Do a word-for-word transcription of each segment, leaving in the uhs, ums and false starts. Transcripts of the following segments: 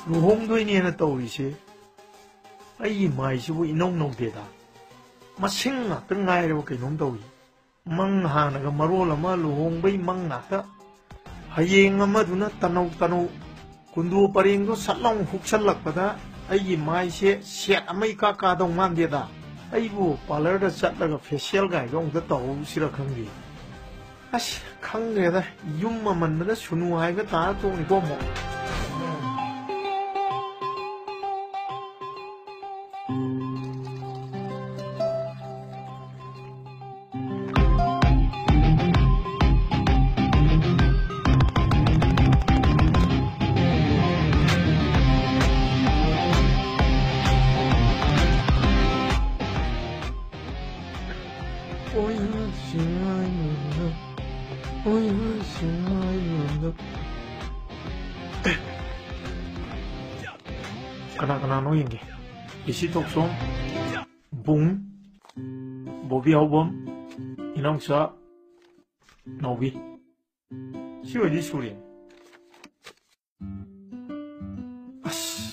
ꯂꯨꯍꯣꯡꯗꯣꯏꯅꯦꯅ ꯇꯧꯔꯤꯁꯦ, ꯑꯩꯒꯤ ꯃꯥꯏꯁꯤꯕꯨ ꯏꯅꯧ ꯅꯧꯗꯦꯗ꯫ ꯃꯁꯤꯡ ꯉꯥꯛꯇ ꯉꯥꯏꯔꯕ ꯀꯩꯅꯣꯝ ꯇꯧꯏ꯫ ꯃꯪ ꯍꯥꯟꯅꯒ ꯃꯔꯣꯜ ꯑꯃ, ꯂꯨꯍꯣꯡꯕꯩ ꯃꯪ ꯉꯥꯛꯇ꯫ ꯍꯌꯦꯡ ꯑꯃꯗꯨꯅ ꯇꯅꯧ ꯇꯅꯧ ꯀꯨꯟꯗꯣ ꯄꯔꯦꯡꯗꯣ ꯁꯠ ꯂꯥꯎ ꯍꯨꯛꯁꯜꯂꯛꯄꯗ ꯑꯩꯒꯤ ꯃꯥꯏꯁꯦ ꯁꯦꯠ ꯑꯃ ꯏꯀꯥ ꯀꯥꯗꯧ ꯃꯥꯟꯗꯦꯗ꯫ ꯑꯩꯕꯨ ꯄꯥꯔꯂꯔꯗ ꯆꯠꯂꯒ ꯐꯦꯁꯤꯌꯦꯜ ꯒꯥꯏꯗꯣ ꯑꯃꯨꯛꯇ ꯇꯧꯍꯧꯁꯤꯔ ꯈꯪꯗꯦ꯫ ꯑꯁ, ꯈꯪꯗ꯭ꯔꯦꯗ, ꯌꯨꯝ ꯑꯃꯟꯕꯗ ꯁꯨꯅꯨ ꯍꯥꯏꯕ ꯇꯥꯔ ꯇꯣꯛꯅꯤꯀꯣ ꯑꯃꯨꯛ꯫ ꯀꯅꯥ ꯀꯅꯥꯅꯣ ꯌꯦꯡꯒꯦ꯫ ꯕꯤ ꯁꯤ ꯊꯣꯛꯆꯣꯝ, ꯕꯨꯡ, ꯕꯣꯕꯤ ꯍꯥꯎꯕꯝ, ꯏꯅꯥꯎꯆꯥ, ꯅꯥꯎꯕꯤ꯫ ꯁꯤ ꯑꯣꯏꯗꯤ ꯁꯨꯔꯦ꯫ ꯑꯁ,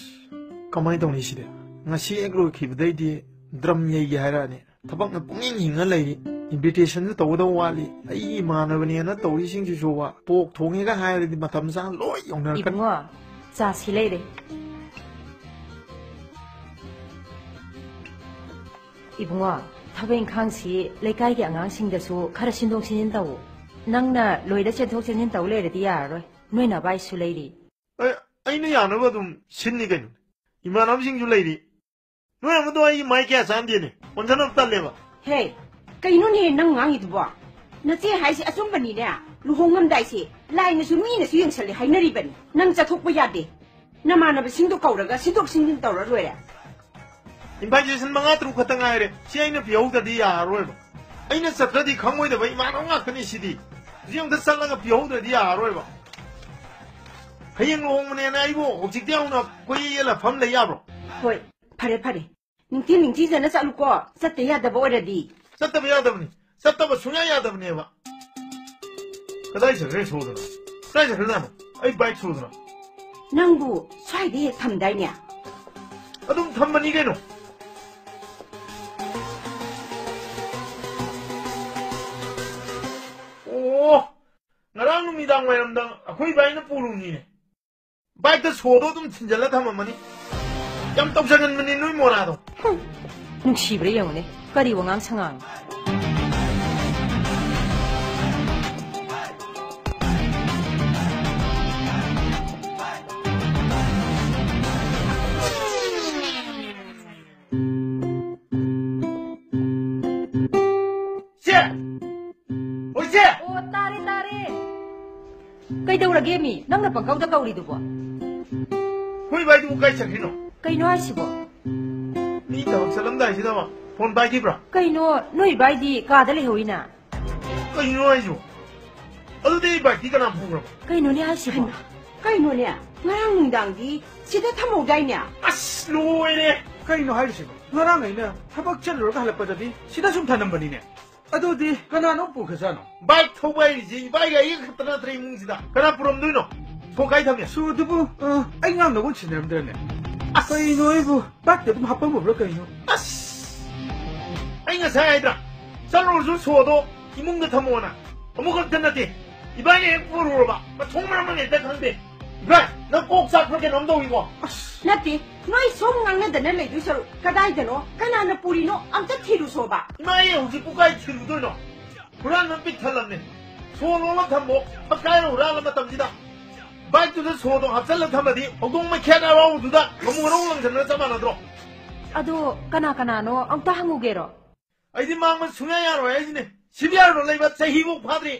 ꯀꯃꯥꯏꯅ ꯇꯧꯅꯤ ꯁꯤꯗꯤ? ꯉꯁꯤ ꯍꯦꯛ ꯂꯣꯏꯈꯤꯕꯗꯩꯗꯤ ꯗ꯭ꯔꯝ ꯌꯩꯒꯦ ꯍꯥꯏꯔꯛꯑꯅꯤ꯫ ꯊꯕꯛꯅ ꯄꯨꯡꯍꯤꯡ ꯍꯤꯡꯉ ꯂꯩꯔꯤ꯫ ꯏꯟꯚꯤꯇꯦꯁꯟꯁꯨ ꯇꯧꯒꯗꯧ ꯋꯥꯠꯂꯤ꯫ ꯑꯩꯒꯤ ꯏꯃꯥꯟꯅꯕꯅꯦꯅ ꯇꯧꯔꯤꯁꯤꯡꯁꯤꯁꯨꯕ ꯄꯣꯛ ꯊꯣꯡꯉꯦꯒ ꯍꯥꯏꯔꯗꯤ ꯃꯇꯝ ꯆꯥꯅ ꯂꯣꯏ ꯌꯧꯅꯔꯛꯀꯅꯤ꯫ ꯏꯕꯨꯡꯉꯣ, ꯆꯥꯁꯤ ꯂꯩꯔꯦ꯫ ꯏꯕꯨꯡꯉꯣ, ꯊꯕꯛ ꯏꯪꯈꯥꯡꯁꯤ ꯂꯩꯀꯥꯏꯒꯤ ꯑꯉꯥꯡꯁꯤꯡꯗꯁꯨ ꯈꯔ ꯁꯤꯟꯗꯣꯛ ꯁꯤꯟꯖꯤꯟ ꯇꯧꯋꯣ꯫ ꯅꯪꯅ ꯂꯣꯏꯗ ꯆꯦꯟꯊꯣꯛ ꯆꯦꯟꯁꯤꯟ ꯇꯧ ꯂꯩꯔꯗꯤ ꯌꯥꯔꯔꯣꯏ꯫ ꯅꯣꯏ ꯅꯕꯥꯏꯁꯨ ꯂꯩꯔꯤ꯫ ꯑꯦ, ꯑꯩꯅ ꯌꯥꯅꯕ ꯑꯗꯨꯝ ꯁꯤꯟꯅꯤ ꯀꯩꯅꯣ꯫ ꯏꯃꯥꯟꯅꯕꯁꯤꯡꯁꯨ ꯂꯩꯔꯤ꯫ ꯅꯣꯏ ꯑꯃꯗꯣ ꯑꯩꯒꯤ ꯃꯥꯏ ꯀꯌꯥ ꯆꯥꯟꯗꯦꯅꯦ꯫ ꯑꯣꯟꯁꯤꯟꯅꯕ ꯇꯜꯂꯦꯕ꯫ ꯍꯦ, ꯀꯩꯅꯣꯅꯦ ꯅꯪ ꯉꯥꯡꯉꯤꯗꯨꯕꯣ? ꯅꯆꯦ ꯍꯥꯏꯁꯦ ꯑꯆꯨꯝꯕꯅꯤꯅꯦ꯫ ꯂꯨꯍꯣꯡꯉꯝꯗꯥꯏꯁꯦ ꯂꯥꯏꯅꯁꯨ ꯃꯤꯅꯁꯨ ꯌꯦꯡꯁꯜꯂꯦ ꯍꯥꯏꯅꯔꯤꯕꯅꯤ꯫ ꯅꯪ ꯆꯠꯊꯣꯛꯄ ꯌꯥꯗꯦ꯫ ꯅꯃꯥꯟꯅꯕꯁꯤꯡꯗꯣ ꯀꯧꯔꯒ ꯁꯤꯟꯗꯣꯛ ꯁꯤꯟꯖꯤꯟ ꯇꯧꯔ ꯂꯣꯏꯔꯦ꯫ Invitation ꯃꯉꯥ ꯇꯔꯨꯛ ꯈꯛꯇ ꯉꯥꯏꯔꯦ꯫ ꯁꯤ ꯑꯩꯅ ꯄꯤꯍꯧꯗ꯭ꯔꯗꯤ ꯌꯥꯔꯔꯣꯏꯕ꯫ ꯑꯩꯅ ꯆꯠꯇ꯭ꯔꯗꯤ ꯈꯪꯉꯣꯏꯗꯕ ꯏꯃꯥꯟꯅꯕ ꯉꯥꯛꯇꯅꯤ ꯁꯤꯗꯤ꯫ ꯍꯧꯖꯤꯛ ꯑꯝꯇ ꯆꯠꯂꯒ ꯄꯤꯍꯧꯗ꯭ꯔꯗꯤ ꯌꯥꯔꯔꯣꯏꯕ꯫ ꯍꯌꯦꯡ ꯂꯨꯍꯣꯡꯕꯅꯦꯅ ꯑꯩꯕꯨ ꯍꯧꯖꯤꯛꯇꯤ ꯍꯧꯅ ꯀꯣꯏꯌꯦ ꯌꯦꯜꯂ ꯐꯝ ꯂꯩ ꯌꯥꯕ꯭ꯔꯣ? ꯍꯣꯏ, ꯐꯔꯦ, ꯐꯔꯦ꯫ ꯅꯤꯡꯊꯤ ꯅꯤꯡꯊꯤꯖꯅ ꯆꯠꯂꯨꯀꯣ, ꯆꯠꯇ ꯌꯥꯗꯕ ꯑꯣꯏꯔꯗꯤ꯫ ꯆꯠꯇꯕ ꯌꯥꯗꯕꯅꯤ꯫ ꯆꯠꯇꯕ ꯁꯨꯡꯌꯥ ꯌꯥꯗꯕꯅꯦꯕ꯫ ꯀꯗꯥꯏ ꯆꯠꯈ꯭ꯔꯦ ꯁꯣꯗꯅ? ꯀꯗꯥꯏ ꯆꯠꯈ꯭ꯔꯖꯥꯠꯅꯣ? ꯑꯩ ꯕꯥꯏꯛ ꯁꯣꯗꯅ꯫ ꯅꯪꯕꯨ ꯁ꯭ꯋꯥꯏꯗ ꯍꯦꯛ ꯊꯝꯗꯥꯏꯅꯦ? ꯑꯗꯨꯝ ꯊꯝꯕꯅꯤ ꯀꯩꯅꯣ꯫ ꯑꯣ, ꯉꯔꯥꯡ ꯅꯨꯃꯤꯗꯥꯡ ꯋꯥꯏꯔꯝꯗ ꯑꯩꯈꯣꯏ ꯏꯕꯥꯏꯅ ꯄꯨꯔꯨꯕꯅꯤꯅꯦ꯫ ꯕꯥꯏꯛꯇ ꯁꯣꯗꯣ ꯑꯗꯨꯝ ꯊꯤꯟꯖꯜꯂ ꯊꯝꯃꯝꯃꯅꯤ꯫ ꯌꯥꯝ ꯇꯧꯖꯒꯟꯕꯅꯤ ꯅꯣꯏ ꯃꯣꯔꯥꯗꯣ꯫ ꯍꯨꯝ, ꯅꯨꯡꯁꯤꯕ꯭ꯔꯥ ꯌꯦꯡꯉꯨꯅꯦ, ꯀꯔꯤ ꯋꯥꯉꯥꯡ ꯁꯉꯥꯡ꯫ ꯆꯦ! ꯍꯣꯏ, ꯆꯦ! ꯑꯣ, ꯇꯥꯔꯦ, ꯇꯥꯔꯦ꯫ ꯀꯩꯗꯧꯔꯒꯦ ꯃꯤ? ꯅꯪꯅ ꯄꯪꯀꯧꯗ ꯀꯧꯔꯤꯗꯨꯕꯣ? ꯑꯩꯈꯣꯏ ꯏꯕꯥꯏꯗꯨꯕꯨ ꯀꯥꯏ ꯆꯠꯈ꯭ꯔꯤꯅꯣ? ꯀꯩꯅꯣ ꯍꯥꯏꯁꯤꯕꯣ? ꯃꯤ ꯊꯕꯛ ꯆꯠꯂꯝꯗꯥꯏꯁꯤꯗ ꯐꯣꯟ ꯄꯥꯏꯈꯤꯕ꯭ꯔꯥ? ꯀꯩꯅꯣ, ꯅꯣꯏ ꯏꯕꯥꯏꯗꯤ ꯀꯥꯗ ꯂꯩꯍꯧꯋꯤꯅ? ꯀꯩꯅꯣ ꯍꯥꯏꯁꯤꯕꯣ? ꯑꯗꯨꯗꯤ ꯑꯩ ꯕꯥꯏꯛꯇꯤ ꯀꯅꯥ ꯄꯨꯈ꯭ꯔꯕ? ꯀꯩꯅꯣꯅꯦ ꯍꯥꯏꯁꯤꯕꯣ? ꯍꯩꯃꯥ, ꯀꯩꯅꯣꯅꯦ? ꯉꯔꯥꯡ ꯅꯨꯡꯗꯥꯡꯗꯤ ꯁꯤꯗ ꯊꯝꯍꯧꯗꯥꯏꯅꯦ? ꯑꯁ, ꯂꯣꯏꯔꯦ! ꯀꯩꯅꯣ ꯍꯥꯏꯔꯤꯁꯤꯕꯣ? ꯉꯔꯥꯡ ꯑꯩꯅ ꯊꯕꯛ ꯆꯠꯂꯨꯔꯒ ꯍꯜꯂꯛꯄꯗꯗꯤ ꯁꯤꯗ ꯁꯨꯝ ꯊꯅꯝꯕꯅꯤꯅꯦ꯫ ꯑꯗꯨꯗꯤ ꯀꯅꯥꯅꯣ ꯄꯨꯈ꯭ꯔꯖꯥꯠꯅꯣ? ꯕꯥꯏꯛ ꯊꯧꯕ ꯍꯥꯏꯔꯤꯁꯤ ꯏꯕꯥꯏꯒ ꯑꯩꯒ ꯈꯛꯇ ꯅꯠꯇ꯭ꯔꯦ ꯏꯃꯨꯡꯁꯤꯗ꯫ ꯀꯅꯥ ꯄꯨꯔꯝꯗꯣꯏꯅꯣ? ꯊꯣꯛ ꯀꯥꯏ ꯊꯝꯃꯦ? ꯁꯣ, ꯑꯗꯨꯕꯨ, ꯑ, ꯑꯩ ꯉꯔꯥꯡ ꯅꯉꯣꯟ ꯁꯤꯟꯅꯔꯝꯗ꯭ꯔꯅꯦ? ꯑꯁ! ꯀꯩꯅꯣ ꯑꯩꯕꯨ? ꯕꯥꯏꯛꯇ ꯑꯗꯨꯝ ꯍꯥꯞꯄꯝꯃꯕ꯭ꯔꯥ ꯀꯩꯅꯣ? ꯑꯁ! ꯑꯩ ꯉꯁꯥꯏ ꯍꯥꯏꯗ꯭ꯔꯥ? ꯆꯠꯂꯨꯔꯁꯨ ꯁꯣꯗꯣ ꯏꯃꯨꯡꯗ ꯊꯝꯃꯣꯅ꯫ ꯑꯃꯨꯛ ꯈꯛꯇ ꯅꯠꯇꯦ꯫ ꯏꯕꯥꯅꯤ ꯍꯦꯛ ꯄꯨꯔꯨꯔꯕ, ꯃꯊꯣꯡ ꯃꯔꯝ ꯑꯃ ꯍꯦꯛꯇ ꯈꯪꯗꯦ꯫ ꯏꯕꯥꯏ, ꯅꯪ ꯀꯣꯛ ꯆꯥꯛꯄ꯭ꯔꯥ ꯀꯩꯅꯣꯝ ꯇꯧꯏꯀꯣ? ꯑꯁ, ꯅꯠꯇꯦ, ꯅꯣꯏ ꯁꯨꯝ ꯉꯥꯡꯅꯗꯅ ꯂꯩꯗꯣꯏ ꯁꯔꯨꯛ ꯀꯗꯥꯏꯗꯅꯣ, ꯀꯅꯥꯅ ꯄꯨꯔꯤꯅꯣ ꯑꯝꯇ ꯊꯤꯔꯨꯁꯣꯕ꯫ ꯏꯃꯥ, ꯑꯩ ꯍꯧꯖꯤꯛꯄꯨ ꯀꯥꯏ ꯊꯤꯔꯨꯗꯣꯏꯅꯣ? ꯍꯨꯔꯥꯟꯕ ꯄꯤꯛ ꯊꯜꯂꯝꯅꯦ꯫ ꯁꯣ ꯂꯣꯜꯂ ꯊꯝꯃꯣ, ꯐꯛ ꯀꯥꯏꯅ ꯍꯨꯔꯥꯟꯕ ꯃꯇꯝꯁꯤꯗ꯫ ꯕꯥꯏꯛꯇꯨꯗ ꯁꯣꯗꯣ ꯍꯥꯞꯆꯜꯂ ꯊꯝꯃꯗꯤ ꯍꯧꯗꯣꯡ ꯃꯩꯈꯦꯠ ꯑꯔꯥꯎꯕꯗꯨꯗ ꯉꯥꯃꯨ ꯉꯥꯔꯧ ꯂꯪꯁꯟꯕꯒ ꯆꯞ ꯃꯥꯟꯅꯗ꯭ꯔꯣ? ꯑꯗꯣ ꯀꯅꯥ ꯀꯅꯥꯅꯣ ꯑꯝꯇ ꯍꯪꯉꯨꯒꯦꯔꯣ? ꯑꯩꯗꯤ ꯃꯥꯡꯕ ꯁꯨꯡꯌꯥ ꯌꯥꯔꯣꯏ ꯍꯥꯏꯁꯤꯅꯦ꯫ ꯁꯤ ꯕꯤ ꯑꯥꯔ ꯂꯩꯕ ꯆꯍꯤꯐꯧ ꯐꯥꯗ꯭ꯔꯤ꯫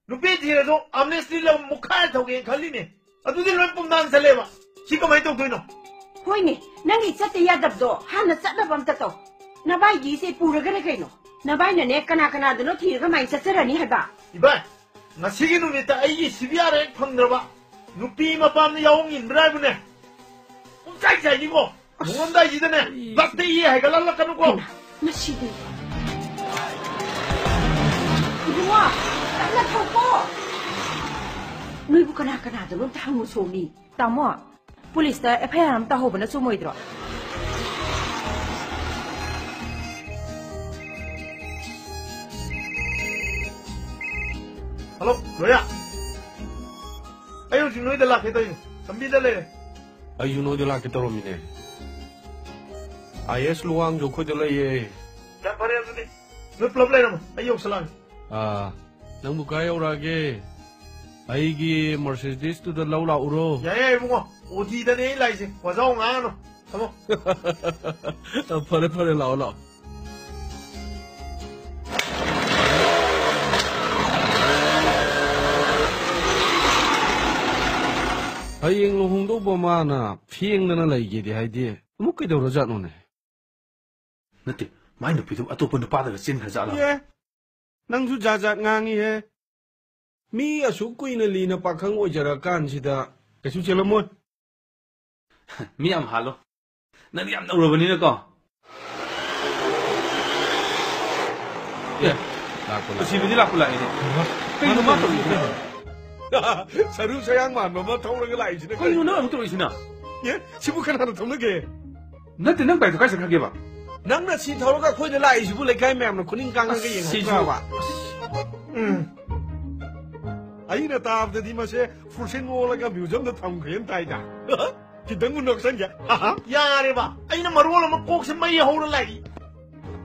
ꯅꯨꯄꯤ ꯊꯤꯔꯁꯨ ꯑꯝꯔꯦꯁꯂꯤ ꯂꯧ ꯃꯨꯛꯈꯥꯏꯔ ꯊꯧꯒꯦꯅ ꯈꯜꯂꯤꯅꯦ꯫ ꯑꯗꯨꯗꯤ ꯂꯣꯏ ꯄꯨꯝꯅꯥꯟ ꯆꯠꯂꯦꯕ꯫ ꯁꯤ ꯀꯃꯥꯏꯅ ꯇꯧꯗꯣꯏꯅꯣ? ꯍꯣꯏꯅꯦ, ꯅꯪꯒꯤ ꯆꯠꯇ ꯌꯥꯗꯕꯗꯣ ꯍꯥꯟꯅ ꯆꯠꯅꯕ ꯑꯝꯇ ꯇꯧ꯫ ꯅꯕꯥꯏꯒꯤꯁꯦ ꯄꯨꯔꯒꯅ ꯀꯩꯅꯣ? ꯅꯕꯥꯏꯅꯅꯦ ꯀꯅꯥ ꯀꯅꯥꯗꯅꯣ ꯊꯤꯔꯒ ꯃꯥꯏ ꯆꯠꯆꯔꯅꯤ ꯍꯥꯏꯕ? ꯏꯕꯥꯏ, ꯉꯁꯤꯒꯤ ꯅꯨꯃꯤꯠꯇ ꯑꯩꯒꯤ ꯁꯤ ꯕꯤ ꯑꯥꯔ ꯍꯦꯛ ꯐꯪꯗ꯭ꯔꯕ, ꯅꯨꯄꯤ ꯃꯄꯥꯝꯗ ꯌꯥꯎꯍꯧ ꯏꯟꯕ꯭ꯔꯥ ꯍꯥꯏꯕꯅꯦ꯫ ꯄꯨꯡꯆꯥꯏ ꯆꯥꯏꯅꯤꯀꯣ꯫ ꯂꯨꯍꯣꯡꯉꯝꯗꯥꯏꯁꯤꯗꯅꯦ, ꯑꯩ ꯂꯞꯇ ꯏ ꯍꯥꯏꯒꯠꯂꯛꯀꯅꯨꯀꯣ꯫ ꯍꯩꯃꯥ, ꯃꯁꯤꯗꯤ꯫ ꯏꯕꯨꯡꯉꯣ, ꯇꯞꯅ ꯊꯧꯀꯣ꯫ ꯅꯣꯏꯕꯨ ꯀꯅꯥ ꯀꯅꯥꯗꯅꯣ ꯑꯝꯇ ꯍꯪꯉꯨ ꯁꯣꯝꯃꯤ꯫ ꯇꯥꯃꯣ, ꯄꯨꯂꯤꯁꯇ ꯑꯦꯐ ꯑꯥꯏ ꯑꯥꯔ ꯑꯃ ꯇꯧꯍꯧꯕꯅ ꯆꯨꯝꯃꯣꯏꯗ꯭ꯔꯣ? ꯍꯜꯂꯣ, ꯂꯣꯌꯥ꯫ ꯑꯩ ꯍꯧꯖꯤꯛ ꯅꯣꯏꯗ ꯂꯥꯛꯀꯦ ꯇꯧꯔꯤꯅꯦ꯫ ꯂꯝꯕꯤꯗ ꯂꯩꯔꯦ꯫ ꯑꯩꯁꯨ ꯅꯣꯏꯗ ꯂꯥꯛꯀꯦ ꯇꯧꯔꯝꯃꯤꯅꯦ꯫ ꯑꯥꯏ ꯑꯦꯁ ꯂꯨꯋꯥꯡꯁꯨ ꯑꯩꯈꯣꯏꯗ ꯂꯩꯌꯦ꯫ ꯌꯥꯝ ꯐꯔꯦ ꯑꯗꯨꯗꯤ꯫ ꯅꯣꯏ ꯄꯨꯂꯞ ꯂꯩꯔꯝꯃꯣ꯫ ꯑꯩ ꯌꯧꯁꯜꯂꯛꯑꯒꯦ꯫ ꯑꯥ, ꯅꯪꯕꯨ ꯀꯥꯏ ꯌꯧꯔꯛꯑꯒꯦ? ꯑꯩꯒꯤ ꯃꯔꯁꯤꯗꯤꯁꯇꯨꯗ ꯂꯧ ꯂꯥꯛꯎꯔꯣ? ꯌꯥꯏ, ꯌꯥꯏ, ꯏꯕꯨꯡꯉꯣ꯫ ꯑꯣ ꯇꯤꯗꯅꯦ ꯑꯩ ꯂꯥꯛꯏꯁꯦ꯫ ꯋꯥꯖꯥꯎ ꯉꯥꯡꯉꯅꯨ꯫ ꯊꯝꯃꯣ꯫ ꯐꯔꯦ, ꯐꯔꯦ, ꯂꯥꯛꯑꯣ, ꯂꯥꯛꯑꯣ꯫ ꯍꯌꯦꯡ ꯂꯨꯍꯣꯡꯗꯧꯕ ꯃꯥꯅ ꯐꯦꯡꯗꯅ ꯂꯩꯒꯦꯗꯤ ꯍꯥꯏꯗꯦ꯫ ꯑꯃꯨꯛ ꯀꯩꯗꯧꯔꯖꯥꯠꯅꯣꯅꯦ? ꯅꯠꯇꯦ, ꯃꯥꯏ ꯅꯨꯄꯤꯗꯨ ꯑꯇꯣꯞꯄ ꯅꯨꯄꯥꯗꯒ ꯆꯦꯟꯈ꯭ꯔꯖꯥꯠꯂ? ꯑꯦ, ꯅꯪꯁꯨ ꯖꯥꯠ ꯖꯥꯠ ꯉꯥꯡꯉꯤꯍꯦ꯫ ꯃꯤ ꯑꯁꯨꯛ ꯀꯨꯏꯅ ꯂꯤꯅ ꯄꯥꯈꯪ ꯑꯣꯏꯖꯔꯀꯥꯟꯁꯤꯗ ꯀꯩꯁꯨ ꯆꯦꯜꯂꯝꯃꯣꯏ꯫ ꯃꯤ ꯌꯥꯝ ꯍꯥꯜꯂꯣ꯫ ꯅꯪꯗꯤ ꯌꯥꯝ ꯅꯧꯔꯕꯅꯤꯅꯀꯣ꯫ ꯑꯦ, ꯂꯥꯛꯄ, ꯂꯥꯛꯄ꯫ ꯑꯁꯤꯕꯨꯗꯤ ꯂꯥꯛꯄ ꯂꯥꯛꯏꯅꯦ꯫ ꯀꯩꯅꯣ ꯃꯥ ꯇꯧꯔꯤꯁꯤꯅ? ꯁꯔꯨ ꯁꯌꯥꯡ ꯃꯥꯟꯕ ꯑꯃ ꯊꯧꯔꯒ ꯂꯥꯛꯏꯁꯤꯅ ꯀꯩꯅꯣ ꯀꯔꯤꯅꯣ? ꯅꯪ ꯑꯃꯨꯛ ꯇꯧꯔꯛꯏꯁꯤꯅ? ꯑꯦ, ꯁꯤꯕꯨ ꯀꯅꯥꯅ ꯊꯧꯅꯒꯦ? ꯅꯠꯇꯦ, ꯅꯪ ꯕꯥꯏꯛꯇꯣ ꯀꯥꯏ ꯆꯠꯈ꯭ꯔꯒꯦꯕ? ꯅꯪꯅ ꯁꯤ ꯊꯧꯔꯒ ꯑꯩꯈꯣꯏꯗ ꯂꯥꯛꯏꯁꯤꯕꯨ ꯂꯩꯀꯥꯏ ꯃꯌꯥꯝꯅ ꯈꯨꯅꯤꯡ ꯀꯥꯡꯉꯒ ꯑꯁ, ꯁꯤꯁꯨ꯫ ꯌꯦꯡꯉꯛꯇ꯭ꯔꯕ? ꯑꯁ꯫ ꯎꯝ꯫ ꯑꯩꯅ ꯇꯥꯕꯗꯗꯤ ꯃꯁꯦ ꯐꯨꯔꯁꯤꯟ ꯑꯣꯜꯂꯒ ꯃ꯭ꯌꯨꯖꯤꯌꯝꯗ ꯊꯝꯈ꯭ꯔꯦꯅ ꯇꯥꯏꯗ꯫ ꯈꯤꯇꯪꯕꯨ ꯅꯣꯛꯁꯟꯒꯦ꯫ ꯌꯥꯔꯦꯕ, ꯑꯩꯅ ꯃꯔꯣꯜ ꯑꯃ ꯀꯣꯛꯁꯦ ꯃꯩ ꯍꯧꯔ ꯂꯥꯛꯏ,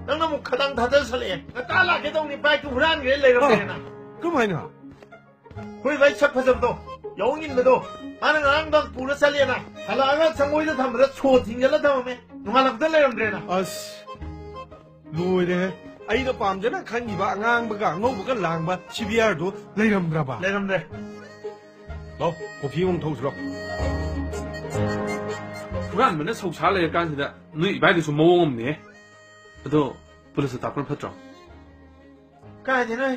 ꯅꯪꯅ ꯑꯃꯨꯛ ꯈꯗꯥꯡ ꯊꯥꯗꯁꯜꯂꯛꯑꯦ꯫ ꯉꯇꯥ ꯂꯥꯛꯀꯦ ꯇꯧꯅꯤ, ꯕꯥꯏꯛꯇꯨ ꯍꯨꯔꯥꯟꯈ꯭ꯔꯦ ꯂꯩꯔꯝꯗ꯭ꯔꯦꯅ꯫ ꯀꯃꯥꯏꯅ? ꯑꯩꯈꯣꯏ ꯕꯥꯏꯛ ꯁꯛ ꯐꯖꯕꯗꯣ, ꯌꯥꯍꯣꯡ ꯏꯟꯕꯗꯣ, ꯃꯥꯅ ꯉꯔꯥꯡ ꯅꯨꯡꯗꯥꯡ ꯄꯨꯔ ꯆꯠꯂꯦꯅ, ꯍꯜꯂꯛꯑꯒ ꯁꯪꯒꯣꯏꯗ ꯊꯝꯕꯗ ꯁꯣ ꯊꯤꯡꯖꯤꯜꯂ ꯊꯝꯃꯝꯃꯦ, ꯅꯣꯡꯉꯥꯜꯂꯛꯄꯗ ꯂꯩꯔꯝꯗ꯭ꯔꯦꯅ꯫ ꯑꯁ, ꯂꯣꯏꯔꯦꯍꯦ꯫ ꯑꯩꯅ ꯄꯥꯝꯖꯅ ꯈꯟꯈꯤꯕ ꯑꯉꯥꯡꯕꯒ ꯑꯉꯧꯕꯒ ꯂꯥꯡꯕ ꯁꯤ ꯕꯤ ꯑꯥꯔꯗꯨ ꯂꯩꯔꯝꯗ꯭ꯔꯕ? ꯂꯩꯔꯝꯗ꯭ꯔꯦ꯫ ꯂꯥꯎ, ꯀꯣꯐꯤ ꯑꯃꯨꯛ ꯊꯧꯁꯤꯔꯣ? ꯍꯨꯔꯥꯟꯕꯅ ꯁꯧꯁꯥ ꯂꯩꯔꯀꯥꯟꯁꯤꯗ ꯅꯣꯏ ꯏꯕꯥꯏꯗꯨꯁꯨ ꯃꯑꯣꯡ ꯑꯃꯅꯦ꯫ ꯑꯗꯣ ꯄꯨꯂꯤꯁꯇ ꯇꯥꯛꯄꯅ ꯐꯠꯇ꯭ꯔꯣ? ꯀꯥꯏꯗꯩꯅꯣꯍꯦ?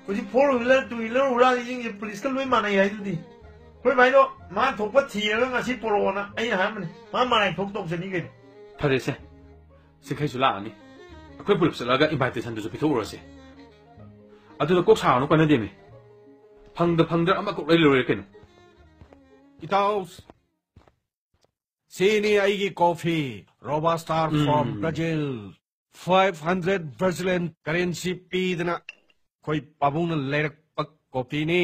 ꯍꯧꯖꯤꯛ four wheeler, two wheeler ꯍꯨꯔꯥꯜꯂꯤꯁꯤꯡꯁꯦ ꯄꯨꯂꯤꯁꯀ ꯂꯣꯏ ꯃꯥꯟꯅꯩ ꯍꯥꯏꯗꯨꯗꯤ꯫ ꯑꯩꯈꯣꯏ ꯚꯥꯏꯗꯣ ꯃꯥ ꯊꯣꯛꯄ ꯊꯤꯔꯒ ꯉꯁꯤ ꯄꯣꯔꯛꯑꯣꯅ ꯑꯩꯅ ꯍꯥꯏꯔꯝꯕꯅꯦ꯫ ꯃꯥ ꯃꯔꯥꯏ ꯊꯣꯛ ꯇꯧꯖꯅꯤ ꯀꯩꯅꯣ꯫ ꯐꯔꯦꯁꯦ, ꯆꯤꯡꯈꯩꯁꯨ ꯂꯥꯛꯑꯅꯤ꯫ ꯑꯩꯈꯣꯏ ꯄꯨꯂꯞ ꯆꯠꯂꯒ invitation ꯗꯨꯁꯨ ꯄꯤꯊꯣꯛꯎꯔꯁꯦ꯫ ꯑꯗꯨꯗ ꯀꯣꯛ ꯁꯥꯔꯅꯨ, ꯀꯥꯟꯅꯗꯦꯃꯤ꯫ ꯐꯪꯗ ꯐꯪꯗ꯭ꯔ ꯑꯃ ꯀꯣꯛ ꯂꯩ ꯂꯣꯏꯔꯦ ꯀꯩꯅꯣ꯫ ꯏꯇꯥꯎ, ꯁꯤꯅꯤ ꯑꯩꯒꯤ coffee, Robusta from um. Brazil, five hundred Brazilian currency ꯄꯤꯗꯅ ꯑꯩꯈꯣꯏ ꯄꯥꯕꯨꯡꯅ ꯂꯩꯔꯛꯄ ꯀꯣꯐꯤꯅꯤ꯫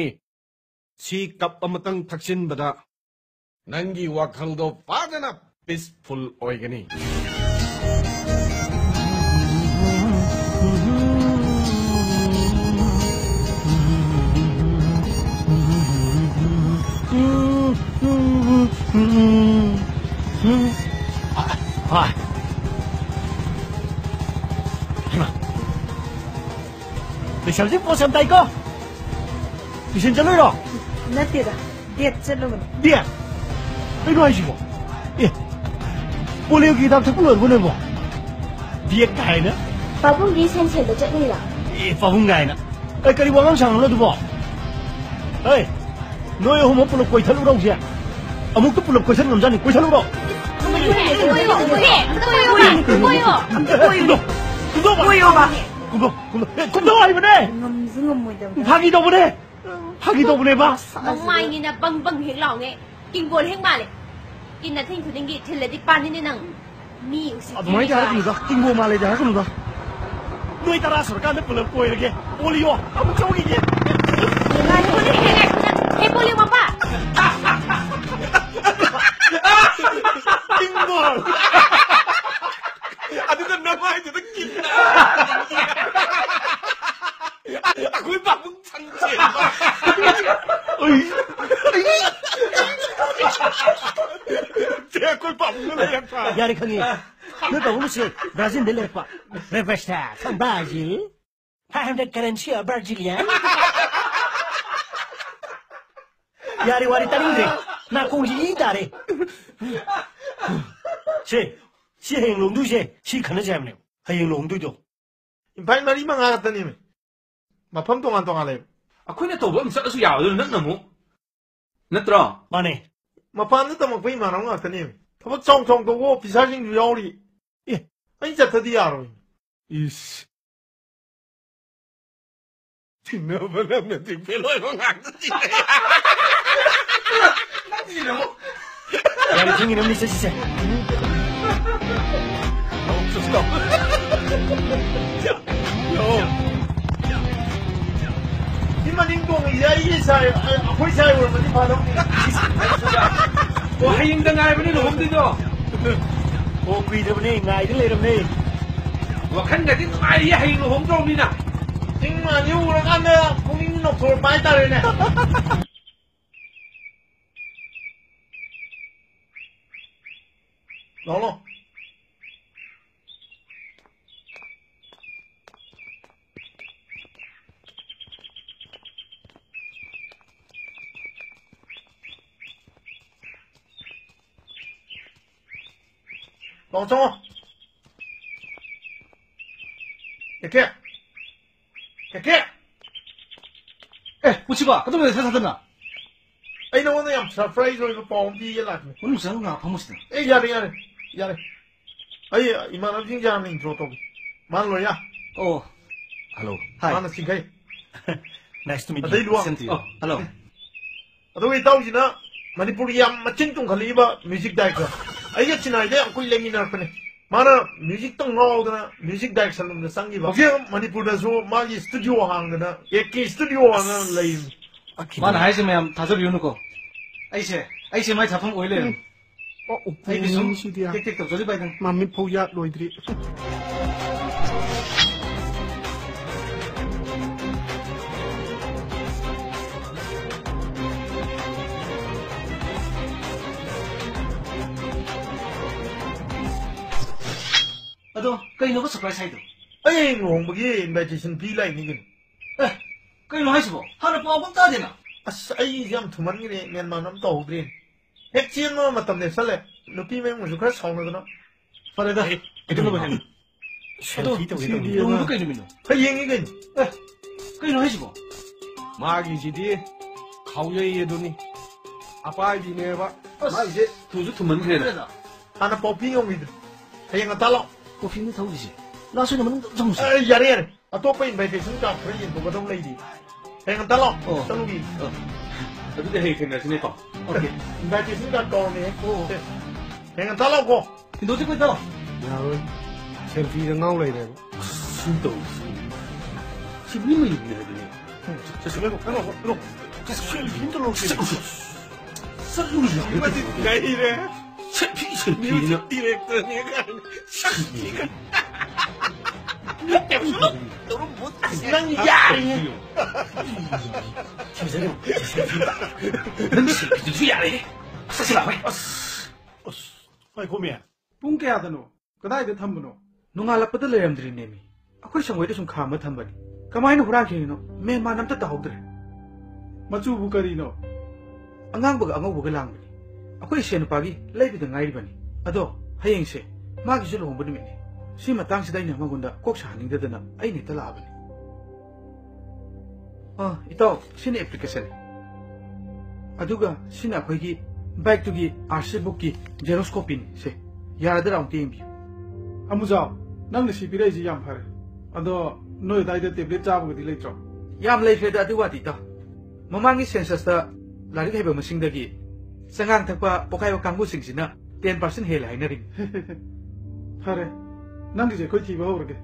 ꯁꯤ ꯀꯞ ꯑꯃꯇꯪ ꯊꯛꯆꯤꯟꯕꯗ ꯅꯪꯒꯤ ꯋꯥꯈꯜꯗꯣ ꯐꯖꯅ peaceful ꯑꯣꯏꯒꯅꯤ꯫ ꯍꯣꯏ꯫ ꯍꯩꯃꯥ꯫ ꯂꯩꯁꯥꯕꯤꯁꯤ ꯄꯣꯁ ꯌꯥꯝ ꯇꯥꯏꯀꯣ? Tuition ꯆꯠꯂꯨꯏꯔꯣ? ꯅꯠꯇꯦꯗ, date ꯆꯠꯂꯨꯕꯅꯤ꯫ Date? ꯀꯩꯅꯣ ꯍꯥꯏꯁꯤꯕꯣ? ꯑꯦ, ꯄꯣꯂꯤꯑꯣꯒꯤ ꯍꯤꯗꯥꯛ ꯊꯛꯄ ꯂꯣꯏꯔꯕꯣ ꯅꯣꯏꯕꯣ? Date ꯀꯥꯏꯅ? ꯄꯥꯕꯨꯡꯒꯤ ꯁꯟ ꯁꯦꯟꯕ ꯆꯠꯂꯨꯏꯔꯣ? ꯑꯦ, ꯄꯥꯕꯨꯡ ꯀꯥꯏꯅ꯫ ꯑꯦ, ꯀꯔꯤ ꯋꯥꯉꯥꯡ ꯁꯉꯥꯡꯅꯣ ꯑꯗꯨꯕꯣ? ꯍꯩ, ꯅꯣꯏ ꯑꯍꯨꯝꯃꯛ ꯄꯨꯂꯞ ꯀꯣꯏꯊꯠꯂꯨꯔꯣ ꯍꯧꯖꯤꯛ? ꯑꯃꯨꯛꯇ ꯄꯨꯂꯞ ꯀꯣꯏꯊꯠ ꯉꯝꯖꯥꯠꯅꯤ, ꯀꯣꯏꯊꯠꯂꯨꯔꯣ? ꯀꯣꯏꯌꯣ, ꯀꯣꯏꯌꯣ, ꯀꯣꯏꯌꯣ, ꯀꯣꯏꯌꯣ, ꯀꯣꯏꯌꯣ꯫ ꯀꯨꯝꯗꯣ, ꯀꯨꯝꯗꯣ꯫ ꯀꯣꯏꯌꯣꯕ꯫ ꯀꯨꯝꯗꯣ, ꯀꯨꯝꯗꯣ꯫ ꯑꯦ, ꯀꯨꯝꯗꯣ ꯍꯥꯏꯕꯅꯦ꯫ ꯉꯝꯁꯨ ꯉꯝꯃꯣꯏꯗꯕꯗ꯫ ꯐꯥꯒꯤ ꯇꯧꯕꯅꯦ꯫ ꯐꯥꯒꯤ ꯇꯧꯕꯅꯦꯕ꯫ ꯃꯃꯥꯏꯅꯤꯅ ꯕꯪ ꯕꯪ ꯍꯦꯛ ꯂꯥꯎꯉꯩ꯫ ꯀꯤꯡꯕꯣꯜ ꯍꯦꯛ ꯃꯥꯜꯂꯦ꯫ ꯀꯤꯟꯅ ꯊꯤꯟ ꯈꯨꯗꯤꯡꯒꯤ ꯊꯤꯜꯂꯗꯤ ꯄꯥꯟꯅꯤꯅꯦ ꯅꯪ꯫ ꯃꯤ ꯎꯁꯤꯠꯇ꯭ꯔꯤꯅꯦ꯫ ꯑꯗꯨꯃꯥꯏꯅ ꯍꯥꯏꯔꯛꯀꯅꯨꯗ, ꯀꯤꯡꯕꯣꯜ ꯃꯥꯜꯂꯦꯗꯤ ꯍꯥꯏꯔꯛꯀꯅꯨꯗ꯫ ꯅꯣꯏ ꯇꯔꯥ ꯁꯨꯔꯀꯥꯟꯗ ꯄꯨꯂꯞ ꯀꯣꯏꯔꯒꯦ꯫ ꯄꯣꯂꯤꯑꯣ ꯑꯃꯨꯛ ꯆꯧꯈꯤꯒꯦ꯫ ꯉꯥꯏꯈꯣꯅꯦ, ꯉꯥꯏꯈꯣꯅꯦ, ꯉꯥꯏꯈꯣꯅꯦ꯫ ꯍꯦ, ꯄꯣꯂꯤ ꯃꯄꯥ! ꯄꯤꯡ ꯕꯣꯜ! ꯑꯗꯨꯒ ꯅꯃꯥꯏꯗꯨꯗ ꯀꯤꯟꯅ ꯑꯩꯈꯣꯏ ꯄꯥꯕꯨꯡ ꯁꯪꯁꯦ꯫ ꯑꯩꯈꯣꯏ ꯄꯥꯕꯨꯡꯅ ꯂꯩꯔꯛꯄ꯫ ꯌꯥꯔꯦ, ꯈꯪꯉꯦ꯫ ꯅꯣꯏ ꯄꯥꯕꯨꯡꯁꯦ ꯕ꯭ꯔꯥꯖꯤꯜꯗ ꯂꯩꯔꯛꯄ꯫ ꯔꯦꯕꯦꯁꯇꯥ ꯈꯪꯕ ꯍꯥꯏꯁꯤ꯫ Five hundred currency of Brazilian. ꯌꯥꯔꯦ, ꯋꯥꯔꯤ ꯇꯥꯅꯤꯡꯗ꯭ꯔꯦ꯫ ꯅꯥꯀꯣꯡꯁꯤ ꯏ ꯇꯥꯔꯦ꯫ ꯁꯦ, ꯁꯤ ꯍꯌꯦꯡ ꯂꯨꯍꯣꯡꯗꯣꯏꯁꯦ, ꯁꯤ ꯈꯟꯅꯁꯦ ꯍꯥꯏꯕꯅꯦ꯫ ꯍꯌꯦꯡ ꯂꯨꯍꯣꯡꯗꯣꯏꯗꯣ꯫ ꯏꯝꯐꯥꯜ ꯃꯔꯤ ꯃꯉꯥ ꯈꯛꯇꯅꯦꯃꯤ꯫ ꯃꯐꯝ ꯇꯣꯉꯥꯟ ꯇꯣꯉꯥꯟ ꯂꯩꯕ꯫ ꯑꯩꯈꯣꯏꯅ ꯇꯧꯕ ꯑꯃ ꯆꯠꯂꯁꯨ ꯌꯥꯕꯗꯨ ꯅꯪꯅ ꯑꯃꯨꯛ꯫ ꯅꯠꯇ꯭ꯔꯣ? ꯃꯥꯅꯦ꯫ ꯃꯄꯥꯟꯗ ꯇꯝꯃꯛꯄ ꯏꯃꯥꯟꯅꯕ ꯉꯥꯛꯇꯅꯦꯃꯤ꯫ ꯊꯕꯛ ꯆꯥꯎ ꯆꯥꯎ ꯇꯧꯕ ꯑꯣꯐꯤꯁꯥꯔꯁꯤꯡꯁꯨ ꯌꯥꯎꯔꯤ꯫ ꯑꯦ, ꯑꯩ ꯆꯠꯊꯗꯤ ꯌꯥꯔꯣꯏ꯫ ꯏꯁ꯫ ꯆꯤꯡꯅꯕ ꯅꯪꯅ ꯆꯤꯡꯐꯦꯜ ꯑꯣꯏꯕ ꯉꯥꯛꯇ ꯆꯤꯡꯅꯩ꯫ ꯅꯪꯒꯤꯅ ꯑꯃꯨꯛ ꯌꯥꯔꯦ, ꯊꯦꯡꯉꯤꯅꯦ, ꯃꯤ ꯆꯠꯁꯤꯁꯦ꯫ ꯁꯤ ꯃꯅꯤꯡ ꯇꯣꯡꯉꯤꯁꯦ ꯑꯩꯒꯤ ꯁꯥꯏ, ꯑꯩꯈꯣꯏ ꯁꯥꯏ ꯑꯣꯏꯔꯝꯃꯗꯤ ꯐꯗꯧꯅꯤ꯫ ꯑꯣ, ꯍꯌꯦꯡꯗ ꯉꯥꯏꯕꯅꯤ ꯂꯨꯍꯣꯡꯗꯣꯏꯗꯣ꯫ ꯑꯣ, ꯀꯨꯏꯗ꯭ꯔꯕꯅꯦ, ꯉꯥꯏꯗ ꯂꯩꯔꯕꯅꯦ꯫ ꯋꯥꯈꯜꯒꯗꯤ ꯅꯨꯡꯉꯥꯏꯔꯤꯌꯦ, ꯍꯌꯦꯡ ꯂꯨꯍꯣꯡꯗꯧꯔꯕꯅꯤꯅ꯫ ꯆꯤꯡ ꯃꯥꯟꯁꯤ ꯎꯔꯀꯥꯟꯗ ꯄꯨꯛꯅꯤꯡ ꯅꯧꯊꯣꯔꯛꯄ ꯍꯥꯏꯇꯥꯔꯦꯅꯦ꯫ ꯂꯥꯛꯑꯣ, ꯂꯥꯛꯑꯣ꯫ ꯂꯥꯛꯑꯣ, ꯆꯪꯉꯣ꯫ ꯀꯦꯀꯦ꯫ ꯀꯦꯀꯦ꯫ ꯑꯦ, ꯄꯨꯟꯁꯤꯕ, ꯑꯗꯨꯝ ꯂꯩ ꯊꯥ ꯊꯥꯗꯅ꯫ ꯑꯩ ꯅꯉꯣꯟꯗ ꯌꯥꯝ ꯁꯔꯄ꯭ꯔꯥꯏꯁ ꯑꯣꯏꯕ ꯄꯥꯎ ꯑꯃ ꯄꯤꯒꯦ ꯂꯥꯛꯄꯅꯦ꯫ ꯃꯅꯨꯡ ꯆꯪꯉꯒ ꯉꯥꯏꯍꯥꯛ ꯐꯝꯃꯨꯁꯤꯗꯅ꯫ ꯑꯦ, ꯌꯥꯔꯦ, ꯌꯥꯔꯦ, ꯌꯥꯔꯦ꯫ ꯑꯩ ꯏꯃꯥꯟꯅꯕꯁꯤꯡꯁꯦ ꯍꯥꯟꯅ ꯏꯟꯇ꯭ꯔꯣ ꯇꯧꯒꯦ꯫ ꯃꯥꯅ ꯂꯣꯏꯌꯥ꯫ ꯑꯣ꯫ ꯍꯜꯂꯣ꯫ ꯍꯥꯏ꯫ ꯃꯥꯅ ꯆꯤꯡꯈꯩ꯫ Nice to meet you. ꯑꯇꯩ ꯂꯨꯋꯥꯡ꯫ Same to you. ꯑꯣ, ꯍꯜꯂꯣ꯫ ꯑꯗꯨꯒ ꯏꯇꯥꯎꯁꯤꯅ ꯃꯅꯤꯄꯨꯔꯒꯤ ꯌꯥꯝ ꯃꯆꯤꯟ ꯇꯨꯝꯈꯠꯂꯛꯏꯕ ꯃ꯭ꯌꯨꯖꯤꯛ ꯗꯥꯏꯔꯦꯛꯇꯔ꯫ ꯑꯩꯒ ꯆꯤꯟꯅꯥꯏꯗ ꯌꯥꯝ ꯀꯨꯏ ꯂꯩꯃꯤꯟꯅꯔꯛꯄꯅꯦ꯫ ꯃꯥꯅ ꯃ꯭ꯌꯨꯖꯤꯛꯇ ꯉꯥꯎꯗꯅ ꯃ꯭ꯌꯨꯖꯤꯛ ꯗꯥꯏꯔꯦꯛꯁꯟ ꯂꯣꯝꯗ ꯆꯪꯈꯤꯕ꯫ ꯍꯧꯖꯤꯛ ꯃꯅꯤꯄꯨꯔꯗꯁꯨ ꯃꯥꯒꯤ ꯁ꯭ꯇꯨꯗꯤꯑꯣ ꯍꯥꯡꯗꯅ, ꯑꯦ ꯀꯦ ꯁ꯭ꯇꯨꯗꯤꯑꯣ ꯍꯥꯡꯗꯅ ꯂꯩꯔꯤꯕꯅꯤ꯫ ꯃꯥꯅ ꯍꯥꯏꯁꯦ ꯃꯌꯥꯝ ꯊꯥꯖꯕꯤꯔꯨꯅꯨꯀꯣ꯫ ꯑꯩꯁꯦ, ꯑꯩꯁꯦ ꯃꯥꯏ ꯊꯥꯐꯝ ꯑꯣꯏ ꯂꯩꯔꯝꯃꯦ꯫ ꯑꯣ, ꯎꯄꯨ ꯑꯩꯗꯤ ꯁꯨꯝ ꯃꯤꯁꯤꯗꯤ ꯇꯦꯛ ꯇꯦꯛ ꯇꯧꯖꯔꯤꯕ ꯍꯥꯏꯗꯨꯅꯤ꯫ ꯃꯃꯤꯠ ꯐꯥꯎ ꯌꯥꯠ ꯂꯣꯏꯗ꯭ꯔꯤ꯫ ꯑꯗꯣ ꯀꯩꯅꯣꯕ ꯁꯔꯄ꯭ꯔꯥꯏꯁ ꯍꯥꯏꯗꯣ? ꯑꯩ ꯍꯌꯦꯡ ꯂꯨꯍꯣꯡꯕꯒꯤ ꯏꯟꯚꯥꯏꯇꯦꯁꯟ ꯄꯤ ꯂꯥꯛꯏꯅꯤ ꯀꯩꯅꯣ꯫ ꯑꯦ, ꯀꯩꯅꯣ ꯍꯥꯏꯁꯤꯕꯣ? ꯍꯥꯟꯅ ꯄꯥꯎ ꯑꯃ ꯇꯥꯗꯦꯅ꯫ ꯑꯁ, ꯑꯩꯁꯦ ꯌꯥꯝ ꯊꯨꯃꯟꯈ꯭ꯔꯦ, ꯃꯦꯟ ꯃꯥꯟ ꯑꯃ ꯇꯧꯍꯧꯗ꯭ꯔꯦ꯫ ꯍꯦꯛ ꯆꯦꯟꯕ ꯃꯇꯝ ꯂꯦꯞꯁꯜꯂꯦ, ꯅꯨꯄꯤ ꯃꯌꯨꯝꯒꯁꯨ ꯈꯔ ꯁꯥꯎꯅꯗꯅ꯫ ꯐꯔꯦꯗ, ꯑꯩ, ꯑꯩ ꯑꯗꯨꯅꯕꯨ ꯍꯦꯟꯅ꯫ ꯁꯦꯜꯐꯤ ꯇꯧꯒꯦ ꯁꯤꯗꯤ ꯇꯧꯅꯤ꯫ ꯂꯨꯍꯣꯡꯕ ꯀꯩ ꯅꯨꯃꯤꯠꯅꯣ? ꯍꯌꯦꯡꯅꯤ ꯀꯩꯅꯣ꯫ ꯑꯦ, ꯀꯩꯅꯣ ꯍꯥꯏꯁꯤꯕꯣ? ꯃꯥꯒꯤꯁꯤꯗꯤ ꯈꯥꯎꯌꯩ ꯑꯗꯨꯅꯤ꯫ ꯑꯄꯥꯏꯕꯤꯅꯦꯕ꯫ ꯑꯁ꯫ ꯃꯥꯒꯤꯁꯦ ꯊꯨꯁꯨ ꯊꯨꯃꯟꯈ꯭ꯔꯦꯗ꯫ ꯐꯔꯦꯗ꯫ ꯍꯥꯟꯅ ꯄꯥꯎ ꯄꯤ ꯉꯝꯈꯤꯗ꯭ꯔꯦ꯫ ꯍꯌꯦꯡ ꯉꯟꯇꯥ ꯂꯥꯛꯑꯣ꯫ ꯀꯣꯐꯤ ꯑꯃ ꯊꯛꯎꯁꯤꯁꯦ꯫ ꯂꯥꯁ ꯑꯣꯏꯅ ꯃꯅꯨꯡꯗ ꯑꯃꯨꯛ ꯆꯪꯉꯨꯁꯦ꯫ ꯑꯦ, ꯌꯥꯔꯦ, ꯌꯥꯔꯦ꯫ ꯑꯇꯣꯞꯄ ꯏꯟꯚꯥꯏꯇꯦꯁꯟ ꯀꯥꯔꯗ ꯈꯔ ꯌꯦꯟꯊꯣꯛꯀꯗꯕ ꯂꯩꯔꯤ꯫ ꯍꯌꯦꯡ ꯉꯟꯇꯥ ꯂꯥꯛꯑꯣ꯫ ꯑꯣ꯫ ꯆꯠꯂꯨꯈꯤꯒꯦ꯫ ꯑꯣ꯫ ꯑꯗꯨꯗꯤ ꯍꯌꯦꯡ ꯊꯦꯡꯅꯔꯁꯤꯅꯦꯀꯣ꯫ ꯑꯣꯀꯦ꯫ ꯏꯟꯚꯥꯏꯇꯦꯁꯟ ꯀꯥꯔꯗ ꯀꯥꯎꯔꯝꯃꯦ꯫ ꯑꯣ꯫ ꯁꯦ, ꯍꯌꯦꯡ ꯉꯟꯇꯥ ꯂꯥꯛꯑꯣꯀꯣ꯫ ꯍꯤꯟꯗꯨꯗꯤ ꯀꯣꯏ ꯇꯧ꯫ ꯌꯥꯔꯣꯏ꯫ ꯁꯦꯜꯐꯤꯗ ꯉꯥꯎ ꯂꯩꯔꯦꯕ꯫ ꯁꯤ ꯇꯧꯔꯤꯁꯤ꯫ ꯁꯤ ꯃꯤ ꯃꯌꯨꯝꯅꯦ ꯍꯥꯏꯕꯅꯦ꯫ ꯆꯠꯁꯤ꯫ ꯀꯩꯅꯣ, ꯀꯩꯅꯣ, ꯀꯩꯅꯣ꯫ ꯁꯦꯜꯐꯤ ꯑꯃꯇ ꯂꯧꯔꯨꯁꯤ꯫ ꯆꯠꯂꯨꯁꯤ꯫ ꯆꯠꯂꯨꯁꯤ꯫ ꯁꯤꯃꯗꯤ ꯅꯩꯔꯦ꯫ ꯁꯦꯜꯐꯤ, ꯁꯦꯜꯐꯤꯅ꯫ ꯃ꯭ꯌꯨꯖꯤꯛ ꯗꯤꯔꯦꯛꯇꯔꯅꯦ ꯀꯥꯏꯅ꯫ ꯁꯦꯜꯐꯤꯒ꯫ ꯀꯩꯝꯁꯨ ꯇꯧꯔꯝꯃꯣꯏ꯫ ꯑꯁ, ꯅꯪ ꯌꯥꯔꯦꯍꯦ꯫ ꯅꯪ ꯁꯦꯜꯐꯤꯗꯨꯁꯨ ꯌꯥꯔꯦꯍꯦ꯫ ꯆꯠꯁꯤ ꯂꯥꯛꯑꯣ꯫ ꯑꯁ, ꯑꯁ, ꯉꯥꯏꯈꯣꯃꯤ꯫ ꯄꯨꯡ ꯀꯌꯥꯗꯅꯣ? ꯀꯗꯥꯏꯗ ꯊꯝꯕꯅꯣ? ꯅꯣꯡꯉꯥꯜꯂꯛꯄꯗ ꯂꯩꯔꯝꯗ꯭ꯔꯤꯅꯦꯃꯤ꯫ ꯑꯩꯈꯣꯏ ꯁꯪꯒꯣꯏꯗ ꯁꯨꯝ ꯈꯥꯝꯃ ꯊꯝꯕꯅꯤ꯫ ꯀꯃꯥꯏꯅ ꯍꯨꯔꯥꯟꯈꯤꯔꯤꯅꯣ? ꯃꯦꯟ ꯃꯥꯟ ꯑꯝꯇ ꯇꯥꯍꯧꯗ꯭ꯔꯦ꯫ ꯃꯆꯨꯕꯨ ꯀꯔꯤꯅꯣ? ꯑꯉꯥꯡꯕꯒ ꯑꯉꯧꯕꯒ ꯂꯥꯡꯕꯅꯤ꯫ ꯑꯩꯈꯣꯏ ꯏꯁꯦꯟ ꯅꯨꯄꯥꯒꯤ ꯂꯩꯕꯗ ꯉꯥꯏꯔꯤꯕꯅꯤ꯫ ꯑꯗꯣ ꯍꯌꯦꯡꯁꯦ ꯃꯥꯒꯤꯁꯨ ꯂꯨꯍꯣꯡꯕ ꯅꯨꯃꯤꯠꯅꯤ꯫ ꯁꯤ ꯃꯇꯥꯡꯁꯤꯗ ꯑꯩꯅ ꯃꯉꯣꯟꯗ ꯀꯣꯛ ꯁꯥꯍꯟꯅꯤꯡꯗꯗꯅ ꯑꯩꯅ ꯍꯦꯛꯇ ꯂꯥꯛꯑꯕꯅꯤ꯫ ꯑꯥ, ꯏꯇꯥꯎ, ꯁꯤꯅ ꯑꯦꯄ꯭ꯂꯤꯀꯦꯁꯟ꯫ ꯑꯗꯨꯒ ꯁꯤꯅ ꯑꯩꯈꯣꯏꯒꯤ ꯕꯥꯏꯛꯇꯨꯒꯤ ꯑꯥꯔ ꯁꯤ ꯕꯨꯛꯀꯤ ꯖꯦꯔꯣꯛꯁ ꯀꯣꯄꯤꯅꯤ꯫ ꯁꯦ, ꯌꯥꯔꯗ꯭ꯔꯥ ꯑꯃꯨꯛꯇ ꯌꯦꯡꯕꯤꯌꯨ꯫ ꯑꯃꯨꯖꯥꯎ, ꯅꯪꯅ ꯁꯤ ꯄꯤꯔꯛꯏꯁꯤ ꯌꯥꯝ ꯐꯔꯦ꯫ ꯑꯗꯣ ꯅꯣꯏ ꯑꯗꯥꯏꯗ ꯇꯦꯕ꯭ꯂꯦꯠ ꯆꯥꯕꯒꯗꯤ ꯂꯩꯇ꯭ꯔꯣ? ꯌꯥꯝ ꯂꯩꯈ꯭ꯔꯦꯗ ꯑꯗꯨ ꯋꯥꯗꯤ, ꯏꯇꯥꯎ꯫ ꯃꯃꯥꯡꯒꯤ ꯁꯦꯟꯁꯁꯇ ꯂꯥꯏꯔꯤꯛ ꯍꯩꯕ ꯃꯁꯤꯡꯗꯒꯤ ꯆꯉꯥꯡ ꯊꯛꯄ ꯄꯣꯈꯥꯏꯕ ꯀꯥꯡꯕꯨꯁꯤꯡꯁꯤꯅ ꯇꯦꯟ ꯄꯥꯔꯁꯦꯟ ꯍꯦꯜꯂꯦ ꯍꯥꯏꯅꯔꯤꯅꯤ꯫ ꯐꯔꯦ, ꯅꯪꯒꯤꯁꯦ ꯑꯩꯈꯣꯏ ꯊꯤꯕ ꯍꯧꯔꯒꯦ꯫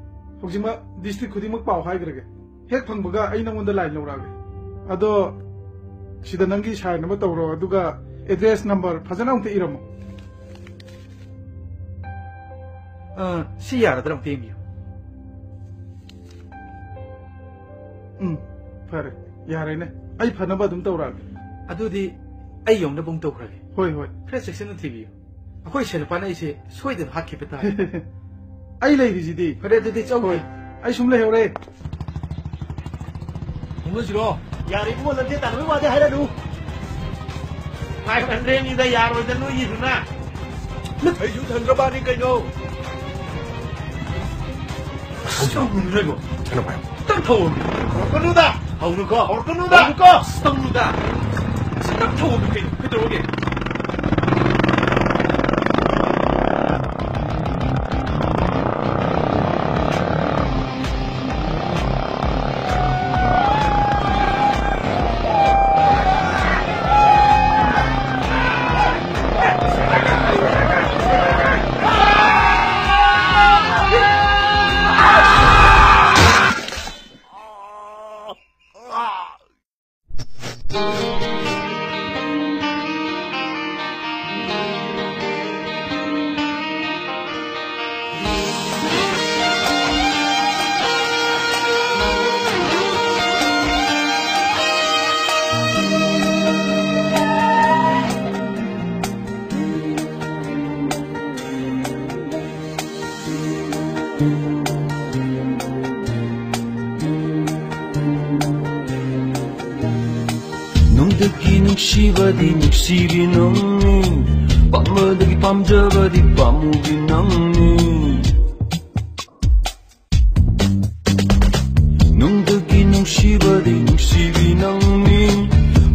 ꯍꯧꯖꯤꯛꯃꯛ ꯗꯤꯁꯇ꯭ꯔꯤꯛ ꯈꯨꯗꯤꯡꯃꯛ ꯄꯥꯎ ꯍꯥꯏꯈ꯭ꯔꯒꯦ꯫ ꯍꯦꯛ ꯐꯪꯕꯒ ꯑꯩ ꯅꯪꯉꯣꯟꯗ ꯂꯥꯏꯟ ꯂꯧꯔꯛꯑꯒꯦ꯫ ꯑꯗꯣ ꯁꯤꯗ ꯅꯪꯒꯤ ꯁꯥꯏꯟ ꯑꯃ ꯇꯧꯔꯣ, ꯑꯗꯨꯒ ꯑꯦꯗ꯭ꯔꯦꯁ ꯅꯝꯕꯔ ꯐꯖꯅ ꯑꯃꯨꯛꯇ ꯏꯔꯝꯃꯣ꯫ ꯑ, ꯁꯤ ꯌꯥꯔꯗ꯭ꯔꯥ ꯑꯃꯨꯛꯇ ꯌꯦꯡꯕꯤꯌꯨ꯫ ꯎꯝ, ꯐꯔꯦ, ꯌꯥꯔꯦꯅꯦ꯫ ꯑꯩ ꯐꯅꯕ ꯑꯗꯨꯝ ꯇꯧꯔꯛꯑꯒꯦ꯫ ꯑꯗꯨꯗꯤ ꯑꯩ ꯌꯧꯅꯕ ꯑꯃꯨꯛ ꯇꯧꯈ꯭ꯔꯒꯦ꯫ ꯍꯣꯏ, ꯍꯣꯏ꯫ ꯈꯔ ꯆꯦꯛꯁꯤꯟꯅ ꯊꯤꯕꯤꯌꯨ꯫ ꯑꯩꯈꯣꯏ ꯁꯦꯟ ꯅꯨꯄꯥꯅ ꯑꯩꯁꯦ ꯁꯣꯏꯗꯅ ꯍꯥꯠꯈꯤꯕ ꯇꯥꯏ꯫ ꯑꯩ ꯂꯩꯔꯤꯁꯤꯗꯤ꯫ ꯐꯔꯦ, ꯑꯗꯨꯗꯤ ꯆꯧꯁꯤ꯫ ꯍꯣꯏ, ꯑꯩ ꯁꯨꯝ ꯂꯩꯍꯧꯔꯦ꯫ ꯈꯨꯝꯃꯁꯤꯔꯣ? ꯌꯥꯔꯦ ꯏꯕꯨꯡꯉꯣ, ꯂꯝꯖꯦꯜ ꯇꯥꯟꯅꯕꯩ ꯋꯥꯗꯤ ꯍꯥꯏꯔꯅꯨ꯫ ꯐꯥꯏꯚ ꯍꯟꯗ꯭ꯔꯦꯠꯅꯤꯗ, ꯌꯥꯔꯣꯏꯗ ꯅꯣꯏꯒꯤꯗꯨꯅ꯫ ꯑꯩꯁꯨ ꯊꯟꯗ꯭ꯔꯕꯥꯅꯤ ꯀꯩꯅꯣ꯫ ꯇꯪ ꯊꯧꯑꯣ꯫ ꯍꯧꯔꯛꯀꯅꯨꯗ! ꯍꯧꯅꯨꯀꯣ! ꯍꯧꯔꯛꯀꯅꯨꯗ! ꯍꯧꯅꯨꯀꯣ! ꯇꯧꯅꯨꯗ! ꯇꯪ ꯊꯧꯑꯣ ꯀꯩꯅꯣ? ꯀꯩꯗꯧꯔꯒꯦ? ꯅꯨꯡꯗꯒꯤ ꯅꯨꯡꯁꯤꯕꯗꯤ ꯅꯨꯡꯁꯤꯕꯤ ꯅꯪꯅꯤ, ꯄꯥꯝꯕꯗꯒꯤ ꯄꯥꯝꯖꯕꯗꯤ ꯄꯥꯝꯃꯨꯕꯤ ꯅꯪꯅꯤ꯫ ꯅꯨꯡꯗꯒꯤ ꯅꯨꯡꯁꯤꯕꯗꯤ ꯅꯨꯡꯁꯤꯕꯤ ꯅꯪꯅꯤ,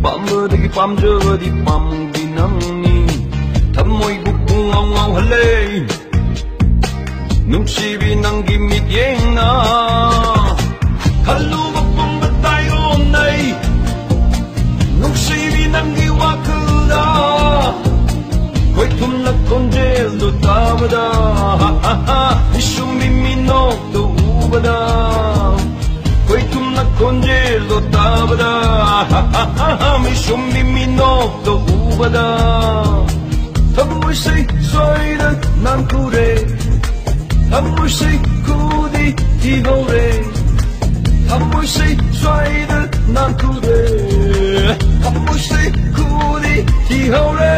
ꯄꯥꯝꯕꯗꯒꯤ ꯄꯥꯝꯖꯕꯗꯤ ꯄꯥꯝꯃꯨꯕꯤ ꯅꯪꯅꯤ꯫ ꯊꯃꯣꯏꯕꯨ ꯄꯨꯡꯉꯥꯎ ꯉꯥꯎꯍꯜꯂꯦ ꯅꯨꯡꯁꯤꯕꯤ ꯅꯪꯒꯤ ꯃꯤꯠꯌꯦꯡꯅ꯫ ꯈꯜꯂꯨꯕ ꯄꯨꯝꯕ ꯇꯥꯏꯑꯣꯟꯅꯩ ꯅꯨꯡꯁꯤꯕꯤ ꯅꯪꯒꯤ ꯋꯥꯈꯜꯗ꯫ ꯈꯣꯏꯊꯨꯝꯅ ꯈꯣꯟꯖꯦꯜꯗꯨ ꯇꯥꯕꯗ꯫ ꯎꯕꯗ, ꯃꯤꯁꯨꯝꯕꯤ ꯃꯤꯅꯣꯛꯇ ꯎꯕꯗ, ꯊꯃꯣꯏꯁꯦ ꯁ꯭ꯋꯥꯏꯗ ꯅꯥꯟꯊꯨꯔꯦ, ꯊꯃꯣꯏꯁꯦ ꯈꯨꯗꯤ ꯊꯤꯍꯧꯔꯦ, ꯊꯃꯣꯏꯁꯦ ꯁ꯭ꯋꯥꯏꯗ ꯅꯥꯟꯊꯨꯔꯦ, ꯊꯃꯣꯏꯁꯦ ꯈꯨꯗꯤ ꯊꯤꯍꯧꯔꯦ꯫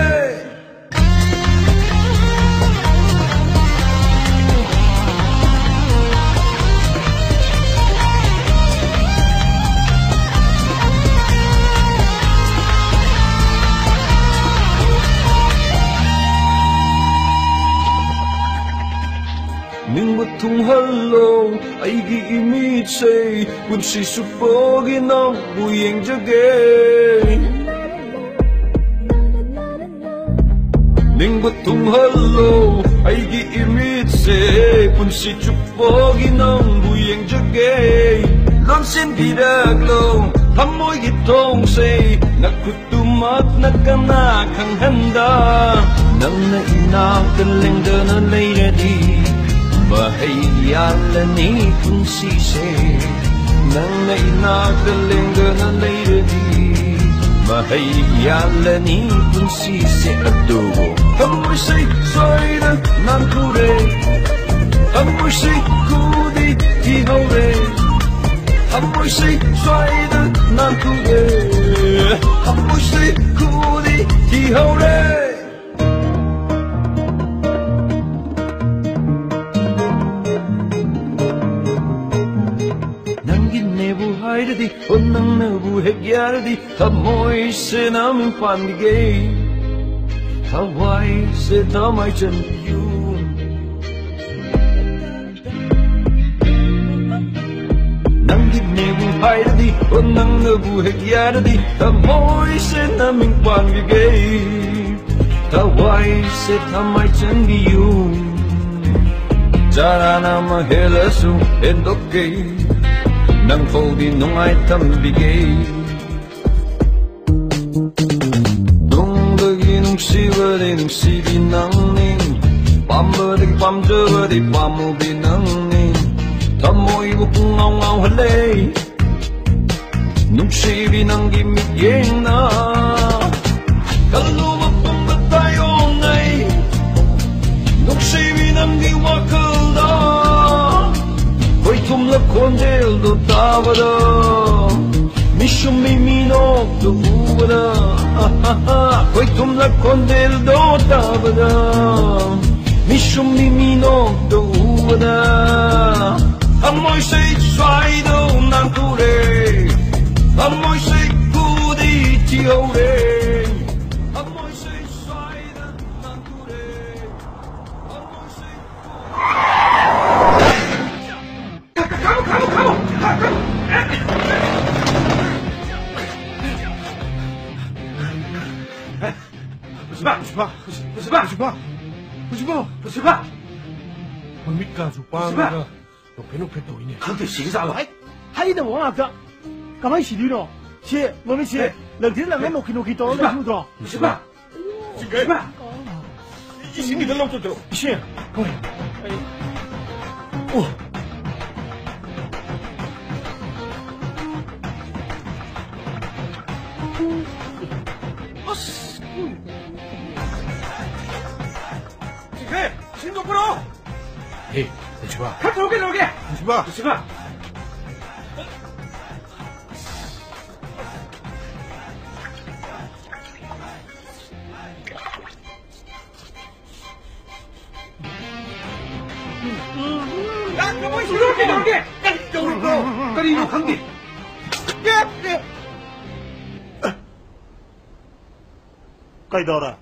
ꯅꯤꯡꯕ ꯊꯨꯡꯍꯜꯂꯣ ꯑꯩꯒꯤ ꯏꯃꯤꯠꯁꯦ, ꯄꯨꯟꯁꯤ ꯆꯨꯞꯄꯒꯤ ꯅꯪꯕꯨ ꯌꯦꯡꯖꯒꯦ꯫ ꯅꯤꯡꯕ ꯊꯨꯡꯍꯜꯂꯣ ꯑꯩꯒꯤ ꯏꯃꯤꯠꯁꯦ, ꯄꯨꯟꯁꯤ ꯆꯨꯞꯄꯒꯤ ꯅꯪꯕꯨ ꯌꯦꯡꯖꯒꯦ꯫ ꯂꯣꯟꯁꯤꯟꯕꯤꯔꯛꯂꯣ ꯊꯃꯣꯏꯒꯤ ꯊꯣꯡꯁꯦ, ꯅꯈꯨꯠꯇꯨꯃꯛꯅ ꯀꯅꯥ ꯈꯪꯍꯟꯗ꯫ ꯅꯪꯅ ꯏꯅꯥꯛꯇ ꯂꯦꯡꯗꯅ ꯂꯩꯔꯗꯤ, ꯃꯍꯩ ꯌꯥꯜꯂꯅꯤ ꯄꯨꯟꯁꯤꯁꯦ꯫ ꯅꯪꯅ ꯏꯅꯥꯛꯇ ꯂꯦꯡꯗꯅ ꯂꯩꯔꯗꯤ, ꯃꯍꯩ ꯌꯥꯜꯂꯅꯤ ꯄꯨꯟꯁꯤꯁꯦ꯫ ꯑꯗꯨꯕꯨ ꯊꯃꯣꯏꯁꯦ ꯁ꯭ꯋꯥꯏꯗ ꯅꯥꯟꯊꯨꯔꯦ, ꯊꯃꯣꯏꯁꯦ ꯈꯨꯗꯤ ꯊꯤꯍꯧꯔꯦ, ꯊꯃꯣꯏꯁꯦ ꯁ꯭ꯋꯥꯏꯗ ꯅꯥꯟꯊꯨꯔꯦ, ꯊꯃꯣꯏꯁꯦ ꯈꯨꯗꯤ ꯊꯤꯍꯧꯔꯦ꯫ ꯅꯪꯒꯤꯅꯦꯕꯨ ꯍꯥꯏꯔꯗꯤ, ꯑꯣ, ꯅꯪꯅꯕꯨ ꯍꯦꯛ ꯌꯥꯔꯗꯤ, ꯊꯃꯣꯏꯁꯦ ꯅꯃꯤꯡ ꯄꯥꯟꯕꯤꯒꯦ, ꯊꯋꯥꯏꯁꯦ ꯊꯃꯥꯏ ꯆꯟꯕꯤꯌꯨ꯫ ꯅꯪꯒꯤꯅꯦꯕꯨ ꯍꯥꯏꯔꯗꯤ, ꯑꯣ, ꯅꯪꯅꯕꯨ ꯍꯦꯛ ꯌꯥꯔꯗꯤ, ꯊꯃꯣꯏꯁꯦ ꯅꯃꯤꯡ ꯄꯥꯟꯕꯤꯒꯦ, ꯊꯋꯥꯏꯁꯦ ꯊꯃꯥꯏ ꯆꯟꯕꯤꯌꯨ꯫ ꯆꯔꯥꯅ ꯑꯃ ꯍꯦꯜꯂꯁꯨ ꯍꯦꯟꯗꯣꯛꯀꯦ, ꯅꯪ ꯐꯥꯎꯗꯤ ꯅꯨꯡꯉꯥꯏ ꯊꯝꯕꯤꯒꯦ꯫ ꯅꯨꯡꯗꯒꯤ ꯅꯨꯡꯁꯤꯕꯗꯤ ꯅꯨꯡꯁꯤꯕꯤ ꯅꯪꯅꯤ, ꯄꯥꯝꯕꯗꯤ ꯄꯥꯝꯖꯕꯗꯤ ꯄꯥꯝꯃꯨꯕꯤ ꯅꯪꯅꯤ꯫ ꯊꯃꯣꯏꯕꯨ ꯄꯨꯡꯉꯥꯎ ꯉꯥꯎꯍꯜꯂꯦ, ꯅꯨꯡ ꯅꯨꯡꯁꯤꯕꯤ ꯅꯪꯒꯤ ꯃꯤꯠꯌꯦꯡꯅ ꯀꯜꯂꯨꯕ ꯄꯨꯝꯕ ꯇꯥꯏꯑꯣꯅꯩ꯫ ꯅꯨꯡꯁꯤꯕꯤ ꯅꯪꯒꯤ ꯋꯥꯈꯜꯗ ꯈꯣꯏꯊꯨꯝꯂ ꯈꯣꯟꯖꯦꯜꯗꯣ ꯇꯥꯕꯗ, ꯃꯤꯁꯨꯝꯕꯤ ꯃꯤꯅꯣꯛꯇꯣ ꯎꯕꯗ, ꯑꯍꯥꯍꯥ, ꯈꯣꯏꯊꯨꯝꯂ ꯈꯣꯟꯖꯦꯜꯗꯣ ꯇꯥꯕꯗ, ꯃꯤꯁꯨꯝꯕꯤ ꯃꯤꯅꯣꯛꯇꯣ ꯎꯕꯗ, ꯊꯃꯣꯏꯁꯦ ꯁ꯭ꯋꯥꯏꯗ ꯅꯥꯟꯊꯣꯔꯦ, ꯊꯃꯣꯏꯁꯦ ꯈꯨꯗꯤ ꯊꯤꯍꯧꯔꯦ, ꯊꯃꯣꯏꯁꯦ ꯁ꯭ꯋꯥꯏꯗ ꯅꯥꯟꯊꯣꯔꯦ, ꯊꯃꯣꯏꯁꯦ ꯄꯨꯟꯁꯤꯕ! ꯄꯨꯟꯁꯤꯕ! ꯄꯨꯟꯁꯤꯕ! ꯄꯨꯟꯁꯤꯕ! ꯃꯃꯤꯠꯀꯥꯁꯨ ꯄꯥꯡꯉꯒ ꯅꯣꯛꯐꯦꯠ ꯅꯣꯛꯐꯦꯠ ꯇꯧꯏꯅꯦ꯫ ꯈꯪꯗꯦ, ꯁꯤꯒꯖꯥꯠꯂꯣ? ꯍꯩ! ꯍꯩꯅꯕ ꯉꯥꯛꯇ꯫ ꯀꯃꯥꯏꯅ ꯁꯤꯗꯣꯏꯅꯣ? ꯁꯤ ꯃꯃꯤꯠꯁꯦ ꯂꯪꯊ꯭ꯔꯤ ꯂꯪꯉ ꯅꯣꯛꯈꯤ ꯅꯣꯛꯈꯤ ꯇꯧꯔ ꯂꯩꯕꯗꯣ꯫ ꯄꯨꯟꯁꯤꯕ! ꯄꯨꯟꯁꯤꯕ! ꯏꯁꯤꯡ ꯈꯤꯇ ꯂꯧꯊꯣꯛꯆꯔꯣ꯫ ꯏꯁꯤꯡ? ꯍꯣꯏ꯫ ꯑꯩ, ꯑꯣ꯫ ꯑꯁ! ꯆꯤꯡꯈꯩ, ꯏꯁꯤꯡꯗꯣ ꯄꯨꯔꯛꯑꯣ꯫ ꯍꯦ, ꯄꯨꯟꯁꯤꯕ꯫ ꯈꯔ ꯄꯨꯔꯛꯑꯣ ꯀꯩꯗꯧꯔꯒꯦ? ꯄꯨꯟꯁꯤꯕ꯫ ꯄꯨꯟꯁꯤꯕ꯫ ꯀꯔꯤꯅꯣ ꯈꯪꯗꯦ꯫ ꯀꯩꯗꯧꯔꯦ?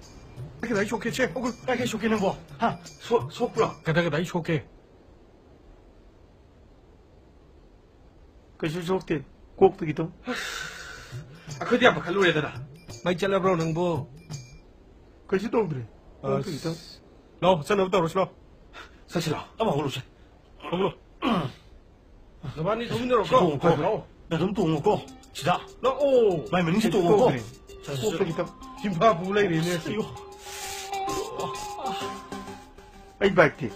ꯀꯗꯥꯏ ꯁꯣꯛꯀꯦ, ꯁꯦ? ꯀꯥꯏ ꯀꯥꯏ ꯁꯣꯛꯀꯦ ꯅꯪꯕꯣ? ꯍꯥ? ꯁꯣ-, ꯁꯣꯛꯄ꯭ꯔꯣ? ꯀꯗꯥꯏ ꯀꯗꯥꯏ ꯁꯣꯛꯀꯦ? ꯀꯩꯁꯨ ꯁꯣꯛꯇꯦ꯫ ꯀꯣꯛꯇꯒꯤ ꯇꯧ꯫ ꯑꯩꯈꯣꯏꯗꯤ ꯌꯥꯝ ꯄꯥꯈꯠꯂꯨꯔꯦꯗꯅ꯫ ꯃꯩ ꯆꯠꯂꯕ꯭ꯔꯣ ꯅꯪꯕꯨ? ꯀꯩꯁꯨ ꯇꯧꯗ꯭ꯔꯦ꯫ ꯀꯣꯛꯇꯒꯤ ꯇꯧ꯫ ꯑꯁ꯫ ꯂꯥꯛꯑꯣ, ꯆꯠꯅꯕ ꯇꯧꯔꯁꯤ ꯂꯥꯛꯑꯣ꯫ ꯆꯠꯁꯤ ꯂꯥꯛꯑꯣ꯫ ꯑꯃ ꯍꯧꯔꯨꯁꯦ꯫ ꯍꯧꯔꯣ꯫ ꯅꯕꯥꯅꯤ ꯊꯧꯃꯤꯟꯅꯔꯣꯀꯣ꯫ ꯁꯤ ꯇꯣꯡꯉꯨꯀꯣ꯫ ꯂꯥꯛꯑꯣ꯫ ꯅꯗꯨꯝ ꯇꯣꯡꯉꯨꯀꯣ꯫ ꯁꯤꯗ꯫ ꯂꯥꯛꯑꯣ꯫ ꯃꯥꯏ ꯃꯅꯤꯡꯁꯤ ꯇꯣꯡꯉꯨꯀꯣ꯫ ꯀꯣꯛꯇꯒꯤ ꯇꯧ꯫ ꯆꯠꯁꯤ, ꯆꯠꯁꯤ꯫ ꯀꯣꯛꯇꯒꯤ ꯇꯧ꯫ ꯆꯤꯝꯐꯥ ꯄꯨ ꯂꯩꯔꯦꯅꯦ꯫ ꯑꯁ, ꯑꯌꯣ꯫ ꯑꯩ ꯕꯥꯏꯛꯇꯤ?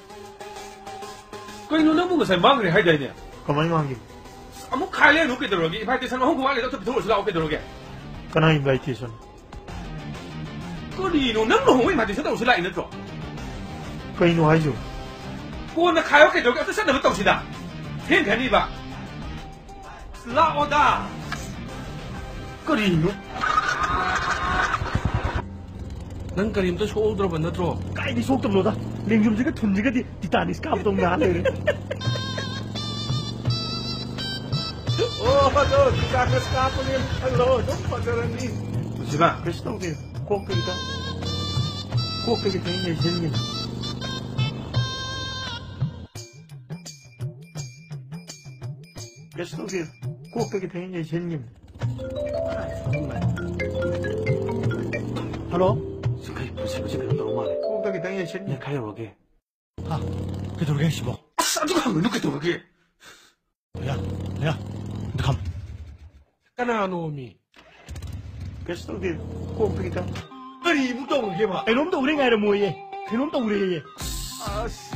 ꯀꯩꯅꯣ, ꯅꯪꯕꯨ ꯉꯁꯥꯏ ꯃꯥꯡꯈ꯭ꯔꯦ ꯍꯥꯏꯗꯥꯏꯅꯦ? ꯀꯃꯥꯏ ꯃꯥꯡꯒꯦ? ꯑꯃꯨꯛ ꯈꯥꯏ ꯂꯩꯔꯨ ꯀꯩꯗꯧꯔꯒꯦ? Invitation ꯑꯍꯨꯝ ꯋꯥꯠꯂꯤꯗ ꯑꯝꯇ ꯄꯤꯊꯣꯛꯎꯔꯁꯤ ꯂꯥꯛꯑꯣ ꯀꯩꯗꯧꯔꯒꯦ? ꯀꯅꯥ invitation? ꯀꯔꯤꯅꯣ? ꯅꯪ ꯂꯨꯍꯣꯡꯕ invitation ꯇꯧꯔꯁꯤ ꯂꯥꯛꯏ ꯅꯠꯇ꯭ꯔꯣ? ꯀꯩꯅꯣ ꯍꯥꯏꯁꯤꯕꯣ? ꯀꯣꯟꯅ ꯈꯥꯏꯌꯣ ꯀꯩꯗꯧꯔꯒꯦ? ꯑꯝꯇ ꯆꯠꯅꯕ ꯇꯧꯁꯤꯗ꯫ ꯊꯦꯡꯈ꯭ꯔꯅꯤꯕ꯫ ꯂꯥꯛꯑꯣꯗ꯫ ꯀꯔꯤꯅꯣ? ꯅꯪ ꯀꯔꯤꯝꯇ ꯁꯣꯛꯍꯧꯗ꯭ꯔꯕ ꯅꯠꯇ꯭ꯔꯣ? ꯀꯥꯏꯗꯩ ꯁꯣꯛꯇꯕꯅꯣꯗ? ꯂꯦꯡꯖꯨꯝꯁꯤꯒ ꯊꯨꯟꯁꯤꯒꯗꯤ Titanic ꯀꯥꯞꯄꯗꯧ ꯅꯥ ꯂꯩꯔꯦ꯫ ꯑꯣ, ꯑꯗꯣ Titanic ꯀꯥꯞꯄꯅꯦꯅ ꯈꯜꯂꯣ, ꯑꯗꯨꯝ ꯐꯖꯔꯅꯤ꯫ ꯄꯨꯟꯁꯤꯕ꯫ ꯀꯩꯁꯨ ꯇꯧꯗꯦ꯫ ꯀꯣꯛꯇ ꯈꯤꯇꯪ, ꯀꯣꯛꯇ ꯈꯤꯇꯪ ꯌꯩꯁꯤꯟꯒꯦ꯫ ꯀꯩꯁꯨ ꯇꯧꯗꯦ꯫ ꯀꯣꯛꯇ ꯈꯤꯇꯪ ꯌꯩꯁꯤꯟꯒꯤꯕꯅꯦ꯫ ꯍꯜꯂꯣ? ꯁꯤ ꯀꯩ ꯄꯨꯟꯁꯤꯕꯁꯤ ꯀꯩꯅꯣ ꯇꯧꯔ ꯃꯥꯜꯂꯦ꯫ ꯀꯣꯛꯇ ꯈꯤꯇꯪ ꯌꯩꯁꯤꯟꯒꯤꯕꯅꯦ꯫ ꯅꯪ ꯈꯥꯏ ꯌꯧꯔꯒꯦ꯫ ꯍꯥ? ꯀꯩꯗꯧꯔꯒꯦ ꯍꯥꯏꯁꯤꯕꯣ? ꯑꯁ, ꯑꯗꯨ ꯍꯪꯒꯅꯨ ꯀꯩꯗꯧꯔꯒꯦ? ꯂꯣꯌꯥ, ꯂꯣꯌꯥ, ꯑꯝꯇ ꯈꯥꯝ꯫ ꯀꯅꯥꯅꯣꯃꯤ? ꯀꯩꯁꯨ ꯇꯧꯗꯦ꯫ ꯀꯣꯛꯇ ꯈꯤꯇꯪ꯫ ꯀꯔꯤꯕꯨ ꯇꯧꯔꯒꯦꯕ? ꯀꯩꯅꯣꯝ ꯇꯧꯔꯦ ꯉꯥꯏꯔꯝꯃꯣꯌꯦ꯫ ꯀꯩꯅꯣꯝ ꯇꯧꯔꯦꯌꯦ꯫ ꯑꯁ꯫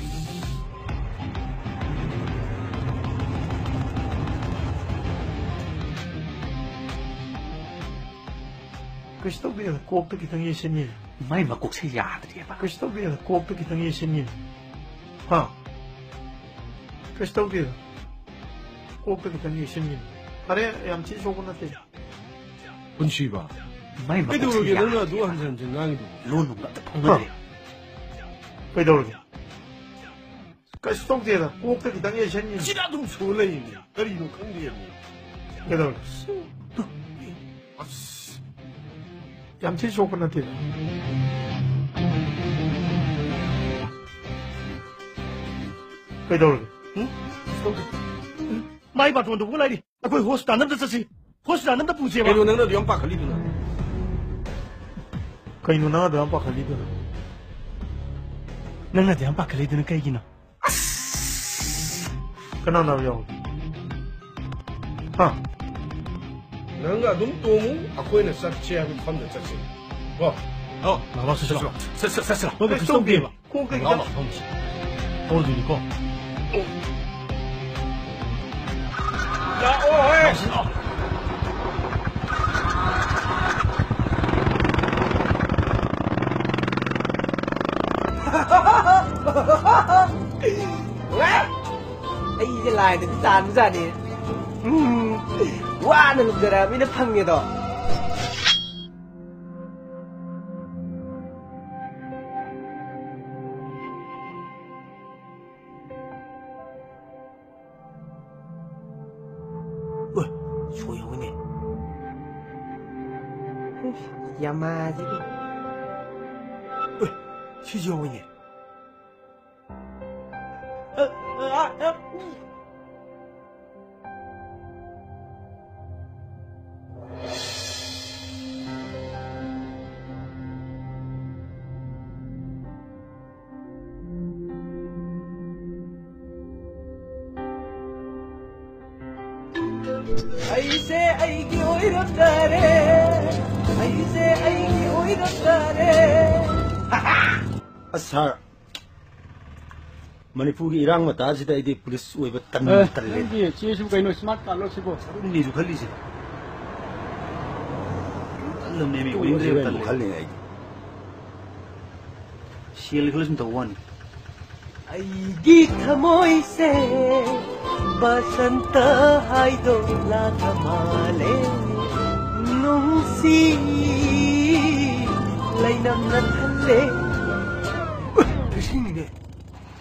ꯀꯩꯁꯨ ꯇꯧꯗꯦꯗ, ꯀꯣꯛꯇ ꯈꯤꯇꯪ ꯌꯩꯁꯟꯉꯤꯅꯦ꯫ ꯃꯥꯏ ꯃꯀꯣꯛꯁꯦ ꯌꯥꯗ꯭ꯔꯦꯕ꯫ ꯀꯩꯁꯨ ꯇꯧꯗꯦꯗ, ꯀꯣꯛꯇ ꯈꯤꯇꯪ ꯌꯩꯁꯟꯉꯤꯅꯦ꯫ ꯍꯥ? ꯀꯩꯁꯨ ꯇꯧꯗꯦꯗ꯫ ꯀꯣꯛꯇ ꯈꯤꯇꯪ ꯌꯩꯁꯟꯉꯤꯅꯦ꯫ ꯐꯔꯦ, ꯌꯥꯝ ꯊꯤ ꯁꯣꯛꯄ ꯅꯠꯇꯦ꯫ ꯄꯨꯟꯁꯤꯕ꯫ ꯃꯥꯏ ꯃꯀꯣꯛꯁꯦ ꯀꯩꯗꯧꯔꯒꯦ ꯅꯪꯅ ꯌꯥꯗ꯭ꯔꯦ꯫ ꯑꯗꯨ ꯍꯟꯖꯟ ꯍꯟꯖꯟ ꯉꯥꯡꯉꯤꯗꯨꯕꯨ? ꯂꯣꯟ ꯅꯨꯡꯒ ꯑꯝꯇ ꯐꯥꯎꯅꯗ꯭ꯔꯦ꯫ ꯍꯥ? ꯀꯩꯗꯧꯔꯒꯦ? ꯀꯩꯁꯨ ꯇꯧꯗꯦꯗ, ꯀꯣꯛꯇ ꯈꯤꯇꯪ ꯌꯩꯁꯟꯉꯤꯅꯦ꯫ ꯁꯤꯗ ꯑꯗꯨꯝ ꯁꯣ ꯂꯩꯌꯦꯃꯤ꯫ ꯀꯔꯤꯅꯣ ꯈꯪꯗꯦꯃꯤ꯫ ꯀꯩꯗꯧꯔꯒꯦ? ꯑꯁ꯫ ꯌꯥꯝ ꯊꯤ ꯁꯣꯛꯄ ꯅꯠꯇꯦꯗ꯫ ꯀꯩꯗꯧꯔꯒꯦ? ꯎꯝ? ꯃꯥꯏ ꯕꯥꯇꯣꯟ ꯇꯧꯕꯒ ꯂꯥꯏꯔꯤ꯫ ꯑꯩꯈꯣꯏ ꯍꯣꯁꯄꯤꯇꯥꯜ ꯑꯝꯇ ꯆꯠꯁꯤ꯫ ꯍꯣꯁꯄꯤꯇꯥꯜ ꯑꯝꯇ ꯄꯨꯁꯦꯕ꯫ ꯀꯩꯅꯣ ꯅꯪꯅ ꯑꯗꯨ ꯌꯥꯝ ꯄꯥꯈꯠꯂꯤꯗꯨꯅ? ꯀꯩꯅꯣ ꯅꯪ ꯑꯗꯨ ꯌꯥꯝ ꯄꯥꯈꯠꯂꯤꯗꯨꯅ? ꯅꯪꯅ ꯑꯗꯨ ꯌꯥꯝ ꯄꯥꯈꯠꯂꯤꯗꯨꯅ ꯀꯩꯒꯤꯅꯣ? ꯑꯁ! ꯀꯅꯥ ꯅꯥꯕ ꯌꯥꯎꯔꯒꯦ? ꯍꯥ? ꯅꯪꯒ ꯑꯗꯨꯝ ꯇꯣꯡꯉꯨ, ꯑꯩꯈꯣꯏꯅ ꯆꯠꯁꯦ ꯍꯥꯏꯕ ꯃꯐꯝꯗ ꯆꯠꯁꯦ꯫ ꯀꯣ? ꯑꯣ, ꯂꯥꯛꯑꯣ, ꯆꯠꯁꯤ ꯂꯥꯛꯑꯣ꯫ ꯆꯠ-, ꯆꯠ-, ꯆꯠꯁꯤ ꯂꯥꯛꯑꯣ꯫ ꯃꯣꯏ ꯀꯩꯁꯨ ꯇꯧꯗꯦꯕ꯫ ꯀꯣꯛ ꯀꯩ ꯂꯥꯛꯑꯣ, ꯈꯤꯇꯪ ꯂꯥꯛꯑꯣ, ꯐꯝꯁꯤ꯫ ꯍꯧꯔꯗꯣꯏꯅꯤꯀꯣ꯫ ꯂꯥꯛ ꯇꯥꯏꯗꯗꯤ ꯇꯥꯟꯕꯖꯥꯠꯅꯤ꯫ ꯎꯝ, ꯋꯥꯅ ꯂꯨꯞꯖꯔꯛꯑꯃꯤꯅ ꯐꯪꯉꯦꯗꯣ꯫ ꯎ, ꯁꯣꯏꯍꯧꯏꯅꯦ꯫ ꯌꯥꯃꯥꯁꯤꯗꯤ꯫ ꯎ, ꯁꯤꯁꯨ ꯌꯧꯏꯅꯦ꯫ ꯑ, ꯑ, ꯑ, ꯑ꯫ ꯑꯩꯁꯦ ꯑꯩꯒꯤ ꯑꯣꯏꯔꯝꯗꯔꯦ, ꯑꯩꯁꯦ ꯑꯩꯒꯤ ꯑꯣꯏꯔꯝꯗꯔꯦ꯫ ꯑꯁ, ꯁꯥꯔ, ꯃꯅꯤꯄꯨꯔꯒꯤ ꯏꯔꯥꯡ ꯃꯇꯥꯁꯤꯗ ꯑꯩꯗꯤ ꯄꯨꯂꯤꯁ ꯑꯣꯏꯕ ꯇꯟ-, ꯑꯦ, ꯇꯜꯂꯦ꯫ ꯅꯪꯒꯤ ꯆꯦꯁꯨ ꯀꯩꯅꯣ ꯁ꯭ꯃꯥꯔꯠ ꯀꯥꯔꯗꯂꯣ ꯁꯤꯕꯣ? ꯑꯗꯨꯅꯤꯁꯨ ꯈꯜꯂꯤꯁꯦ꯫ ꯇꯜꯂꯝꯅꯦꯃꯤ, ꯑꯣꯏꯅꯤꯡꯗ꯭ꯔꯦꯕ, ꯇꯜꯂꯦ꯫ ꯈꯜꯂꯤꯅꯦ ꯑꯩꯗꯤ꯫ ꯁꯦꯜ ꯈꯜꯂ ꯁꯨꯝ ꯇꯧꯕ ꯋꯥꯅꯤ꯫ ꯑꯩꯒꯤ ꯊꯃꯣꯏꯁꯦ ꯕꯁꯟꯇ ꯍꯥꯏꯗꯣ ꯂꯥꯛꯂ ꯃꯥꯜꯂꯦ꯫ ꯅꯨꯡꯁꯤ ꯂꯩꯅꯝꯅ ꯊꯜꯂꯦ꯫ ꯎ, ꯂꯤꯁꯤꯡꯅꯤꯅꯦ꯫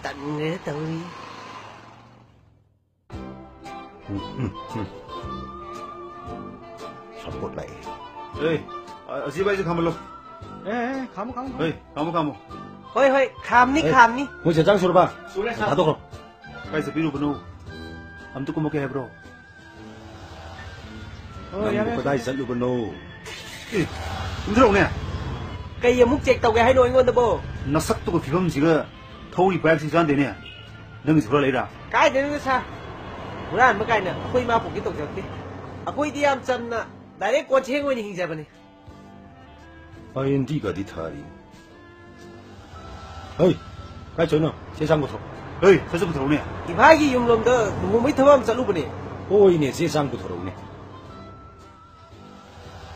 ꯇꯟꯈ꯭ꯔꯦ ꯇꯧꯔꯤ꯫ ꯎꯝ, ꯎꯝ, ꯎꯝ꯫ ꯁꯞꯄꯣꯔꯠ ꯂꯥꯛꯑꯦ꯫ ꯑꯦ, ꯑ-, ꯑꯁꯤ ꯚꯥꯏꯁꯦ ꯈꯥꯝꯃꯜꯂꯣ꯫ ꯑꯦ, ꯑꯦ, ꯈꯥꯝꯃꯣ, ꯈꯥꯝꯃꯣ, ꯈꯥꯝꯃꯣ꯫ ꯑꯦ, ꯈꯥꯝꯃꯣ, ꯈꯥꯝꯃꯣ꯫ ꯍꯣꯏ, ꯍꯣꯏ, ꯈꯥꯝꯅꯤ, ꯑꯦ, ꯈꯥꯝꯅꯤ꯫ ꯃꯣꯏ ꯆꯦ ꯆꯥꯡ ꯁꯨꯔꯕ? ꯁꯨꯔꯦ, ꯁꯥꯔ꯫ ꯊꯥꯗꯣꯛꯈ꯭ꯔꯣ꯫ ꯀꯥꯏ ꯆꯠꯄꯤꯔꯨꯕꯅꯣ? ꯑꯝꯇ ꯀꯨꯝꯃꯛꯀꯦ ꯍꯥꯏꯕ꯭ꯔꯣ? ꯑꯣ, ꯅꯪꯕꯨ ꯌꯥꯔꯦ, ꯀꯗꯥꯏ ꯌꯥꯔꯦ꯫ ꯆꯠꯂꯨꯕꯅꯣ? ꯑꯦ, ꯀꯨꯝꯊꯔꯛꯎꯅꯦ꯫ ꯀꯩ ꯑꯃꯨꯛ ꯆꯦꯛ ꯇꯧꯒꯦ ꯍꯥꯏꯅꯣ ꯑꯩꯉꯣꯟꯗꯕꯣ? ꯅꯁꯛꯇꯨꯒ ꯐꯤꯕꯝꯁꯤꯒ ꯊꯧꯔꯤ ꯕꯥꯏꯛꯁꯤ ꯆꯥꯟꯗꯦꯅꯦ꯫ ꯅꯪꯒꯤꯁꯨ ꯈꯔ ꯂꯩꯔꯥ? ꯀꯥꯏꯗꯩꯅꯣꯗ ꯁꯥꯔ? ꯍꯨꯔꯥꯟꯕ ꯀꯥꯏꯅ ꯑꯩꯈꯣꯏ ꯏꯃꯥ ꯄꯣꯛꯀꯦ ꯇꯧꯖꯔꯛꯇꯦ꯫ ꯑꯩꯈꯣꯏꯗꯤ ꯌꯥꯝ ꯆꯝꯅ ꯗꯥꯏꯔꯦꯛ ꯀꯣꯟꯊꯦꯡ ꯑꯣꯏꯅ ꯍꯤꯡꯖꯕꯅꯤ꯫ ꯑꯥꯏ ꯑꯦꯟ ꯗꯤꯒꯗꯤ ꯊꯥꯔꯤ꯫ ꯍꯩ, ꯀꯥꯏ ꯆꯠꯅꯣ? ꯆꯦ ꯆꯥꯡ ꯄꯨꯊꯣꯔꯛꯑꯣ꯫ ꯍꯩ, ꯁꯠ ꯁꯠ ꯄꯨꯊꯣꯔꯛꯎꯅꯦ꯫ ꯏꯚꯥꯏꯒꯤ ꯌꯨꯝꯂꯣꯝꯗ ꯂꯨꯍꯣꯡꯕꯩ ꯊꯕꯛ ꯑꯃ ꯆꯠꯂꯨꯕꯅꯦ꯫ ꯍꯣꯏꯅꯦ, ꯆꯦ ꯆꯥꯡ ꯄꯨꯊꯣꯔꯛꯎꯅꯦ꯫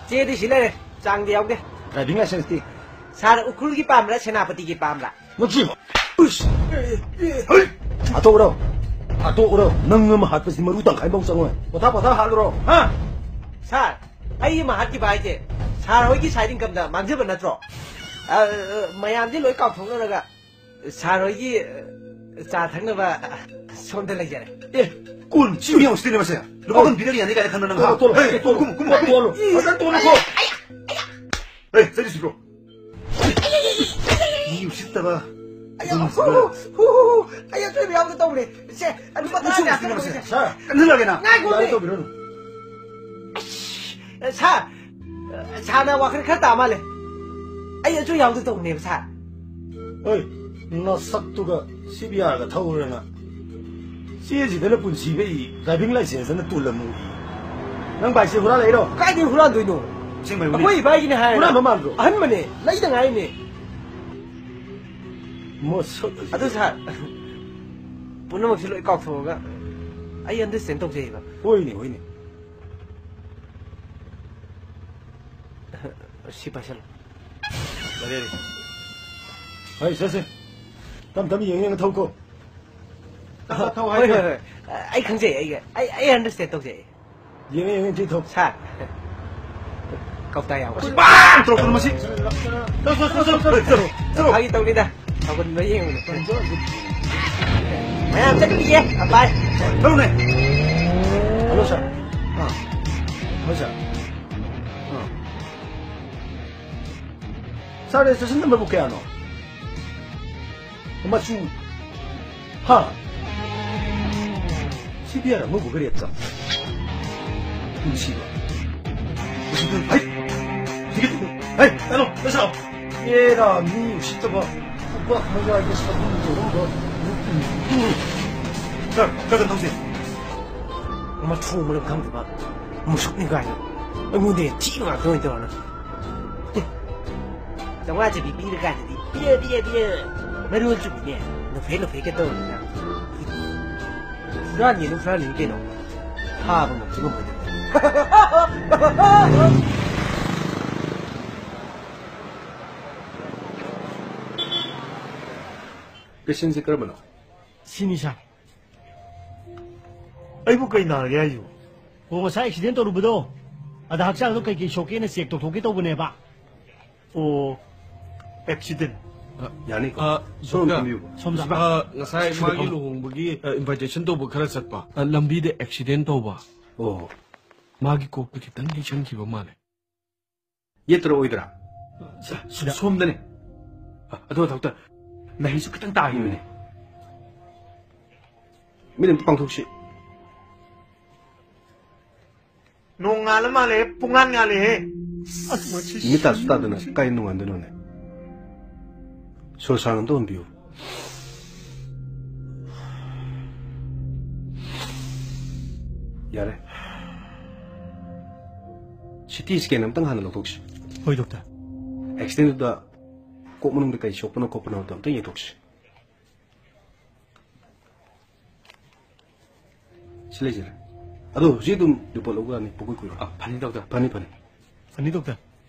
ꯆꯦꯗꯤ ꯁꯤ ꯂꯩꯔꯦ, ꯆꯥꯡꯗꯤ ꯌꯥꯎꯗꯦ꯫ ꯗ꯭ꯔꯥꯏꯚꯤꯡ ꯂꯥꯏꯁꯦꯟꯁꯇꯤ? ꯁꯥꯔ, ꯎꯈ꯭ꯔꯨꯜꯒꯤ ꯄꯥꯝꯕ꯭ꯔꯥ, ꯁꯦꯅꯥꯄꯇꯤꯒꯤ ꯄꯥꯝꯕ꯭ꯔꯥ? ꯃꯆꯤ! ꯎꯁ! ꯍꯩ! ꯍꯥꯠꯇꯣꯛꯎꯔꯣ꯫ ꯍꯥꯠꯇꯣꯛꯎꯔꯣ꯫ ꯅꯪ ꯑꯃ ꯍꯥꯠꯄꯁꯤ ꯃꯔꯨ ꯇꯪꯈꯥꯏꯐꯥꯎ ꯆꯪꯉꯣꯏ꯫ ꯄꯣꯊꯥ ꯄꯣꯊꯥ ꯍꯥꯠꯂꯨꯔꯣ꯫ ꯍꯥ? ꯁꯥꯔ, ꯑꯩ ꯑꯃ ꯍꯥꯠꯈꯤꯕ ꯍꯥꯏꯁꯦ ꯁꯥꯔ ꯍꯣꯏꯒꯤ ꯁꯥꯏꯠ ꯏꯟꯀꯝꯗ ꯃꯥꯡꯖꯕ ꯅꯠꯇ꯭ꯔꯣ? ꯑ, ꯑ, ꯃꯌꯥꯝꯁꯦ ꯂꯣꯏ ꯀꯥꯎꯊꯣꯛꯅꯔꯒ ꯁꯥꯔ ꯍꯣꯏꯒꯤ, ꯑ, ꯆꯥ ꯊꯛꯅꯕ, ꯑ, ꯁꯣꯝꯗ ꯂꯩꯖꯔꯦ꯫ ꯑꯦ, ꯀꯨꯟ? ꯁꯤ ꯃꯤ ꯌꯥꯝ ꯎꯁꯤꯠꯇꯦꯅꯦ ꯃꯁꯦ꯫ ꯂꯨꯄꯥ ꯀꯨꯟ ꯄꯤꯔꯛꯑꯅꯤ ꯀꯥꯏꯅ ꯈꯟꯕ ꯅꯪ, ꯍꯥ? ꯇꯣꯂꯣ, ꯇꯣꯂꯣ, ꯍꯦ, ꯇꯣꯂꯣ, ꯀꯨꯝꯃꯣ, ꯀꯨꯝꯃꯣ, ꯀꯨꯝꯃꯣ, ꯀꯨꯝꯃꯣ꯫ ꯐꯖꯅ ꯇꯣꯂꯣꯀꯣ꯫ ꯍꯦ, ꯆꯠꯂꯤꯁꯤꯕ꯭ꯔꯣ? ꯃꯤ ꯎꯁꯤꯠꯇꯕ꯫ ꯑꯩ, ꯍꯨ, ꯍꯨ, ꯍꯨ, ꯍꯨ, ꯑꯩ ꯑꯆꯣꯏꯕ ꯌꯥꯎꯗ ꯇꯧꯕꯅꯦ꯫ ꯁꯦ, ꯂꯨꯄꯥ ꯇꯔꯥ ꯃꯤ ꯌꯥꯡꯈꯩ ꯎꯁꯤꯠꯇꯕ ꯇꯧꯕꯁꯦ꯫ ꯁꯦ, ꯁꯥꯔ, ꯀꯟꯍꯜꯂꯒꯦ ꯅꯪ꯫ ꯉꯥꯏꯈꯣ, ꯌꯥꯔꯦ, ꯃꯤ꯫ ꯇꯧꯕꯤꯔꯣ ꯑꯗꯨꯝ꯫ ꯑꯁ, ꯁꯥꯔ, ꯁꯥꯔꯅ ꯋꯥꯈꯜ ꯈꯔ ꯇꯥ ꯃꯥꯜꯂꯦ꯫ ꯑꯩ ꯑꯆꯣꯏ ꯌꯥꯎꯗ ꯇꯧꯕꯅꯦꯕ, ꯁꯥꯔ꯫ ꯍꯣꯏ, ꯅꯁꯛꯇꯨꯒ C B ꯑꯥꯔꯒ ꯊꯧꯔꯅ꯫ ꯆꯦꯁꯤꯗꯅ ꯄꯨꯟꯁꯤꯕ E, driving licence ꯑꯅ ꯇꯨꯜ ꯑꯃ ꯎ ꯏ꯫ ꯅꯪ ꯕꯥꯏꯛꯁꯦ ꯍꯨꯔꯥꯜꯂꯛꯏꯔꯣ? ꯀꯥꯏꯗꯩ ꯍꯨꯔꯥꯟꯗꯣꯏꯅꯣ? ꯑꯁꯦꯡꯕꯩ ꯍꯨꯔꯥꯜꯂꯤ꯫ ꯑꯩꯈꯣꯏ ꯏꯕꯥꯏꯒꯤꯅꯦ ꯍꯥꯏꯔꯒ꯫ ꯍꯨꯔꯥꯟꯕ ꯃꯥꯟꯕ꯭ꯔꯣ? ꯑꯍꯟꯕꯅꯦ, ꯂꯩꯗ ꯉꯥꯏꯔꯤꯅꯦ꯫ ꯃꯁꯛ ꯑꯁꯤꯗꯤ꯫ ꯑꯗꯨ ꯁꯥꯔ, ꯄꯨꯝꯅꯃꯛꯁꯤ ꯂꯣꯏ ꯀꯥꯎꯊꯣꯛꯑꯒ ꯑꯩ ꯑꯟꯗꯔꯁ꯭ꯇꯦꯟ ꯇꯧꯖꯩꯕ꯫ ꯍꯣꯏꯅꯦ, ꯍꯣꯏꯅꯦ꯫ ꯁꯤ ꯄꯥꯏꯁꯜꯂꯣ꯫ ꯌꯥꯔꯦ, ꯌꯥꯔꯦ꯫ ꯍꯣꯏ, ꯆꯠꯁꯦ꯫ ꯇꯞ ꯇꯞ ꯌꯦꯡ ꯌꯦꯡ ꯊꯧꯀꯣ꯫ ꯇꯞ ꯇꯞ ꯊꯧ ꯍꯣꯏ, ꯍꯥꯏꯒꯦ꯫ ꯍꯣꯏ, ꯍꯣꯏ꯫ ꯑꯩ ꯈꯪꯖꯩ, ꯑꯩ, ꯑꯩ, ꯑꯩ ꯑꯟꯗꯔꯁ꯭ꯇꯦꯟ ꯇꯧꯖꯩ꯫ ꯌꯦꯡꯉꯦ, ꯌꯦꯡꯉꯦ, ꯁꯤ ꯊꯧ꯫ ꯁꯥꯔ, ꯀꯧꯇꯥ ꯌꯥꯎꯕ꯫ ꯃꯁꯤ ꯕꯥꯡ ꯇꯧꯔꯛꯀꯅꯨ, ꯃꯁꯤ꯫ ꯆꯠꯂꯣ, ꯆꯠꯂꯣ, ꯆꯠꯂꯣ, ꯆꯠꯂꯣ, ꯆꯠꯂꯣ, ꯆꯠꯂꯣ꯫ ꯐꯥꯒꯤ ꯇꯧꯅꯤꯗ꯫ ꯊꯧꯒꯟꯕ ꯌꯦꯡꯉꯨꯅꯦ꯫ ꯃꯌꯥꯝ ꯆꯠꯂꯨꯈꯤꯒꯦ꯫ ꯕꯥꯏ꯫ ꯊꯧꯅꯦ꯫ ꯍꯜꯂꯣ, ꯁꯥꯔ꯫ ꯑꯥ꯫ ꯍꯣꯏ, ꯁꯥꯔ꯫ ꯑꯥ꯫ ꯁꯥꯔ, ꯔꯦꯖꯤꯁꯇ꯭ꯔꯦꯁꯟ ꯅꯝꯕꯔꯕꯨ ꯀꯌꯥꯅꯣ? ꯃꯆꯨ꯫ ꯍꯥ? C B R ꯑꯉꯧꯕꯒ ꯔꯦꯗꯀ꯫ ꯅꯨꯡꯁꯤꯕ꯫ ꯍꯩ! ꯁꯤꯒꯤ-, ꯍꯩ! ꯀꯩꯅꯣ, ꯅꯁꯥ! ꯑꯦꯔꯥ, ꯃꯤ ꯎꯁꯤꯠꯇꯕ꯫ ꯎꯄꯥꯛ ꯃꯌꯥꯏꯗ ꯁꯥꯒꯨꯝ ꯇꯧꯔꯝꯕ ꯅꯨꯄꯤ꯫ ꯁꯥꯔ, ꯈꯔ ꯀꯩꯅꯣ ꯇꯧꯁꯦ꯫ ꯃꯊꯣꯡ ꯃꯔꯝ ꯈꯪꯗꯕ ꯃꯨꯁꯨꯛꯅꯤ ꯀꯥꯏꯅ ꯑꯩꯉꯣꯟꯗ ꯍꯦꯟꯅ ꯊꯤꯕ ꯉꯥꯛꯇ ꯑꯣꯏꯅ ꯇꯧꯔꯅ꯫ ꯆꯥꯝꯃꯉꯥ ꯆꯄꯤ ꯄꯤꯔ ꯀꯥꯟꯗꯗꯤ ꯄꯤꯔꯦ, ꯄꯤꯔꯦ, ꯄꯤꯔꯦ꯫ ꯃꯔꯣꯜ ꯆꯨꯝꯃꯤꯅꯦ꯫ ꯅꯐꯦ ꯅꯐꯦꯒ ꯇꯧꯔꯗꯅ꯫ ꯍꯨꯔꯥꯟꯒꯦ ꯑꯗꯨꯝ ꯍꯨꯔꯥꯟꯅꯤꯡ ꯀꯩꯅꯣ꯫ ꯐꯥꯕ ꯉꯝꯁꯨ ꯉꯝꯃꯣꯏꯗꯕ꯫ ꯄꯦꯁꯦꯟꯁꯦ ꯀꯔꯝꯕꯅꯣ? ꯁꯤꯅꯤ, ꯁꯥꯔ꯫ ꯑꯩꯕꯨ ꯀꯩ ꯅꯥꯔꯒꯦ ꯍꯥꯏꯁꯤꯕꯣ? ꯑꯣ, ꯉꯁꯥꯏ ꯑꯦꯛꯁꯤꯗꯦꯟ ꯇꯧꯔꯨꯕꯗꯣ, ꯑꯗ ꯍꯛꯆꯥꯡꯗꯣ ꯀꯩꯀꯩ ꯁꯣꯛꯀꯦꯅ ꯆꯦꯛ ꯇꯧꯊꯣꯛꯀꯦ ꯇꯧꯕꯅꯦꯕ꯫ ꯑꯣ, ꯑꯦꯛꯁꯤꯗꯦꯟ꯫ ꯑ, ꯌꯥꯅꯤꯀꯣ? ꯑ, ꯁꯣꯝ ꯗꯣꯛꯇꯔ, ꯊꯝꯕꯤꯌꯨꯀꯣ꯫ ꯁꯣꯝꯗ꯫ ꯑ, ꯉꯁꯥꯏ ꯁꯤꯗ ꯃꯥꯒꯤ ꯐꯝꯃꯣ꯫ ꯂꯨꯍꯣꯡꯕꯒꯤ, ꯑ, ꯏꯟꯚꯥꯏꯇꯦꯁꯟ ꯇꯧꯕ ꯈꯔ ꯆꯠꯄ, ꯑ, ꯂꯝꯕꯤꯗ ꯑꯦꯛꯁꯤꯗꯦꯟ ꯇꯧꯕ꯫ ꯑꯣ꯫ ꯃꯥꯒꯤ ꯀꯣꯛꯇ ꯈꯤꯇꯪ ꯌꯩꯁꯟꯈꯤꯕ ꯃꯥꯜꯂꯦ꯫ ꯌꯦꯠꯇꯔꯥ ꯑꯣꯏꯗꯔꯥ? ꯁ-, ꯁ-, ꯁꯣꯝꯗꯅꯦ꯫ ꯑ, ꯑꯗꯣ ꯗꯣꯛꯇꯔ, ꯅꯥꯍꯤꯁꯨ ꯈꯤꯇꯪ ꯇꯥꯈꯤꯕꯅꯦ꯫ ꯃꯤꯠ ꯑꯝꯇ ꯄꯥꯡꯊꯣꯛꯁꯤ꯫ ꯅꯣꯡ ꯉꯥꯜꯂ ꯃꯥꯜꯂꯦ, ꯄꯨꯡꯉꯥꯟ ꯉꯥꯜꯂꯦꯍꯦ꯫ ꯑꯁ, ꯃꯁꯤ ꯃꯤꯠ ꯇꯥꯁꯨ ꯇꯥꯗꯅ ꯀꯥꯏ ꯅꯣꯡꯉꯥꯟꯗꯣꯏꯅꯣꯅꯦ? ꯁꯣꯔ ꯁꯥꯡ ꯑꯝꯇ ꯍꯣꯟꯕꯤꯌꯨ꯫ ꯌꯥꯔꯦ꯫ ꯁꯤ ꯇꯤ ꯁ꯭ꯀꯦꯟ ꯑꯝꯇꯪ ꯍꯥꯟꯅ ꯂꯧꯊꯣꯛꯁꯤ꯫ ꯍꯣꯏ, ꯗꯣꯛꯇꯔ꯫ ꯑꯦꯛꯁꯤꯗꯦꯟꯗꯨꯗ ꯀꯣꯛ ꯃꯅꯨꯡꯗ ꯀꯩ ꯁꯣꯛꯄꯅꯣ ꯈꯣꯠꯄꯅꯣ ꯍꯥꯏꯕꯗꯣ ꯑꯝꯇꯪ ꯌꯦꯡꯊꯣꯛꯁꯤ꯫ ꯁꯤ ꯂꯩꯖꯔꯦ꯫ ꯑꯗꯣ ꯍꯧꯖꯤꯛ ꯑꯗꯨꯝ ꯔꯤꯄꯣꯔꯠ ꯂꯧꯕ ꯌꯥꯅꯤ, ꯄꯨꯡ ꯀꯨꯏ ꯀꯨꯏꯔꯣꯏ꯫ ꯑ, ꯐꯅꯤ, ꯗꯣꯛꯇꯔ꯫ ꯐꯅꯤ, ꯐꯅꯤ꯫ ꯐꯅꯤ, ꯗꯣꯛꯇꯔ꯫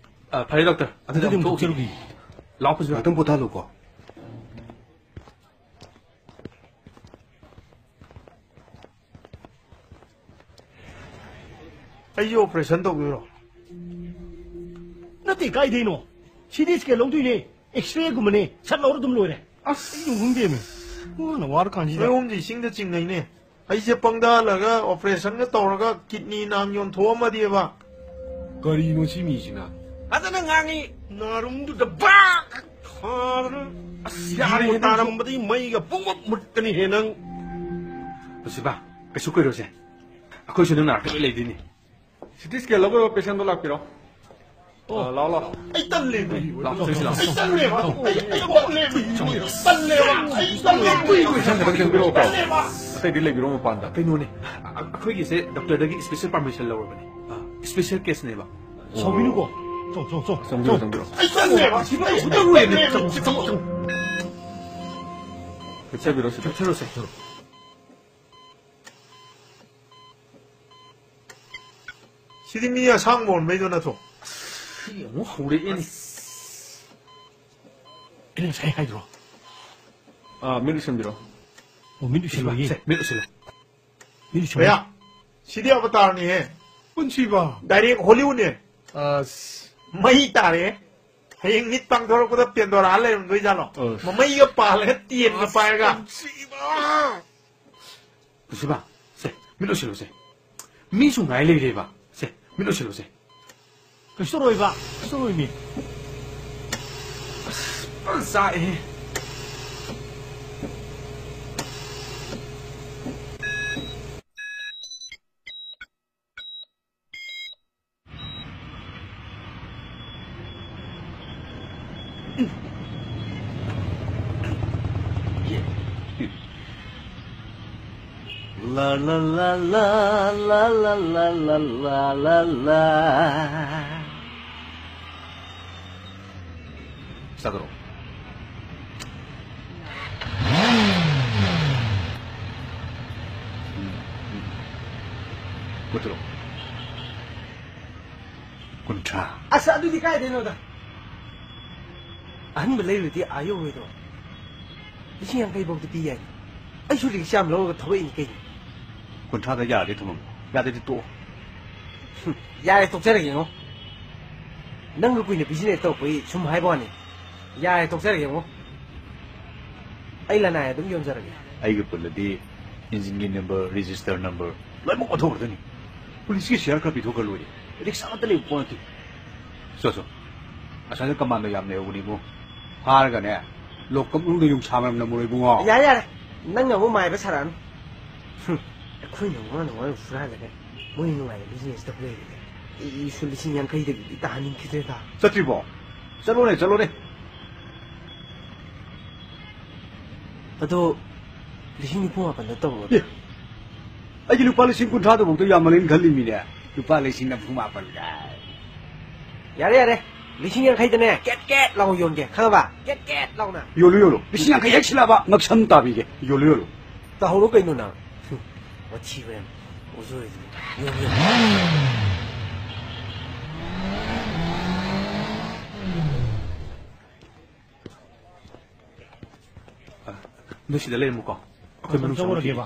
ꯑ, ꯐꯔꯦ, ꯗꯣꯛꯇꯔ꯫ ꯑꯗꯨꯗꯤ ꯑꯗꯨꯗꯤ ꯑꯃꯨꯛ ꯑꯃꯨꯛ ꯊꯣꯛꯎꯈꯤꯒꯦ꯫ ꯊꯣꯛꯆꯔꯨꯈꯤꯒꯦ꯫ ꯂꯥꯛꯑꯣ, ꯄꯨꯁꯤꯜꯂꯣ꯫ ꯉꯥꯛꯇꯪ ꯄꯣꯊꯥꯍꯜꯂꯨꯀꯣ꯫ ꯑꯩꯁꯦ ꯑꯣꯄꯔꯦꯁꯟ ꯇꯧꯗꯣꯏꯔꯣ? ꯅꯠꯇꯦ, ꯀꯥꯏꯗꯩꯅꯣ? ꯁꯤ ꯇꯤ ꯁ꯭ꯀꯦꯟ ꯂꯧꯗꯣꯏꯅꯦ, ꯑꯦꯛꯁꯔꯦꯒꯨꯝꯕꯅꯦ, ꯁꯠ ꯂꯧꯔ ꯑꯗꯨꯝ ꯂꯣꯏꯔꯦ꯫ ꯑꯁ! ꯑꯩ ꯑꯗꯨꯝ ꯈꯪꯗꯦꯃꯤ꯫ ꯋꯥꯅ ꯋꯥꯔ ꯀꯥꯟꯁꯤꯗ꯫ ꯅꯣꯏ ꯑꯍꯨꯝꯁꯦ ꯏꯁꯤꯡꯗ ꯆꯤꯡꯅꯩꯅꯦ꯫ ꯑꯩꯁꯦ ꯄꯪꯊꯍꯜꯂꯒ ꯑꯣꯄꯔꯦꯁꯟꯒ ꯇꯧꯔꯒ ꯀꯤꯗꯅꯤ ꯅꯥꯝ ꯌꯣꯟꯊꯣꯛꯑꯝꯃꯗꯤꯕ꯫ ꯀꯔꯤꯅꯣ ꯁꯤ ꯃꯤꯁꯤꯅ? ꯐꯖꯅ ꯉꯥꯡꯉꯤ, ꯅꯥꯔꯨꯝꯗꯨꯗ ꯕꯥꯛ ꯊꯥꯗꯅ꯫ ꯑꯁ, ꯌꯥꯔꯦꯍꯦ ꯅꯪꯁꯨ꯫ ꯇꯥꯔꯝꯕꯗꯒꯤ ꯃꯩꯒ ꯄꯨꯡꯃꯨꯠ ꯃꯨꯠꯀꯅꯤꯍꯦ ꯅꯪ꯫ ꯄꯨꯟꯁꯤꯕ, ꯀꯩꯁꯨ ꯀꯨꯏꯔꯣꯏꯁꯦ꯫ ꯑꯩꯈꯣꯏꯁꯨ ꯅꯪ ꯅꯥꯔꯛꯇ ꯂꯣꯏ ꯂꯩꯗꯣꯏꯅꯤ꯫ ꯁꯤ ꯇꯤ ꯁ꯭ꯀꯦꯟ ꯂꯧꯕ ꯄꯦꯁꯦꯟꯗꯣ ꯂꯥꯛꯄꯤꯔꯣ꯫ ꯑꯣ꯫ ꯑ, ꯂꯥꯛꯑꯣ, ꯂꯥꯛꯑꯣ꯫ ꯑꯩ ꯇꯜꯂꯦ꯫ ꯂꯥꯛꯑꯣ, ꯆꯠꯁꯤ ꯂꯥꯛꯑꯣ꯫ ꯑꯩ ꯇꯜꯂꯦꯕ꯫ ꯑꯩ ꯇꯜꯂꯦꯕ꯫ ꯑꯩ ꯇꯜꯂꯦꯕ꯫ ꯄꯦꯁꯦꯟ ꯈꯛꯇꯪ ꯆꯪꯕꯤꯔꯛꯑꯣꯀꯣ꯫ ꯇꯜꯂꯦꯕ꯫ ꯑꯇꯩꯗꯤ ꯂꯩꯕꯤꯔꯣ ꯃꯄꯥꯟꯗ꯫ ꯀꯩꯅꯣꯅꯦ, ꯑ-, ꯑ-, ꯑꯩꯈꯣꯏꯒꯤꯁꯦ ꯗꯣꯛꯇꯔꯗꯒꯤ ꯁ꯭ꯄꯦꯁꯦꯜ ꯄꯔꯃꯤꯁꯟ ꯂꯧꯔꯕꯅꯦ꯫ ꯑ, ꯁ꯭ꯄꯦꯁꯦꯜ ꯀꯦꯁꯅꯦꯕ꯫ ꯁꯥꯎꯕꯤꯅꯨꯀꯣ꯫ ꯆꯪ, ꯆꯪ, ꯆꯪ, ꯆꯪꯕꯤꯔꯣ, ꯆꯪ꯫ ꯆꯪꯕꯤꯔꯣ꯫ ꯑꯩ ꯇꯜꯂꯦꯕ꯫ ꯑꯩ ꯇꯜꯂꯦꯕ꯫ ꯆꯪ, ꯆꯪ, ꯆꯪ꯫ ꯆꯠꯆꯕꯤꯔꯣ, ꯁꯤꯗ꯫ ꯆꯠꯆꯔꯣ, ꯆꯠꯆꯔꯣ꯫ ꯁꯤꯗꯤ ꯃꯤ ꯑꯁꯥꯡꯕ ꯑꯣꯟꯕꯩꯗꯣ ꯅꯠꯇ꯭ꯔꯣ? ꯁꯤ ꯑꯃꯨꯛ ꯍꯧꯔꯛꯑꯦꯅꯦ꯫ ꯑꯩꯅ ꯉꯁꯥꯏ ꯍꯥꯏꯗ꯭ꯔꯣ? ꯑꯥ, ꯃꯤꯠ ꯎꯏꯁꯟꯕꯤꯔꯣ꯫ ꯑꯣ, ꯃꯤꯠ ꯎꯏꯁꯜꯂꯣꯌꯦ꯫ ꯁꯦ, ꯃꯤꯠ ꯎꯏꯁꯜꯂꯣ꯫ ꯃꯤ ꯁꯨꯝ- ꯀꯌꯥ? ꯁꯤꯗꯤ ꯑꯕꯇꯥꯔꯅꯤꯍꯦ꯫ ꯄꯨꯟꯁꯤꯕ꯫ Direct Hollywoodꯅꯦ꯫ ꯑꯁ꯫ ꯃꯩ ꯇꯥꯔꯦ꯫ ꯍꯌꯦꯡ ꯃꯤꯠ ꯄꯥꯡꯊꯣꯔꯛꯄꯗ ꯄꯦꯟꯗꯣꯔꯥ ꯂꯩꯔꯝꯗꯣꯏꯖꯥꯠꯂꯣ? ꯑꯁ꯫ ꯃꯃꯩꯒ ꯄꯥꯜꯂꯒ ꯇꯦꯟꯒ ꯑꯁ, ꯄꯥꯏꯔꯒ꯫ ꯄꯨꯟꯁꯤꯕ꯫ ꯄꯨꯟꯁꯤꯕ, ꯁꯦ, ꯃꯤꯠ ꯎꯏꯁꯤꯜꯂꯨꯁꯦ꯫ ꯃꯤꯁꯨ ꯉꯥꯏ ꯂꯩꯔꯦꯕ꯫ ꯁꯦ, ꯃꯤꯠ ꯎꯏꯁꯤꯜꯂꯨꯁꯦ꯫ ꯀꯩꯁꯨ ꯇꯧꯔꯣꯏꯕ, ꯀꯩꯁꯨ ꯇꯧꯔꯣꯏꯃꯤ꯫ ꯑꯁ, ꯐꯖꯅ ꯆꯥꯛꯑꯦꯍꯦ꯫ La la la la la la la la la la la. ꯆꯠꯈ꯭ꯔꯣ꯫ ꯎꯝ, ꯎꯝ. ꯀꯨꯟꯊ꯭ꯔꯥ꯫ ꯑꯁ, ꯑꯗꯨꯗꯤ ꯀꯥꯏꯗꯩꯅꯣꯗ? ꯑꯍꯟꯕ ꯂꯩꯔꯨꯔꯗꯤ ꯑꯥ ꯌꯧꯔꯣꯏꯗ꯭ꯔꯣ? ꯂꯤꯁꯤꯡ ꯌꯥꯡꯈꯩ ꯐꯥꯎꯗꯤ ꯄꯤ ꯌꯥꯏ꯫ ꯑꯩꯁꯨ ꯔꯤꯛꯁ ꯌꯥꯝ ꯂꯧꯔꯒ ꯊꯕꯛꯏꯅꯤ ꯀꯩꯅꯣ꯫ ꯀꯨꯟꯊ꯭ꯔꯥꯗ ꯌꯥꯔꯗꯤ ꯊꯝꯃꯝꯃꯣ, ꯌꯥꯗꯗꯤ ꯇꯣꯛꯑꯣ꯫ ꯍꯨꯝ, ꯌꯥꯔꯦ, ꯇꯣꯛꯆꯔꯒꯦꯉꯣ꯫ ꯅꯪꯒ ꯀꯨꯏꯅ ꯕꯤꯖꯤꯅꯦꯁ ꯇꯧꯔꯛꯄꯒꯤ ꯁꯨꯝ ꯍꯥꯏꯕ ꯋꯥꯅꯤ꯫ ꯌꯥꯔꯦ, ꯇꯣꯛꯆꯔꯒꯦꯉꯣ꯫ ꯑꯩ ꯂꯅꯥꯏ ꯑꯗꯨꯝ ꯌꯣꯟꯖꯔꯒꯦ꯫ ꯑꯩꯒ ꯄꯨꯜꯂꯗꯤ ꯏꯟꯖꯤꯟꯒꯤ ꯅꯝꯕꯔ, ꯔꯦꯖꯤꯁꯇꯔ ꯅꯝꯕꯔ ꯂꯣꯏꯅꯃꯛ ꯑꯣꯟꯊꯣꯛꯈ꯭ꯔꯗꯣꯏꯅꯤ꯫ ꯄꯨꯂꯤꯁꯀꯤ ꯁꯤꯌꯥꯔ ꯈꯔ ꯄꯤꯊꯣꯛꯈ꯭ꯔ ꯂꯣꯏꯔꯦ꯫ ꯔꯤꯛꯁ ꯑꯃꯠꯇ ꯂꯩꯕ ꯄꯣꯠ ꯅꯠꯇꯦ꯫ ꯆꯣ, ꯆꯣ꯫ ꯑꯁ꯭ꯋꯥꯏꯗ ꯀꯃꯥꯟꯗꯣ ꯌꯥꯝ ꯂꯩꯍꯧꯕꯅꯤꯕꯨ꯫ ꯐꯥꯔꯒꯅꯦ, ꯂꯣꯛꯀꯞ ꯃꯅꯨꯡꯗ ꯌꯨꯡꯁꯥ ꯃꯅꯝ ꯅꯝꯃꯨꯔꯣ ꯏꯕꯨꯡꯉꯣ꯫ ꯌꯥꯔꯦ, ꯌꯥꯔꯦ꯫ ꯅꯪꯅ ꯑꯃꯨꯛ ꯃꯥꯏꯕ ꯁꯥꯔꯛꯑꯅꯨ꯫ ꯍꯨꯝ, ꯑꯩꯈꯣꯏꯅ ꯋꯥꯅ ꯋꯥꯅ ꯐꯨꯔꯥꯜꯂꯒ ꯃꯣꯏ ꯅꯨꯡꯉꯥꯏꯅ ꯕꯤꯖꯤꯅꯦꯁ ꯇꯧ ꯂꯩꯔꯦꯅꯦ꯫ ꯑꯩꯁꯨ ꯂꯤꯁꯤꯡ ꯌꯥꯡꯈꯩꯗꯒꯤꯗꯤ ꯇꯥꯍꯟꯅꯤꯡꯈꯤꯗ꯭ꯔꯦꯗ꯫ ꯆꯠꯇ꯭ꯔꯤꯕꯣ? ꯆꯠꯂꯣꯅꯦ, ꯆꯠꯂꯣꯅꯦ꯫ ꯑꯗꯣ ꯂꯤꯁꯤꯡ ꯅꯤꯐꯨ ꯃꯥꯄꯟꯗ ꯇꯧꯔꯣ꯫ ꯑꯦ, ꯑꯩꯗꯤ ꯂꯨꯄꯥ ꯂꯤꯁꯤꯡ ꯀꯨꯟꯊ꯭ꯔꯥꯗꯨꯐꯥꯎꯗ ꯌꯥꯝꯃꯜꯂꯦꯅ ꯈꯜꯂꯤꯃꯤꯅꯦ꯫ ꯂꯨꯄꯥ ꯂꯤꯁꯤꯡ ꯅꯤꯐꯨ ꯃꯥꯄꯟ ꯀꯥꯏ꯫ ꯌꯥꯔꯦ, ꯌꯥꯔꯦ꯫ ꯂꯤꯁꯤꯡ ꯌꯥꯡꯈꯩꯗꯅꯦ, ꯀꯦꯠ ꯀꯦꯠ ꯂꯥꯎꯅ ꯌꯣꯟꯒꯦ, ꯈꯪꯉꯕ? ꯀꯦꯠ ꯀꯦꯠ ꯂꯥꯎꯅ꯫ ꯌꯣꯜꯂꯨ, ꯌꯣꯜꯂꯨ꯫ ꯂꯤꯁꯤꯡ ꯌꯥꯡꯈꯩ ꯍꯦꯛ ꯁꯤꯜꯂꯛꯑꯕ, ꯉꯛꯁꯝ ꯇꯥꯕꯤꯒꯦ꯫ ꯌꯣꯜꯂꯨ, ꯌꯣꯜꯂꯨ꯫ ꯇꯧꯍꯧꯔꯣ ꯀꯩꯅꯣ ꯅꯪ꯫ ꯍꯨꯝ, ꯋꯥꯊꯤ ꯋꯥꯔꯦꯝ꯫ ꯌꯣꯜꯂꯨ, ꯌꯣꯜꯂꯨ꯫ ꯌꯣꯜꯂꯨ, ꯌꯣꯜꯂꯨ꯫ ꯑ, ꯅꯣꯏ ꯁꯤꯗ ꯂꯩꯔꯝꯃꯨꯀꯣ꯫ ꯑꯩꯈꯣꯏ ꯃꯅꯨꯡ ꯆꯪꯉꯨꯔꯒꯦꯕ꯫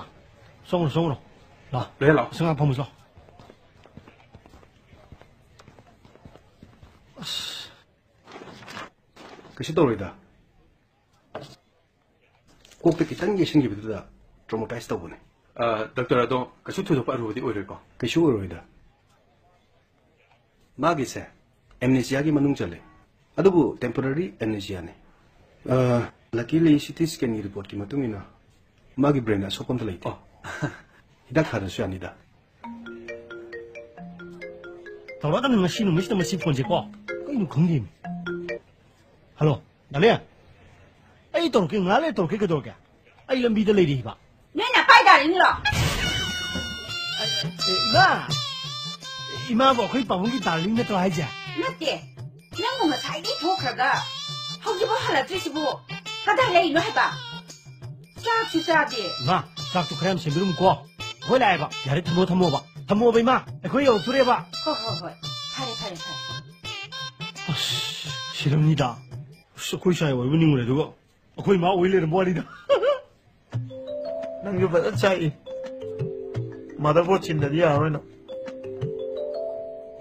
ꯆꯪꯉꯨꯔꯣ, ꯆꯪꯉꯨꯔꯣ꯫ ꯂꯥꯛꯑꯣ, ꯂꯣꯏꯔꯦ, ꯂꯥꯛꯑꯣ꯫ ꯉꯁꯤ ꯉꯥ ꯐꯝꯃꯨꯁꯤ, ꯂꯥꯛꯑꯣ꯫ ꯑꯁ꯫ ꯀꯩꯁꯨ ꯇꯧꯔꯣꯏꯗ꯫ ꯀꯣꯛꯇ ꯈꯤꯇꯪ ꯌꯩꯁꯤꯟꯈꯤꯕꯗꯨꯗ traumatize ꯇꯧꯕꯅꯦ꯫ ꯑ, ꯗꯣꯛꯇꯔ, ꯑꯗꯣ ꯀꯩꯁꯨ ꯊꯣꯏꯗꯣꯛꯄ ꯑꯔꯨꯕꯗꯤ ꯑꯣꯏꯔꯣꯏꯀꯣ? ꯀꯩꯁꯨ ꯑꯣꯏꯔꯣꯏꯗ꯫ ꯃꯥꯒꯤꯁꯦ amnesiaꯒꯤ ꯃꯅꯨꯡ ꯆꯜꯂꯦ, ꯑꯗꯨꯕꯨ temporary amnesiaꯅꯦ꯫ ꯑ, luckily CT scanꯒꯤ reportꯀꯤ ꯃꯇꯨꯡ ꯏꯟꯅ ꯃꯥꯒꯤ brainꯗ ꯑꯁꯣꯛꯄ ꯑꯝꯇ ꯂꯩꯇꯦ꯫ ꯑꯣ꯫ ꯍꯤꯗꯥꯛ ꯊꯥꯗ꯭ꯔꯁꯨ ꯌꯥꯅꯤꯗ꯫ ꯇꯧꯔꯛꯑꯗꯝꯅꯤ ꯉꯁꯤ ꯅꯨꯃꯤꯠꯁꯤꯗ ꯃꯁꯤ ꯐꯣꯟꯁꯦꯀꯣ꯫ ꯀꯩꯅꯣ ꯈꯪꯗꯦꯃꯤ꯫ Hello, dahlia. ꯑꯩ ꯇꯧꯔꯛꯀꯦ, ꯉꯥꯏꯍꯥꯛ ꯂꯩꯔ ꯇꯧꯔꯛꯀꯦ, ꯀꯩꯗꯧꯔꯒꯦ? ꯑꯩ ꯂꯝꯕꯤꯗ ꯂꯩꯔꯤꯕ꯫ ꯅꯣꯏ ꯅꯄꯥꯏ ꯗꯥꯔꯂꯤꯡꯂꯣ? ꯑꯦ, ꯏꯃꯥ! ꯏꯃꯥꯕꯨ ꯑꯩꯈꯣꯏ ꯄꯥꯕꯨꯡꯒꯤ ꯗꯥꯔꯂꯤꯡ ꯅꯠꯇ꯭ꯔꯣ ꯍꯥꯏꯁꯦ? ꯅꯠꯇꯦ꯫ ꯅꯪꯕꯨ ꯉꯁꯥꯏꯗꯩ ꯊꯣꯛꯈ꯭ꯔꯒ ꯍꯧꯖꯤꯛꯐꯥꯎ ꯍꯜꯂꯛꯇ꯭ꯔꯤꯁꯤꯕꯨ ꯀꯗꯥꯏ ꯂꯩꯔꯤꯅꯣ ꯍꯥꯏꯕ? ꯆꯥꯛꯁꯨ ꯆꯥꯗꯦ꯫ ꯏꯃꯥ, ꯆꯥꯛꯇꯨ ꯈꯔ ꯌꯥꯝ ꯁꯦꯝꯕꯤꯔꯝꯃꯨꯀꯣ꯫ ꯑꯩꯈꯣꯏ ꯂꯥꯛꯑꯦꯕ꯫ ꯌꯥꯔꯦ, ꯊꯝꯃꯣ, ꯊꯝꯃꯣꯕ꯫ ꯊꯝꯃꯣꯕ, ꯏꯃꯥ꯫ ꯑꯩꯈꯣꯏ ꯌꯧꯔꯛꯇꯣꯔꯦꯕ꯫ ꯍꯣꯏ, ꯍꯣꯏ, ꯍꯣꯏ꯫ ꯐꯔꯦ, ꯐꯔꯦ, ꯐꯔꯦ꯫ ꯑꯁ, ꯁꯤꯔꯝꯅꯤꯗ꯫ ꯑꯁ, ꯑꯩꯈꯣꯏ ꯁꯥꯏ ꯑꯣꯏꯕ ꯅꯤꯡꯉꯨꯔꯦ, ꯑꯗꯨꯒ ꯑꯩꯈꯣꯏ ꯏꯃꯥ ꯑꯣꯏ ꯂꯩꯔꯝꯕ ꯋꯥꯅꯤꯗ꯫ ꯅꯪꯁꯨ ꯐꯖꯅ ꯆꯥꯛꯏ꯫ Motherboard ꯁꯤꯟꯗꯗꯤ ꯌꯥꯔꯔꯣꯏ ꯅꯪ꯫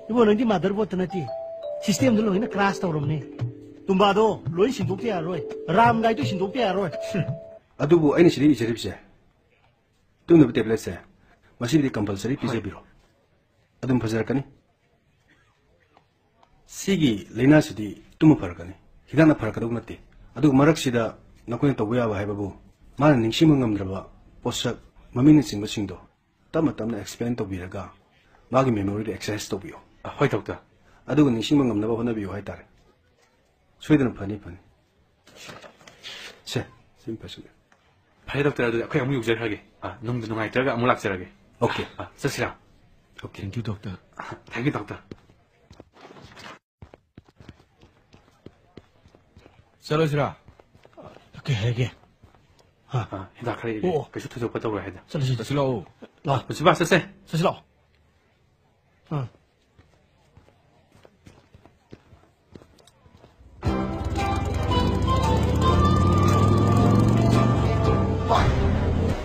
ꯏꯕꯣ, ꯅꯪꯗꯤ motherboardꯇ ꯅꯠꯇꯦ, systemꯗ ꯂꯣꯏꯅ crash ꯇꯧꯔꯕꯅꯦ꯫ ꯇꯨꯝꯕꯥꯗꯣ ꯂꯣꯏ ꯁꯤꯟꯗꯣꯛꯇ ꯌꯥꯔꯔꯣꯏ, RAM ꯒꯥꯏꯗꯣ ꯁꯤꯟꯗꯣꯛꯇ ꯌꯥꯔꯔꯣꯏ꯫ ꯑꯗꯨꯕꯨ ꯑꯩꯅ ꯁꯤꯗ ꯏꯖꯔꯤꯕꯁꯦ, ꯇꯨꯝꯅꯕ tabletꯁꯦ, ꯃꯁꯤꯗꯤ compulsory ꯍꯣꯏ꯫ ꯄꯤꯖꯕꯤꯔꯣ꯫ ꯑꯗꯨꯝ ꯐꯖꯔꯛꯀꯅꯤ꯫ ꯁꯤꯒꯤ ꯂꯥꯏꯅꯥꯁꯤꯗꯤ ꯇꯨꯝꯃ ꯐꯔꯛꯀꯅꯤ, ꯍꯤꯗꯥꯛꯅ ꯐꯔꯛꯀꯗꯧ ꯅꯠꯇꯦ꯫ ꯑꯗꯨꯒ ꯃꯔꯛꯁꯤꯗ ꯅꯈꯣꯏꯅ ꯇꯧꯕ ꯌꯥꯕ ꯍꯥꯏꯕꯕꯨ, ꯃꯥꯅ ꯅꯤꯡꯁꯤꯡꯕ ꯉꯝꯗ꯭ꯔꯕ ꯄꯣꯠꯁꯛ, ꯃꯃꯤꯡꯅꯆꯤꯡꯕꯁꯤꯡꯗꯣ ꯇꯞꯅ ꯇꯞꯅ explain ꯇꯧꯕꯤꯔꯒ ꯃꯥꯒꯤ memoryꯗ exercise ꯇꯧꯕꯤꯌꯣ꯫ ꯑ, ꯍꯣꯏ, doctor꯫ ꯑꯗꯨꯒ ꯅꯤꯡꯁꯤꯡꯕ ꯉꯝꯅꯕ ꯍꯣꯠꯅꯕꯤꯌꯨ ꯍꯥꯏꯇꯥꯔꯦ꯫ ꯁꯣꯏꯗꯅ ꯐꯅꯤ, ꯐꯅꯤ꯫ ꯁꯦ, ꯁꯤ ꯑꯃ ꯄꯥꯏꯁꯤꯜꯂꯨ꯫ ꯐꯔꯦ, doctor, ꯑꯗꯨꯗꯤ ꯑꯩꯈꯣꯏ ꯑꯃꯨꯛ ꯌꯧꯖꯔꯛꯑꯒꯦ꯫ ꯑ, ꯅꯨꯡꯗ ꯅꯨꯡꯉꯥꯏꯇ꯭ꯔꯒ ꯑꯃꯨꯛ ꯂꯥꯛꯆꯔꯒꯦ꯫ Okay꯫ ꯑ, ꯆꯠꯁꯤꯔꯥ? Okay꯫ Thank you, doctor꯫ ꯑ, thank you, doctor꯫ ꯆꯠꯂꯁꯤꯔꯥ? ꯀꯩ ꯍꯥꯏꯒꯦ? ꯍꯥ? ꯑ, ꯍꯤꯗꯥꯛ ꯈꯔ ꯏꯔꯦ꯫ ꯑꯣ, ꯑꯣ꯫ ꯀꯩꯁꯨ ꯊꯣꯏꯗꯣꯛꯄ ꯇꯧꯔꯣꯏ ꯍꯥꯏꯗ꯫ ꯆꯠꯂꯁꯤ, ꯆꯠꯁꯤ ꯂꯥꯛꯑꯣ꯫ ꯂꯥꯛꯑꯣ꯫ ꯄꯨꯟꯁꯤꯕ, ꯆꯠꯁꯦ꯫ ꯆꯠꯁꯤ ꯂꯥꯛꯑꯣ꯫ ꯑꯥ꯫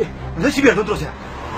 ꯑꯦ, ꯅꯪ ꯁꯤ ꯕꯤ ꯑꯥꯔ ꯅꯠꯇ꯭ꯔꯣ ꯁꯦ?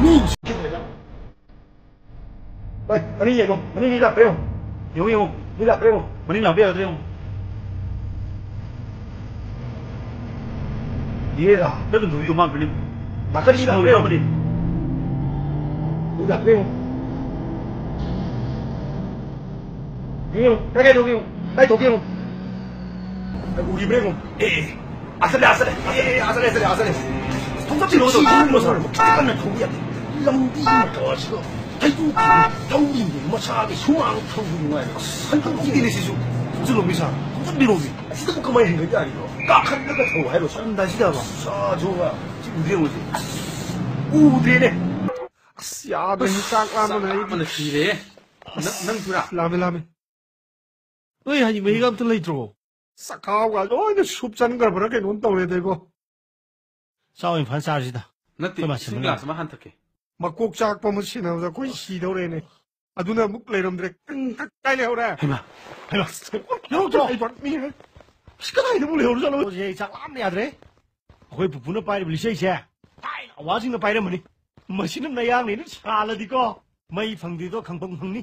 ꯃꯤ ꯍꯣꯏ, ꯃꯅꯤꯡ ꯌꯦꯡꯉꯣ, ꯃꯅꯤꯡ ꯃꯤ ꯂꯥꯛꯄ꯭ꯔꯥ ꯌꯦꯡꯉꯣ꯫ ꯌꯦꯡꯉꯣ, ꯌꯦꯡꯉꯣ, ꯃꯤ ꯂꯥꯛꯄ꯭ꯔꯥ ꯌꯦꯡꯉꯣ꯫ ꯃꯅꯤꯡ ꯂꯥꯛꯄ ꯌꯥꯒꯗ꯭ꯔꯥ ꯌꯦꯡꯉꯣ꯫ ꯌꯦꯔꯥ, ꯅꯪ ꯑꯗꯨꯝ ꯊꯣꯛꯏꯗꯣ ꯃꯥ ꯀꯔꯤ? ꯅꯥꯀꯟ ꯃꯤ ꯂꯥꯛꯄ꯭ꯔꯥ ꯌꯦꯡꯉꯣ꯫ ꯃꯤ ꯂꯥꯛꯄ꯭ꯔꯥ ꯌꯦꯡꯉꯣ꯫ ꯌꯦꯡꯉꯣ, ꯀꯥꯏ ꯀꯥꯏ ꯊꯣꯛꯀꯦ ꯌꯦꯡꯉꯣ, ꯀꯥꯏ ꯊꯣꯛꯀꯦ ꯌꯦꯡꯉꯣ꯫ ꯎꯔꯤꯕ꯭ꯔꯥ ꯌꯦꯡꯉꯣ꯫ ꯑꯦ, ꯑꯦ, ꯑꯦ, ꯑꯥ ꯆꯠꯂꯦ, ꯑꯥ ꯆꯠꯂꯦ, ꯑꯥ ꯆꯠꯂꯦ, ꯑꯥ ꯆꯠꯂꯦ, ꯑꯥ ꯆꯠꯂꯦ꯫ ꯊꯣꯡꯆꯠ ꯊꯤꯜꯂꯣ, ꯊꯤꯜꯂꯣ, ꯊꯤꯜꯂꯣ, ꯁꯥꯔ꯫ ꯈꯤꯇꯪ ꯀꯟꯅ ꯊꯧꯕ ꯌꯥꯗꯦ꯫ ꯂꯝꯕꯤ ꯃꯇꯥꯁꯤꯒ ꯍꯩꯀ꯭ꯔꯨ ꯊꯧꯔꯤꯅꯦ, ꯃꯁꯥꯒꯤ ꯁꯨꯃꯥꯡ ꯊꯧꯕ ꯅꯨꯡꯉꯥꯏꯔꯦ꯫ ꯑꯁ, ꯍꯩꯀ꯭ꯔꯨ ꯊꯤꯜꯂꯤꯁꯤꯁꯨ꯫ ꯊꯣꯡꯖꯤꯜꯂꯣ, ꯃꯤ ꯁꯥꯔ, ꯊꯣꯡꯖꯤꯟꯕꯤꯔꯣ, ꯃꯤ꯫ ꯑꯁꯤꯗꯕꯨ ꯀꯃꯥꯏꯅ ꯍꯦꯟꯒꯠ ꯌꯥꯔꯤꯅꯣ? ꯀꯥꯈꯠꯂꯒ ꯊꯧ ꯍꯥꯏꯔꯣ, ꯁꯥꯔ? ꯆꯠꯂꯝꯗꯥꯏꯁꯤꯗꯕ? ꯁꯥ ꯖꯣꯒ꯫ ꯁꯤ ꯎꯗ꯭ꯔꯦ, ꯃꯣꯏꯁꯦ꯫ ꯎꯗ꯭ꯔꯦꯅꯦ꯫ ꯑꯁ, ꯌꯥꯗ꯭ꯔꯦ, ꯆꯥꯛ ꯂꯥꯝꯕꯅ ꯑꯩꯗꯤ꯫ ꯆꯥꯛ ꯂꯥꯝꯕꯅ ꯁꯤꯔꯦ꯫ ꯅꯪ, ꯅꯪꯁꯨꯔꯥ? ꯑꯁ, ꯂꯥꯝꯃꯦ, ꯂꯥꯝꯃꯦ꯫ ꯅꯣꯏ ꯍꯩ ꯃꯍꯤꯒ ꯑꯝꯇ ꯂꯩꯇ꯭ꯔꯣ? ꯆꯈꯥꯎꯒ ꯂꯣꯏꯅ ꯁꯨꯞ ꯆꯟꯈ꯭ꯔꯕ꯭ꯔꯥ ꯀꯩꯅꯣꯝ ꯇꯧꯔꯦꯗ ꯏꯕꯣ꯫ ꯆꯥꯛ ꯑꯣꯏꯅ ꯐꯖꯅ ꯆꯥꯔꯁꯤꯗ꯫ ꯅꯠꯇꯦ, ꯑꯩꯈꯣꯏ ꯃꯥ ꯏꯁꯤꯡ ꯁꯦꯝꯍꯜꯂꯝꯃꯦ꯫ ꯒ꯭ꯂꯥꯁ ꯑꯃ ꯍꯥꯟꯊꯛꯀꯦ꯫ ꯃꯀꯣꯛ ꯆꯥꯛꯄ ꯑꯃ ꯁꯦꯟꯅꯕꯗ ꯑꯩꯈꯣꯏ ꯁꯤꯗꯧꯔꯦꯅꯦ꯫ ꯑꯗꯨꯅ ꯑꯃꯨꯛ ꯂꯩꯔꯝꯗ꯭ꯔꯦ꯫ ꯀꯪ ꯀꯛ ꯀꯥꯏ ꯂꯩꯍꯧꯔꯦ? ꯍꯩꯃꯥ꯫ ꯍꯩꯃꯥ꯫ ꯌꯧꯔꯛꯇ꯭ꯔꯣ? ꯑꯩ ꯄꯥꯛ ꯃꯤ ꯍꯥꯏ-, ꯑꯁ, ꯀꯗꯥꯏꯗ ꯑꯃꯨꯛ ꯂꯩꯍꯧꯔꯖꯥꯠꯅꯣ? ꯍꯧꯖꯤꯛ ꯑꯩ ꯆꯥꯛ ꯂꯥꯝꯅ ꯌꯥꯗ꯭ꯔꯦ꯫ ꯑꯩꯈꯣꯏ ꯄꯨꯄꯨꯅ ꯄꯥꯏꯔꯤꯕ ꯂꯤꯆꯩꯁꯦ ꯊꯥꯏꯅ ꯑꯋꯥꯁꯤꯡꯅ ꯄꯥꯏꯔꯝꯕꯅꯤ꯫ ꯃꯁꯤꯅ ꯅꯌꯥꯡꯅꯦꯅ ꯁꯥꯜꯂꯗꯤꯀꯣ, ꯃꯩ ꯐꯪꯗ꯭ꯔꯤꯗꯣ ꯈꯪꯐꯝ ꯈꯪꯅꯤ꯫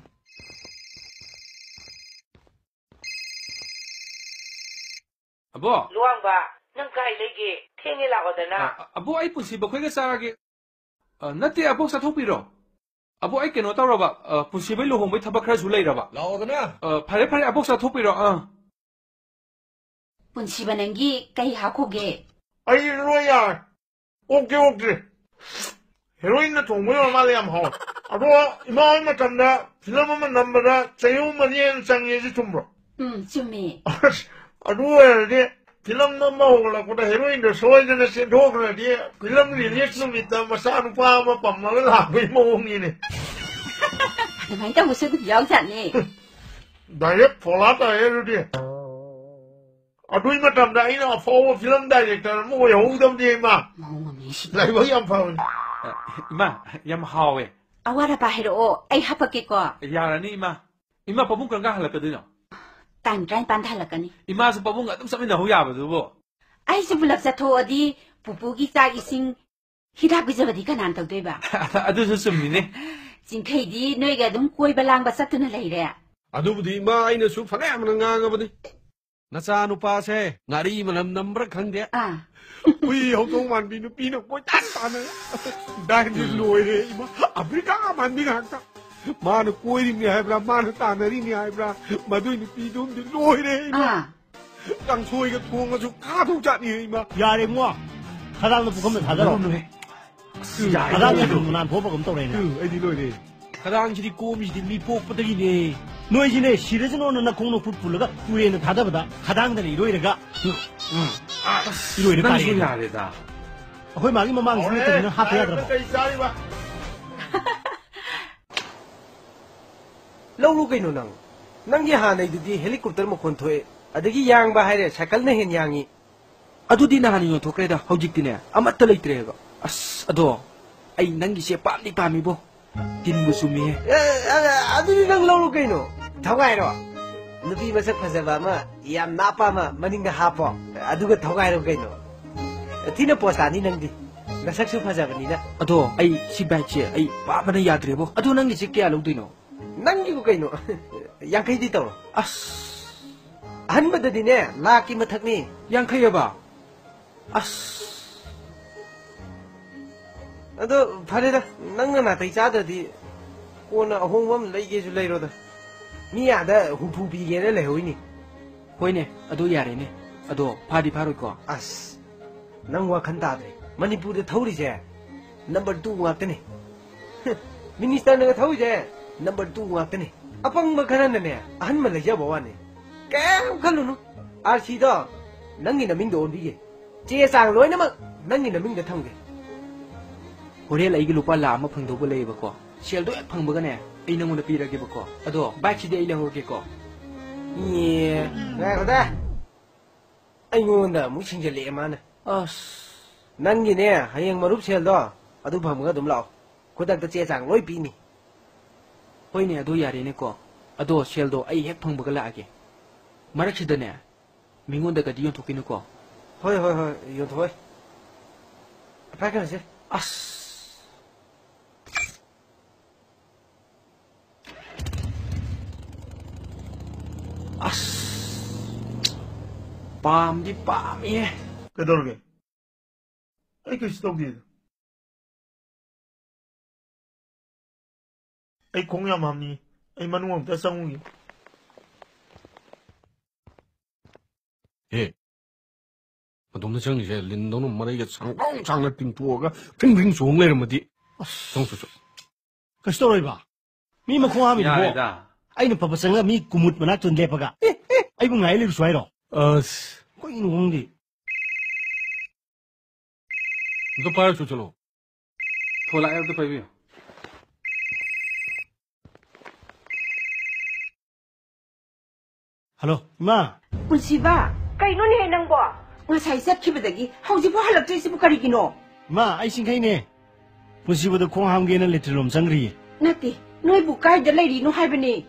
ꯑꯕꯣ! ꯂꯨꯋꯥꯡꯕ, ꯅꯪ ꯀꯥꯏ ꯂꯩꯒꯦ? ꯊꯦꯡꯉꯦ ꯂꯥꯛꯑꯣꯗꯅ꯫ ꯑ, ꯑ, ꯑꯕꯣ, ꯑꯩ ꯄꯨꯟꯁꯤ ꯕꯈꯣꯏꯒ ꯆꯥꯔꯒꯦ꯫ ꯑ, ꯅꯠꯇꯦ, ꯑꯕꯣꯛ ꯆꯥꯊꯣꯛꯄꯤꯔꯣ꯫ ꯑꯕꯣꯛ, ꯑꯩ ꯀꯩꯅꯣ ꯇꯧꯔꯕ, ꯑ, ꯄꯨꯟꯁꯤꯕꯩ ꯂꯨꯍꯣꯡꯕꯩ ꯊꯕꯛ ꯈꯔꯁꯨ ꯂꯩꯔꯕ꯫ ꯂꯥꯛꯑꯣꯗꯅ꯫ ꯑ, ꯐꯔꯦ, ꯐꯔꯦ, ꯑꯕꯣꯛ ꯆꯥꯊꯣꯛꯄꯤꯔꯣ, ꯑꯥ꯫ ꯄꯨꯟꯁꯤꯕ, ꯅꯪꯒꯤ ꯀꯩ ꯍꯥꯞꯈꯣꯒꯦ? ꯑꯩ ꯂꯣꯏ ꯌꯥꯔꯦ꯫ ꯑꯣꯛꯇꯦ, ꯑꯣꯛꯇ꯭ꯔꯦ꯫ ꯍꯦꯔꯣꯏꯟꯅ ꯊꯣꯡꯕ ꯑꯣꯏꯔ ꯃꯥꯜꯂꯦ, ꯌꯥꯝ ꯍꯥꯎꯋꯦ꯫ ꯑꯗꯣ ꯏꯃꯥ ꯍꯣꯏ ꯃꯇꯝꯗ ꯐꯤꯂꯝ ꯑꯃ ꯅꯝꯕꯗ ꯆꯍꯤ ꯑꯍꯨꯝ ꯃꯔꯤ ꯍꯦꯟꯅ ꯆꯪꯉꯦꯁꯤ ꯆꯨꯝꯕ꯭ꯔꯣ? ꯎꯝ, ꯆꯨꯝꯃꯤ꯫ ꯑꯁ, ꯑꯗꯨ ꯑꯣꯏꯔꯗꯤ ꯐꯤꯂꯝ ꯅꯝꯕ ꯍꯧꯒꯠꯂꯛꯄꯗ ꯍꯦꯔꯣꯏꯟꯗꯣ ꯁꯣꯏꯗꯅ ꯆꯦꯟꯊꯣꯛꯈ꯭ꯔꯗꯤ ꯐꯤꯂꯝ ꯔꯤꯂꯤꯁ ꯅꯨꯃꯤꯠꯇ ꯃꯆꯥꯅꯨꯄꯥ ꯑꯃ ꯄꯝꯃꯒ ꯂꯥꯛꯄꯒꯤ ꯃꯑꯣꯡꯅꯤꯅꯦ꯫ ꯑꯗꯨꯃꯥꯏꯅ ꯇꯧꯕꯁꯨ ꯑꯗꯨꯝ ꯌꯥꯎꯖꯥꯠꯅꯤ꯫ ꯗꯥꯏꯔꯦꯛ ꯐꯣꯂꯥ ꯇꯥꯔꯦ ꯑꯗꯨꯗꯤ꯫ ꯑꯗꯨꯏ ꯃꯇꯝꯗ ꯑꯩꯅ ꯑꯐꯥꯎꯕ ꯐꯤꯂꯝ ꯗꯥꯏꯔꯦꯛꯇꯔ ꯑꯃ ꯑꯣꯏꯍꯧꯗꯕꯅꯦ ꯏꯃꯥ꯫ ꯃꯑꯣꯡ ꯑꯃꯅꯤ ꯁꯤ꯫ ꯂꯥꯏꯕꯛ ꯌꯥꯝ ꯐꯕꯅꯤ꯫ ꯏꯃꯥ, ꯌꯥꯝ ꯍꯥꯎꯋꯦ꯫ ꯑꯋꯥꯠ ꯑꯄꯥ ꯍꯥꯏꯔꯛꯑꯣ, ꯑꯩ ꯍꯥꯄꯛꯀꯦꯀꯣ꯫ ꯌꯥꯔꯅꯤ ꯏꯃꯥ꯫ ꯏꯃꯥ, ꯄꯥꯕꯨꯡ ꯀꯔꯝ ꯀꯥꯟ ꯍꯜꯂꯛꯀꯗꯣꯏꯅꯣ? ꯇꯥꯡ ꯇꯔꯥꯅꯤꯄꯥꯟꯗ ꯍꯜꯂꯛꯀꯅꯤ꯫ ꯏꯃꯥꯁꯨ ꯄꯥꯕꯨꯡꯒ ꯑꯗꯨꯝ ꯆꯠꯃꯤꯟꯅꯍꯧ ꯌꯥꯕꯗꯨꯕꯨ꯫ ꯑꯩꯁꯨ ꯄꯨꯂꯞ ꯆꯠꯊꯣꯛꯑꯗꯤ ꯄꯨꯄꯨꯒꯤ ꯆꯥꯛ ꯏꯁꯤꯡ, ꯍꯤꯗꯥꯛ ꯄꯤꯖꯕꯗꯤ ꯀꯅꯥꯅ ꯇꯧꯗꯣꯏꯕ? ꯑꯗꯨꯁꯨ ꯆꯨꯝꯃꯤꯅꯦ꯫ ꯆꯤꯡꯈꯩꯗꯤ ꯅꯣꯏꯒ ꯑꯗꯨꯝ ꯀꯣꯏꯕ ꯂꯥꯡꯕ ꯆꯠꯇꯨꯅ ꯂꯩꯔꯦ꯫ ꯑꯗꯨꯕꯨꯗꯤ ꯏꯃꯥ, ꯑꯩꯅꯁꯨ ꯐꯅꯌꯥꯝꯅ ꯉꯥꯡꯉꯕꯅꯤ꯫ ꯅꯆꯥ ꯅꯨꯄꯥꯁꯦ ꯉꯥꯔꯤ ꯃꯅꯝ ꯅꯝꯕ꯭ꯔꯥ ꯈꯪꯗꯦ꯫ ꯑꯥ꯫ ꯍꯨꯏ ꯍꯧꯗꯣꯡ ꯃꯥꯟꯕꯤ ꯅꯨꯄꯤꯅ ꯀꯣꯏꯇꯥꯟ ꯇꯥꯟꯅ꯫ ꯗꯥꯏꯟꯗꯤ ꯂꯣꯏꯔꯦ ꯏꯃꯥ꯫ ꯑꯐ꯭ꯔꯤꯀꯥ ꯃꯥꯟꯕꯤ ꯉꯥꯛꯇ꯫ ꯃꯥꯅ ꯀꯣꯏꯔꯤꯕꯅꯤ ꯍꯥꯏꯕ꯭ꯔꯥ, ꯃꯥꯅ ꯇꯥꯟꯅꯔꯤꯕꯅꯤ ꯍꯥꯏꯕ꯭ꯔꯥ, ꯃꯗꯨꯏ ꯅꯨꯄꯤꯗꯨꯝꯗꯤ ꯂꯣꯏꯔꯦ ꯏꯃꯥ꯫ ꯑꯥ꯫ ꯀꯥꯡꯁꯣꯏꯒ ꯊꯣꯡꯉꯁꯨ ꯈꯥꯗꯧ ꯖꯥꯠꯅꯤ ꯏꯃꯥ꯫ ꯌꯥꯔꯦ ꯏꯕꯨꯡꯉꯣ, ꯈꯗꯥꯡꯗ ꯄꯨꯈꯝꯗ ꯊꯥꯗꯔꯣ꯫ ꯈꯗꯥꯡꯗ ꯃꯅꯥꯟ ꯊꯣꯛꯄꯒꯨꯝ ꯇꯧꯔꯦꯅꯦ꯫ ꯎꯝ, ꯑꯩꯗꯤ ꯂꯣꯏꯔꯦ꯫ ꯈꯗꯥꯡꯁꯤꯗꯤ ꯀꯣꯝꯃꯤꯁꯤꯗꯤ ꯃꯤ ꯄꯣꯛꯄꯗꯒꯤꯅꯦ꯫ ꯅꯣꯏꯁꯤꯅꯦ ꯁꯤꯔꯁꯅꯣꯅ ꯅꯈꯣꯡ ꯅꯈꯨꯠ ꯄꯨꯜꯂꯒ ꯇꯨꯔꯦꯟꯗ ꯊꯥꯗꯕꯗ ꯈꯗꯥꯡꯗꯅ ꯏꯔꯣꯏꯔꯒ ꯏꯔꯣꯏꯅ ꯅꯪꯁꯨ ꯀꯥꯔꯛꯑꯦ꯫ ꯌꯥꯔꯦꯗ꯫ ꯑꯩꯈꯣꯏ ꯃꯥꯒꯤ ꯃꯃꯥꯡꯁꯤꯅ ꯀꯔꯤꯅꯣ ꯍꯥꯠꯄ ꯌꯥꯗ꯭ꯔꯕꯣ? ꯀꯩ ꯆꯥꯔꯤꯕ? ꯂꯧꯔꯣ ꯀꯩꯅꯣ ꯅꯪ? ꯅꯪꯒꯤ ꯍꯥꯟꯅꯩꯗꯨꯗꯤ ꯍꯦꯂꯤꯀꯣꯞꯇꯔ ꯃꯈꯣꯟ ꯊꯣꯛꯑꯦ, ꯑꯗꯒꯤ ꯌꯥꯡꯕ ꯍꯥꯏꯔꯦ ꯁꯥꯏꯀꯜꯅ ꯍꯦꯟ ꯌꯥꯡꯉꯤ꯫ ꯑꯗꯨꯗꯤ ꯅꯍꯥꯟ ꯌꯣꯟꯊꯣꯛꯈ꯭ꯔꯦꯗ, ꯍꯧꯖꯤꯛꯇꯤꯅꯦ ꯑꯃꯠꯇ ꯂꯩꯇ꯭ꯔꯦꯕ꯫ ꯑꯁ, ꯑꯗꯣ ꯑꯩ ꯅꯪꯒꯤꯁꯦ ꯄꯥꯝꯗꯤ ꯄꯥꯝꯃꯤꯕꯣ, ꯇꯤꯟꯕꯨ ꯆꯨꯝꯃꯤꯍꯦ꯫ ꯑꯦ, ꯑꯦ, ꯑꯗꯨꯗꯤ ꯅꯪ ꯂꯧꯔꯣ ꯀꯩꯅꯣ, ꯊꯧꯒꯥꯏꯔꯣ꯫ ꯅꯨꯄꯤ ꯃꯁꯛ ꯐꯖꯕ ꯑꯃ, ꯌꯥꯝ ꯅꯥꯞꯄ ꯑꯃ ꯃꯅꯤꯡꯗ ꯍꯥꯞꯄꯣ, ꯑꯗꯨꯒ ꯊꯧꯒꯥꯏꯔꯣ ꯀꯩꯅꯣ꯫ ꯊꯤꯅ ꯄꯣꯁ ꯇꯥꯅꯤ ꯅꯪꯗꯤ, ꯅꯁꯛꯁꯨ ꯐꯖꯕꯅꯤꯅ꯫ ꯑꯗꯣ ꯑꯩ ꯁꯤ ꯕꯥꯏꯛꯁꯦ ꯑꯩ ꯄꯥꯝꯕꯅ ꯌꯥꯗ꯭ꯔꯦꯕꯣ꯫ ꯑꯗꯣ ꯅꯪꯒꯤꯁꯦ ꯀꯌꯥ ꯂꯧꯗꯣꯏꯅꯣ? ꯅꯪꯒꯤꯕꯨ ꯀꯩꯅꯣ? ꯌꯥꯡꯈꯩꯗꯤ ꯇꯧꯔꯣ꯫ ꯑꯁ, ꯑꯍꯟꯕꯗꯗꯤꯅꯦ ꯂꯥꯛꯀꯤ ꯃꯊꯛꯅꯤ꯫ ꯌꯥꯡꯈꯩꯑꯕ? ꯑꯁ, ꯑꯗꯣ ꯐꯔꯦꯗ, ꯅꯪꯅ ꯅꯥꯇꯩ ꯆꯥꯗ꯭ꯔꯗꯤ ꯀꯣꯟꯅ ꯑꯍꯣꯡꯕ ꯑꯃ ꯂꯩꯒꯦꯁꯨ ꯂꯩꯔꯣꯗ꯫ ꯃꯤ ꯑꯥꯗ ꯍꯨꯝꯐꯨ ꯄꯤꯒꯦꯅ ꯂꯩꯍꯧꯔꯤꯅꯤ꯫ ꯍꯣꯏꯅꯦ, ꯑꯗꯨ ꯌꯥꯔꯦꯅꯦ꯫ ꯑꯗꯣ ꯐꯥꯗꯤ ꯐꯥꯔꯣꯏꯀꯣ? ꯑꯁ, ꯅꯪ ꯋꯥꯈꯜ ꯇꯥꯗ꯭ꯔꯦ꯫ ꯃꯅꯤꯄꯨꯔꯗ ꯊꯧꯔꯤꯁꯦ ꯅꯝꯕꯔ ꯇꯨ ꯉꯥꯛꯇꯅꯦ꯫ ꯃꯤꯅꯤꯁꯇꯔꯅꯒ ꯊꯧꯔꯤꯁꯦ ꯅꯝꯕꯔ ꯇꯨ ꯉꯥꯛꯇꯅꯦ꯫ ꯑꯄꯪꯕ ꯈꯔꯅꯅꯦ ꯑꯍꯟꯕ ꯂꯩꯖꯕ ꯋꯥꯅꯤ꯫ ꯀꯩꯝ ꯈꯜꯂꯨꯅꯨ, ꯑꯥꯔ ꯁꯤꯗꯣ ꯅꯪꯒꯤ ꯅꯃꯤꯡꯗ ꯑꯣꯟꯕꯤꯒꯦ꯫ ꯆꯦ ꯆꯥꯡ ꯂꯣꯏꯅꯃꯛ ꯅꯪꯒꯤ ꯅꯃꯤꯡꯗ ꯊꯝꯒꯦ꯫ ꯍꯣꯔꯦꯟ ꯑꯩꯒꯤ ꯂꯨꯄꯥ ꯂꯥꯈ ꯑꯃ ꯐꯪꯗꯧꯕ ꯂꯩꯌꯦꯕꯀꯣ꯫ ꯁꯦꯜꯗꯣ ꯍꯦꯛ ꯐꯪꯕꯒꯅꯦ, ꯑꯩ ꯅꯪꯉꯣꯟꯗ ꯄꯤꯔꯒꯦꯕꯀꯣ꯫ ꯑꯗꯣ ꯕꯥꯏꯛꯁꯤꯗꯤ ꯑꯩ ꯂꯧꯍꯧꯔꯒꯦꯀꯣ꯫ ꯏꯌꯦ, ꯉꯥꯏꯈꯣꯗ꯫ ꯑꯩꯉꯣꯟꯗ ꯑꯃꯨꯛ ꯁꯤꯡꯖꯜꯂꯛꯑꯦ ꯃꯥꯅ꯫ ꯑꯁ꯫ ꯅꯪꯒꯤꯅꯦ, ꯍꯌꯦꯡ ꯃꯔꯨꯞ ꯁꯦꯜꯗꯣ ꯑꯗꯨ ꯐꯪꯕꯒ ꯑꯗꯨꯝ ꯂꯥꯛꯑꯣ꯫ ꯈꯨꯗꯛꯇ ꯆꯦ ꯆꯥꯡ ꯂꯣꯏ ꯄꯤꯅꯤ꯫ ꯍꯣꯏꯅꯦ, ꯑꯗꯨ ꯌꯥꯔꯦꯅꯦꯀꯣ꯫ ꯑꯗꯣ ꯁꯦꯜꯗꯣ ꯑꯩ ꯍꯦꯛ ꯐꯪꯕꯒ ꯂꯥꯛꯑꯒꯦ꯫ ꯃꯔꯛꯁꯤꯗꯅꯦ, ꯃꯤꯉꯣꯟꯗꯒꯗꯤ ꯌꯣꯟꯊꯣꯛꯈꯤꯅꯨꯀꯣ꯫ ꯍꯣꯏ, ꯍꯣꯏ, ꯍꯣꯏ, ꯌꯣꯟꯊꯣꯛꯑꯣꯏ꯫ ꯄꯥꯏꯈꯠꯂꯁꯦ꯫ ꯑꯁ꯫ ꯑꯁ꯫ ꯄꯥꯝꯗꯤ ꯄꯥꯝꯃꯤꯍꯦ꯫ ꯀꯩꯗꯧꯔꯒꯦ? ꯑꯩ ꯀꯩꯁꯨ ꯇꯧꯗꯦꯗ꯫ ꯑꯩ ꯈꯣꯡ ꯌꯥꯝ ꯍꯥꯝꯅꯤꯡꯉꯤ꯫ ꯑꯩ ꯃꯅꯨꯡ ꯑꯝꯇ ꯆꯪꯉꯨꯒꯦ꯫ ꯍꯦ, ꯑꯗꯣꯝꯗ ꯆꯪꯉꯤꯁꯦ ꯂꯤꯟꯗꯧꯅ ꯃꯔꯩꯒ ꯁꯥꯡꯗ꯭ꯔꯣꯡ ꯁꯥꯡꯅ ꯇꯤꯡꯊꯣꯛꯑꯒ ꯐ꯭ꯔꯤꯡ ꯐ꯭ꯔꯤꯡ ꯆꯣꯡ ꯂꯩꯔꯝꯃꯗꯤ꯫ ꯑꯁ꯫ ꯆꯪꯉꯨ ꯆꯣ ꯆꯣ꯫ ꯀꯩꯁꯨ ꯇꯧꯔꯣꯏꯕ꯫ ꯃꯤ ꯃꯈꯣꯡ ꯍꯥꯝꯃꯤꯗꯨꯕꯣ꯫ ꯌꯥꯔꯦꯗ꯫ ꯑꯩꯅ ꯐꯕ ꯆꯪꯉꯒ ꯃꯤ ꯀꯨꯃꯨꯠ ꯃꯅꯥꯛꯇ ꯂꯦꯞꯄꯒ ꯑꯩꯕꯨ ꯉꯥꯏ ꯂꯩꯔꯨꯁꯨ ꯍꯥꯏꯔꯣ? ꯑꯁ꯫ ꯀꯩꯅꯣ ꯈꯪꯗꯦ꯫ ꯑꯝꯇ ꯄꯥꯏꯔꯛꯁꯨ ꯆꯠꯂꯣ꯫ ꯐꯣꯟ ꯂꯥꯛꯑꯦ, ꯑꯝꯇ ꯄꯥꯏꯕꯤꯌꯨ꯫ ꯍꯜꯂꯣ, ꯏꯃꯥ꯫ ꯄꯨꯟꯁꯤꯕ, ꯀꯩꯅꯣꯅꯦꯍꯦ ꯅꯪꯕꯣ? ꯉꯁꯥꯏ ꯆꯠꯈꯤꯕꯗꯒꯤ ꯍꯧꯖꯤꯛꯐꯥꯎ ꯍꯜꯂꯛꯇ꯭ꯔꯤꯁꯤꯕꯨ ꯀꯔꯤꯒꯤꯅꯣ? ꯏꯃꯥ, ꯑꯩ ꯁꯤꯡꯈꯩꯅꯦ꯫ ꯄꯨꯟꯁꯤꯕꯗ ꯈꯣꯡ ꯍꯥꯝꯒꯦꯅ ꯂꯦꯇ꯭ꯔꯤꯟ ꯂꯣꯝ ꯆꯪꯈ꯭ꯔꯤꯌꯦ꯫ ꯅꯠꯇꯦ, ꯅꯣꯏꯕꯨ ꯀꯥꯏꯗ ꯂꯩꯔꯤꯅꯣ ꯍꯥꯏꯕꯅꯦ꯫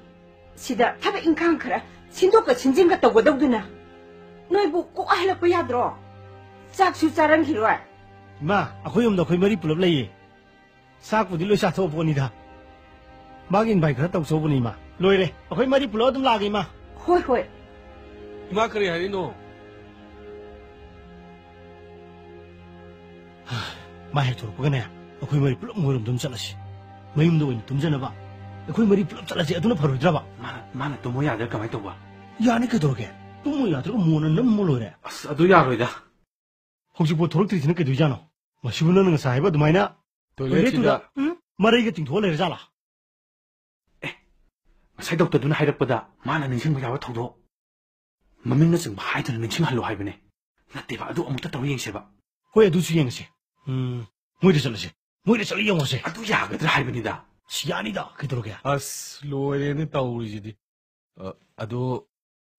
ꯁꯤꯗ ꯊꯕꯛ ꯏꯪꯈꯥꯡ ꯈꯔ ꯁꯤꯟꯗꯣꯛꯀ ꯁꯤꯟꯖꯤꯟꯒ ꯇꯧꯒꯗꯧꯗꯨꯅ꯫ ꯅꯣꯏꯕꯨ ꯀꯣꯛ ꯍꯜꯂꯛꯄ ꯌꯥꯗ꯭ꯔꯣ? ꯆꯥꯛꯁꯨ ꯆꯥꯔꯝꯈꯤꯔꯣꯏ꯫ ꯏꯃꯥ, ꯑꯩꯈꯣꯏ ꯌꯨꯝꯗ ꯑꯩꯈꯣꯏ ꯃꯔꯤ ꯄꯨꯂꯞ ꯂꯩꯌꯦ꯫ ꯆꯥꯛꯄꯨꯗꯤ ꯂꯣꯏ ꯆꯥꯊꯣꯛꯑ ꯄꯣꯠꯅꯤꯗ꯫ ꯃꯥꯒꯤ ꯏꯟꯚꯥꯏꯠ ꯈꯔ ꯇꯧ ꯆꯧꯕꯅꯤ, ꯏꯃꯥ꯫ ꯂꯣꯏꯔꯦ꯫ ꯑꯩꯈꯣꯏ ꯃꯔꯤ ꯄꯨꯂꯞ ꯑꯗꯨꯝ ꯂꯥꯛꯑꯒꯦ, ꯏꯃꯥ꯫ ꯍꯣꯏ, ꯍꯣꯏ꯫ ꯏꯃꯥ, ꯀꯔꯤ ꯍꯥꯏꯔꯤꯅꯣ? ꯃꯥ ꯍꯦꯛ ꯊꯣꯔꯛꯄꯒꯅꯦ, ꯑꯩꯈꯣꯏ ꯃꯔꯤ ꯄꯨꯂꯞ ꯃꯣꯏꯔꯣꯝꯗ ꯑꯗꯨꯝ ꯆꯠꯂꯁꯤ꯫ ꯃꯌꯨꯝꯗ ꯑꯣꯏꯅ ꯇꯨꯝꯖꯅꯕ꯫ ꯑꯩꯈꯣꯏ ꯃꯔꯤ ꯄꯨꯂꯞ ꯆꯠꯂꯁꯤ, ꯑꯗꯨꯅ ꯐꯔꯣꯏꯗ꯭ꯔꯕ? ꯃꯥꯅ, ꯃꯥꯅ ꯇꯨꯝꯃꯣ ꯌꯥꯗ꯭ꯔꯥ ꯀꯃꯥꯏꯅ ꯇꯧꯕ? ꯌꯥꯅꯤ ꯀꯩꯗꯧꯔꯒꯦ? ꯇꯨꯝꯃꯣ ꯌꯥꯗ꯭ꯔꯒ ꯃꯣꯟꯅ ꯅꯝꯃ ꯂꯣꯏꯔꯦ꯫ ꯑꯁ, ꯑꯗꯨ ꯌꯥꯔꯣꯏꯗ꯫ ꯍꯧꯖꯤꯛꯐꯥꯎ ꯊꯣꯔꯛꯇ꯭ꯔꯤꯁꯤꯅ ꯀꯩꯗꯧꯖꯥꯠꯅꯣ? ꯃꯁꯤꯕꯨ ꯅꯪꯅ ꯉꯁꯥꯏ ꯍꯥꯏꯕ ꯑꯗꯨꯃꯥꯏꯅ ꯇꯣꯏꯂꯦꯠꯁꯤꯗ꯫ ꯇꯣꯏꯂꯦꯠꯇꯨꯗ, ꯎꯝ? ꯃꯔꯩꯒ ꯇꯤꯡꯊꯣꯛꯑ ꯂꯩꯔꯖꯥꯠꯂꯥ? ꯑꯦ, ꯉꯁꯥꯏ ꯗꯣꯛꯇꯔꯗꯨꯅ ꯍꯥꯏꯔꯛꯄꯗ ꯃꯥꯅ ꯅꯤꯡꯁꯤꯡꯕ ꯌꯥꯕ ꯊꯧꯗꯣꯛ, ꯃꯃꯤꯡꯅꯆꯤꯡꯕ ꯍꯥꯏꯗꯨꯅ ꯅꯤꯡꯁꯤꯡꯍꯜꯂꯨ ꯍꯥꯏꯕꯅꯦ꯫ ꯅꯠꯇꯦꯕ, ꯑꯗꯨ ꯑꯃꯨꯛꯇ ꯇꯧ ꯌꯦꯡꯁꯦꯕ꯫ ꯍꯣꯏ, ꯑꯗꯨꯁꯨ ꯌꯦꯡꯉꯁꯦ꯫ ꯎꯝ, ꯃꯣꯏꯗ ꯆꯠꯂꯁꯦ꯫ ꯃꯣꯏꯗ ꯆꯠꯂ ꯌꯦꯡꯉꯨꯁꯦ꯫ ꯑꯗꯨ ꯌꯥꯒꯗ꯭ꯔꯥ ꯍꯥꯏꯕꯅꯤꯗ꯫ ꯁꯤ ꯌꯥꯅꯤꯗ, ꯀꯩꯗꯧꯔꯒꯦ? ꯑꯁ, ꯂꯣꯏꯔꯦꯅꯦ ꯇꯧꯔꯤꯁꯤꯗꯤ꯫ ꯑ, ꯑꯗꯣ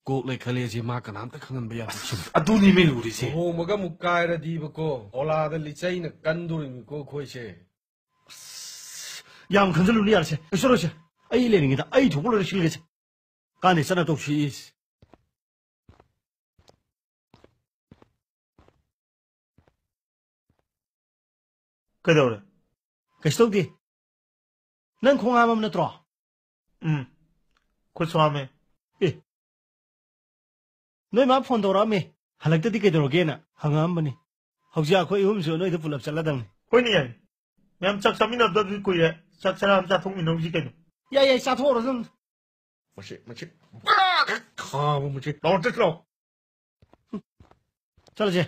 ꯀꯣꯛ ꯂꯩꯈꯠꯂꯦꯁꯦ ꯃꯥ ꯀꯅꯥꯝꯇ ꯈꯪꯍꯟꯕ ꯌꯥꯗꯦ꯫ ꯑꯁ, ꯑꯗꯨꯅꯤ ꯃꯤ ꯂꯨꯔꯤꯁꯦ꯫ ꯂꯨꯍꯣꯡꯕꯒ ꯑꯃꯨꯛ ꯀꯥꯏꯔꯗꯤꯕꯀꯣ, ꯑꯣꯂꯥꯗ ꯂꯤꯆꯩꯅ ꯀꯟꯗꯣꯔꯤꯅꯤꯀꯣ ꯑꯩꯈꯣꯏꯁꯦ꯫ ꯑꯁ, ꯌꯥꯝ ꯈꯟꯖꯜꯂꯨꯅꯨ, ꯌꯥꯔꯦꯁꯦ꯫ ꯀꯩꯁꯨ ꯇꯧꯔꯣꯏꯁꯦ꯫ ꯑꯩ ꯂꯩꯔꯤꯉꯩꯗ ꯑꯩ ꯊꯣꯛꯄ ꯂꯣꯏꯔ ꯁꯤꯜꯒꯦꯁꯦ꯫ ꯀꯥꯟꯗꯦ, ꯆꯠꯅ ꯇꯧꯁꯤ꯫ ꯀꯩꯗꯧꯔꯦ? ꯀꯩꯁꯨ ꯇꯧꯗꯦ꯫ ꯅꯪ ꯈꯣꯡ ꯍꯥꯝꯃꯕ ꯅꯠꯇ꯭ꯔꯣ? ꯎꯝ, ꯈꯨꯠꯁꯨ ꯍꯥꯝꯃꯦ꯫ ꯑꯦ, ꯅꯣꯏ ꯃꯥ ꯐꯣꯟ ꯇꯧꯔꯛꯑꯝꯃꯦ, ꯍꯜꯂꯛꯇꯗꯤ ꯀꯩꯗꯧꯔꯒꯦꯅ ꯍꯪꯉꯛꯑꯝꯕꯅꯤ꯫ ꯍꯧꯖꯤꯛ ꯑꯩꯈꯣꯏ ꯑꯍꯨꯝꯁꯨ ꯅꯣꯏꯗ ꯄꯨꯂꯞ ꯆꯠꯂꯗꯝꯅꯤ꯫ ꯍꯣꯏꯅꯦ ꯌꯥꯏ, ꯃꯌꯥꯝ ꯆꯥꯛ ꯆꯥꯃꯤꯟꯅꯗꯕꯁꯨ ꯀꯨꯏꯔꯦ, ꯆꯥꯛ ꯆꯔꯥ ꯑꯃ ꯆꯥꯊꯣꯛꯃꯤꯟꯅꯧꯁꯤ ꯀꯩꯅꯣ꯫ ꯌꯥꯏ ꯌꯥꯏ, ꯆꯥꯊꯣꯛꯎꯔꯣ ꯑꯗꯨꯝ꯫ ꯃꯁꯤ, ꯃꯁꯤ, ꯕꯥ! ꯈꯥꯕ ꯃꯁꯤ꯫ ꯂꯥꯛꯑꯣ, ꯆꯠꯁꯤ ꯂꯥꯛꯑꯣ꯫ ꯆꯠꯂꯁꯦ꯫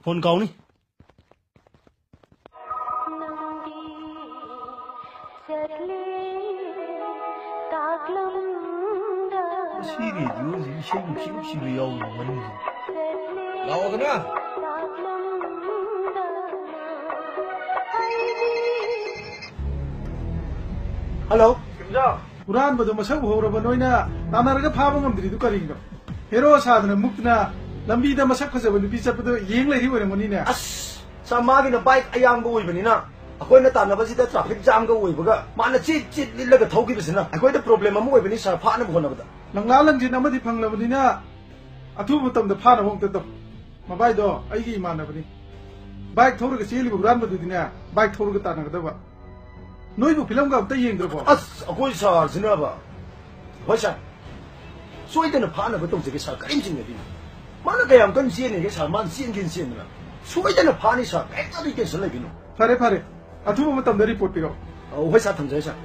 ꯐꯣꯟ ꯀꯥꯎꯅꯤ꯫ ꯁꯤ ꯔꯦꯗꯤꯑꯣꯁꯤ ꯏꯁꯩ ꯅꯨꯡꯁꯤ ꯅꯨꯡꯁꯤꯕ ꯌꯥꯎꯕ ꯃꯅꯨꯡꯁꯤ꯫ ꯂꯥꯛꯑꯣꯗꯅ꯫ ꯍꯜꯂꯣ꯫ ꯍꯨꯔꯥꯟꯕꯗꯣ ꯃꯁꯛ ꯎꯍꯧꯔꯕ ꯅꯣꯏꯅ ꯇꯥꯟꯅꯔꯒ ꯐꯥꯕ ꯉꯝꯗ꯭ꯔꯤꯗꯨ ꯀꯔꯤꯒꯤꯅꯣ? ꯍꯦꯔꯣ ꯁꯥꯗꯅ ꯃꯨꯛꯇꯅ ꯂꯝꯕꯤꯗ ꯃꯁꯛ ꯐꯖꯕ ꯅꯨꯄꯤ ꯆꯠꯄꯗꯣ ꯌꯦꯡ ꯂꯩꯔꯤ ꯑꯣꯏꯔꯝꯒꯅꯤꯅꯦ꯫ ꯑꯁ, ꯁꯥꯔ, ꯃꯥꯒꯤꯅ ꯕꯥꯏꯛ ꯑꯌꯥꯡꯕ ꯑꯣꯏꯕꯅꯤꯅ ꯑꯩꯈꯣꯏꯅ ꯇꯥꯟꯅꯕꯁꯤꯗ ꯇ꯭ꯔꯥꯐꯤꯛ ꯖꯥꯝꯒ ꯑꯣꯏꯕꯒ ꯃꯥꯅ ꯆꯤꯠ ꯆꯤꯠ ꯂꯤꯠꯂꯒ ꯊꯧꯈꯤꯕꯁꯤꯅ ꯑꯩꯈꯣꯏꯗ ꯄ꯭ꯔꯣꯕ꯭ꯂꯦꯝ ꯑꯃ ꯑꯣꯏꯕꯅꯤ ꯁꯥꯔ, ꯐꯥꯅꯕ ꯍꯣꯠꯅꯕꯗ꯫ ꯂꯪꯂꯥ ꯂꯪꯖꯤꯟ ꯑꯃꯗꯤ ꯐꯪꯂꯕꯅꯤꯅ ꯑꯊꯨꯕ ꯃꯇꯝꯗ ꯐꯥꯅꯕ ꯑꯃꯨꯛꯇ ꯇꯧ꯫ ꯃꯕꯥꯏꯗꯣ ꯑꯩꯒꯤ ꯏꯃꯥꯟꯅꯕꯅꯤ꯫ ꯕꯥꯏꯛ ꯊꯧꯔꯒ ꯆꯦꯜꯂꯤꯕ ꯍꯨꯔꯥꯟꯕꯗꯨꯗꯤꯅꯦ, ꯕꯥꯏꯛ ꯊꯧꯔꯒ ꯇꯥꯟꯅꯒꯗꯕ꯫ ꯅꯣꯏꯕꯨ ꯐꯤꯂꯝꯒ ꯑꯝꯇ ꯌꯦꯡꯗ꯭ꯔꯕꯣ? ꯑꯁ, ꯑꯩꯈꯣꯏ ꯁꯥꯔꯁꯤꯅꯕ꯫ ꯍꯣꯏ ꯁꯥꯔ, ꯁꯣꯏꯗꯅ ꯐꯥꯅꯕ ꯇꯧꯖꯒꯦ ꯁꯥꯔ, ꯀꯔꯤꯝ ꯆꯤꯡꯅꯕꯤꯅꯨ꯫ ꯃꯥꯅ ꯀꯌꯥꯝ ꯀꯟꯅ ꯆꯦꯟꯅꯤꯒꯦ ꯁꯥꯔ, ꯃꯥꯅ ꯆꯦꯟꯒꯦꯅ ꯆꯦꯟꯕꯅ꯫ ꯁꯣꯏꯗꯅ ꯐꯥꯅꯤ ꯁꯥꯔ, ꯀꯔꯤꯝꯇ ꯇꯦꯟꯁꯟ ꯂꯩꯕꯤꯅꯨ꯫ ꯐꯔꯦ, ꯐꯔꯦ, ꯑꯊꯨꯕ ꯃꯇꯝꯗ ꯔꯤꯄꯣꯔꯠ ꯄꯤꯔꯛꯑꯣ꯫ ꯑ, ꯍꯣꯏ ꯁꯥꯔ, ꯊꯝꯖꯔꯦ ꯁꯥꯔ꯫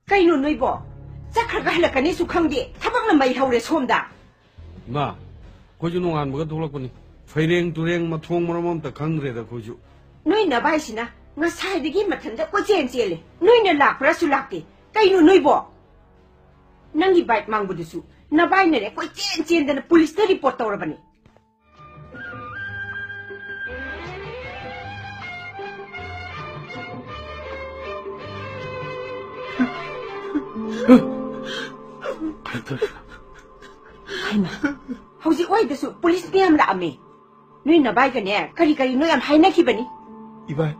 ꯀꯩꯅꯣ ꯅꯣꯏꯕꯣ? ꯆꯠꯈ꯭ꯔꯒ ꯍꯜꯂꯛꯀꯅꯤꯁꯨ ꯈꯪꯗꯦ꯫ ꯊꯕꯛꯅ ꯃꯩ ꯍꯧꯔꯦ ꯁꯣꯝꯗ꯫ ꯏꯃꯥ, ꯑꯩꯈꯣꯏꯁꯨ ꯅꯣꯡꯉꯥꯟꯕꯒ ꯊꯣꯛꯂꯛꯄꯅꯤ꯫ ꯐꯩꯔꯦꯡ ꯇꯨꯔꯦꯡ ꯃꯊꯣꯡ ꯃꯔꯝ ꯑꯝꯇ ꯈꯪꯗ꯭ꯔꯦꯗ ꯑꯩꯈꯣꯏꯁꯨ꯫ ꯅꯣꯏ ꯅꯚꯥꯏꯁꯤꯅ ꯉꯁꯥꯏꯗꯒꯤ ꯃꯊꯟꯇ ꯀꯣꯏꯆꯦꯟ ꯆꯦꯜꯂꯦ꯫ ꯅꯣꯏꯅ ꯂꯥꯛꯄ꯭ꯔꯥꯁꯨ ꯂꯥꯛꯇꯦ꯫ ꯀꯩꯅꯣ ꯅꯣꯏꯕꯣ? ꯅꯪꯒꯤ ꯕꯥꯏꯛ ꯃꯥꯡꯕꯗꯨꯁꯨ ꯅꯚꯥꯏꯅꯅꯦ ꯀꯣꯏꯆꯦꯟ ꯆꯦꯟꯗꯅ ꯄꯨꯂꯤꯁꯇ ꯔꯤꯄꯣꯔꯠ ꯇꯧꯔꯕꯅꯤ꯫ ꯍꯩꯃꯥ, ꯍꯧꯖꯤꯛ ꯋꯥꯏꯗꯁꯨ ꯄꯨꯂꯤꯁ ꯃꯌꯥꯝ ꯂꯥꯛꯑꯝꯃꯦ꯫ ꯅꯣꯏ ꯅꯕꯥꯏꯒꯅꯦ ꯀꯔꯤ ꯀꯔꯤꯅꯣ ꯌꯥꯝ ꯍꯥꯏꯅꯈꯤꯕꯅꯤ꯫ ꯏꯕꯥꯏ,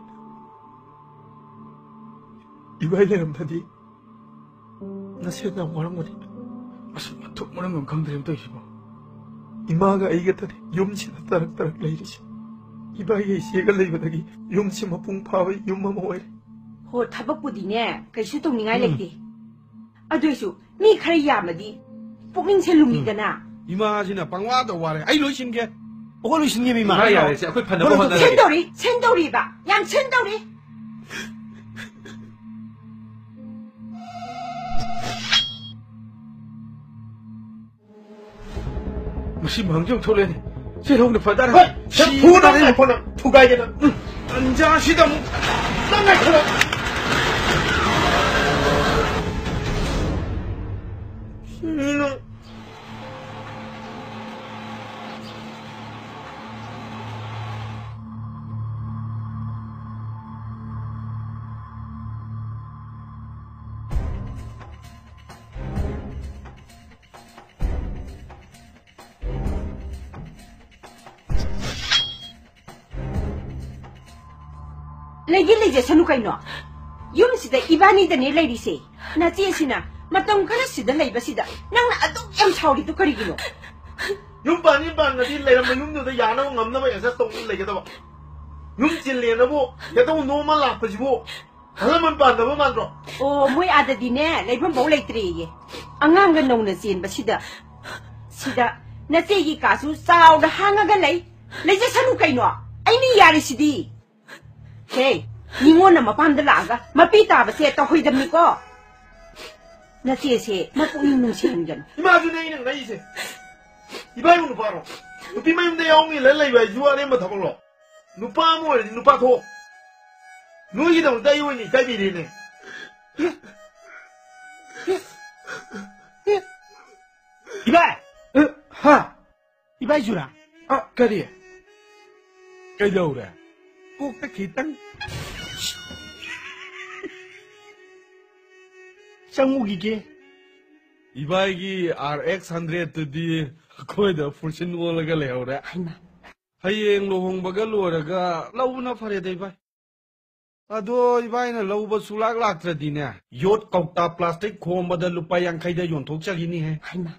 ꯏꯕꯥꯏ ꯂꯩꯔꯝꯗꯗꯤ ꯅꯁꯦꯠ ꯌꯥꯝ ꯋꯥꯔꯝꯒꯅꯤ꯫ ꯑꯁ, ꯃꯊꯣꯡ ꯃꯔꯝ ꯑꯃ ꯈꯪꯗ꯭ꯔꯦ ꯇꯧꯔꯤꯁꯤꯕꯣ꯫ ꯏꯃꯥꯒ ꯑꯩꯒꯇꯅꯤ ꯌꯨꯝꯁꯤꯗ ꯇꯔꯛ ꯇꯔꯛ ꯂꯩꯔꯤꯁꯦ꯫ ꯏꯕꯥꯏꯒ ꯏꯆꯦꯒ ꯂꯩꯕꯗꯒꯤ ꯌꯨꯝꯁꯤ ꯃꯄꯨꯡ ꯐꯥꯕ ꯌꯨꯝ ꯑꯃ ꯑꯣꯏꯔꯦ꯫ ꯍꯣ, ꯊꯕꯛꯄꯨꯗꯤꯅꯦ ꯀꯩꯁꯨ ꯇꯧꯅꯤꯡꯉꯥꯏ ꯎꯝ꯫ ꯂꯩꯇꯦ꯫ ꯑꯗꯨꯏꯁꯨ ꯃꯤ ꯈꯔ ꯌꯥꯝꯃꯗꯤ ꯄꯨꯛꯅꯤꯡꯁꯦ ꯂꯨꯝꯃꯤꯗꯅ꯫ ꯏꯃꯥꯁꯤꯅ ꯄꯪꯋꯥꯗ ꯋꯥꯔꯦ꯫ ꯑꯩ ꯂꯣꯏ ꯁꯤꯟꯒꯦ꯫ ꯑꯣ, ꯂꯣꯏ ꯁꯤꯟꯒꯦ, ꯏꯃꯥ꯫ ꯏꯃꯥ, ꯌꯥꯔꯦꯁꯦ, ꯑꯩꯈꯣꯏ ꯐꯅꯕ ꯍꯣꯠꯅꯔꯒꯦ꯫ ꯁꯤꯟꯗꯧꯔꯤ, ꯁꯤꯟꯗꯧꯔꯤꯕ, ꯌꯥꯝ ꯁꯤꯟꯗꯧꯔꯤ꯫ ꯃꯁꯤ ꯃꯍꯪꯁꯦ ꯑꯃꯨꯛ ꯊꯣꯛꯂꯛꯑꯦꯅꯦ꯫ ꯆꯦꯜꯍꯧꯅ ꯐ ꯇꯥꯔꯦ꯫ ꯍꯣꯏ, ꯁꯤ ꯐꯨ ꯅꯪ ꯇꯥꯔꯦ꯫ ꯉꯥꯏꯈꯣ ꯅꯪ, ꯊꯨꯒꯥꯏꯒꯦ ꯅꯪ꯫ ꯎꯝ, ꯇꯟꯖꯥꯁꯤꯗ ꯑꯃꯨꯛ꯫ ꯅꯪ ꯉꯥꯏꯈꯣ ꯅꯪ꯫ ꯁꯤ ꯅꯪ꯫ ꯂꯩꯒꯦ ꯂꯩꯖꯁꯅꯨ ꯀꯩꯅꯣ꯫ ꯌꯨꯝꯁꯤꯗ ꯏꯕꯥꯅꯤꯗꯅꯦ ꯂꯩꯔꯤꯁꯦ꯫ ꯅꯆꯦꯁꯤꯅ ꯃꯇꯝ ꯈꯔ ꯁꯤꯗ ꯂꯩꯕꯁꯤꯗ ꯅꯪꯅ ꯑꯗꯨꯛ ꯌꯥꯝ ꯁꯥꯎꯔꯤꯗꯨ ꯀꯔꯤꯒꯤꯅꯣ? ꯌꯨꯝ ꯄꯥꯟꯅꯤ ꯄꯥꯟꯒꯗꯤ ꯂꯩꯔꯝꯕ ꯌꯨꯝꯗꯨꯗ ꯌꯥꯅꯕ ꯉꯝꯅꯕ adjust ꯇꯧꯗꯨꯅ ꯂꯩꯒꯗꯕ꯫ ꯌꯨꯝ ꯆꯤꯜꯂꯦꯅꯕꯨ ꯍꯦꯛꯇ ꯅꯣꯡꯃ ꯂꯥꯛꯄꯁꯤꯕꯨ ꯑꯍꯜ ꯂꯃꯟ ꯄꯥꯟꯗꯕ ꯃꯥꯟꯗ꯭ꯔꯣ? ꯑꯣ, ꯃꯣꯏ ꯑꯥꯗꯗꯤꯅꯦ ꯂꯩꯐꯝꯐꯥꯎ ꯂꯩꯇ꯭ꯔꯦꯌꯦ꯫ ꯑꯉꯥꯡꯒ ꯅꯧꯅ ꯆꯦꯟꯕꯁꯤꯗ, ꯁꯤꯗ ꯅꯆꯦꯒꯤ ꯀꯥꯁꯨ ꯆꯥꯎꯅ ꯍꯥꯡꯉꯒ ꯂꯩ꯫ ꯂꯩꯖꯁꯅꯨ ꯀꯩꯅꯣ, ꯑꯩꯅ ꯌꯥꯔꯤꯁꯤꯗꯤ꯫ ꯍꯦ, ꯅꯤꯉꯣꯟꯅ ꯃꯄꯥꯝꯗ ꯂꯥꯛꯑꯒ ꯃꯄꯤ ꯇꯥꯕꯁꯦ ꯇꯧꯍꯩꯗꯕꯅꯤꯀꯣ꯫ ꯅꯆꯦꯁꯦ ꯃꯄꯨꯛꯅꯤꯡ ꯅꯨꯡꯁꯤꯍꯟꯒꯅꯨ꯫ ꯏꯃꯥꯗꯨꯅꯦ ꯑꯩꯅ ꯉꯛꯏꯁꯦ꯫ ꯏꯕꯥꯏꯕꯨ ꯅꯨꯄꯥꯔꯣ? ꯅꯨꯄꯤ ꯃꯌꯨꯝꯗ ꯌꯥꯎꯅꯤ ꯂꯩ ꯂꯩꯕ ꯍꯥꯏꯁꯤꯕꯨ ꯑꯔꯦꯝꯕ ꯊꯕꯛꯂꯣ? ꯅꯨꯄꯥ ꯑꯃ ꯑꯣꯏꯔꯗꯤ ꯅꯨꯄꯥ ꯊꯣꯛ꯫ ꯅꯣꯏꯒꯤꯗꯃꯛꯇ ꯑꯩ ꯑꯣꯏꯅ ꯏꯀꯥꯏꯕꯤꯔꯦꯅꯦ꯫ ꯏꯕꯥꯏ! ꯑ, ꯍꯥ? ꯏꯕꯥꯏ ꯖꯨꯔꯥ꯫ ꯑ, ꯀꯔꯤ? ꯀꯩꯗꯧꯔꯦ? ꯀꯣꯛꯇ ꯈꯤꯇꯪ ꯆꯪꯉꯨꯈꯤꯒꯦ꯫ ꯏꯕꯥꯏꯒꯤ R X hundred ꯇꯨꯗꯤ ꯑꯩꯈꯣꯏꯗ ꯐꯨꯔꯁꯤꯟ ꯑꯣꯜꯂꯒ ꯂꯩꯍꯧꯔꯦ꯫ ꯍꯩꯃꯥ꯫ ꯍꯌꯦꯡ ꯂꯨꯍꯣꯡꯕꯒ ꯂꯣꯏꯔꯒ ꯂꯧꯕꯅ ꯐꯔꯦꯗ, ꯏꯕꯥꯏ꯫ ꯑꯗꯣ ꯏꯕꯥꯏꯅ ꯂꯧꯕ ꯁꯨꯂꯥꯛ ꯂꯥꯛꯇ꯭ꯔꯗꯤꯅꯦ, ꯌꯣꯠ ꯀꯧꯇꯥ ꯄ꯭ꯂꯥꯁꯇꯤꯛ ꯈꯣꯝꯕꯗ ꯂꯨꯄꯥ ꯌꯥꯡꯈꯩꯗ ꯌꯣꯟꯊꯣꯛꯆꯈꯤꯅꯤꯍꯦ꯫ ꯍꯩꯃꯥ꯫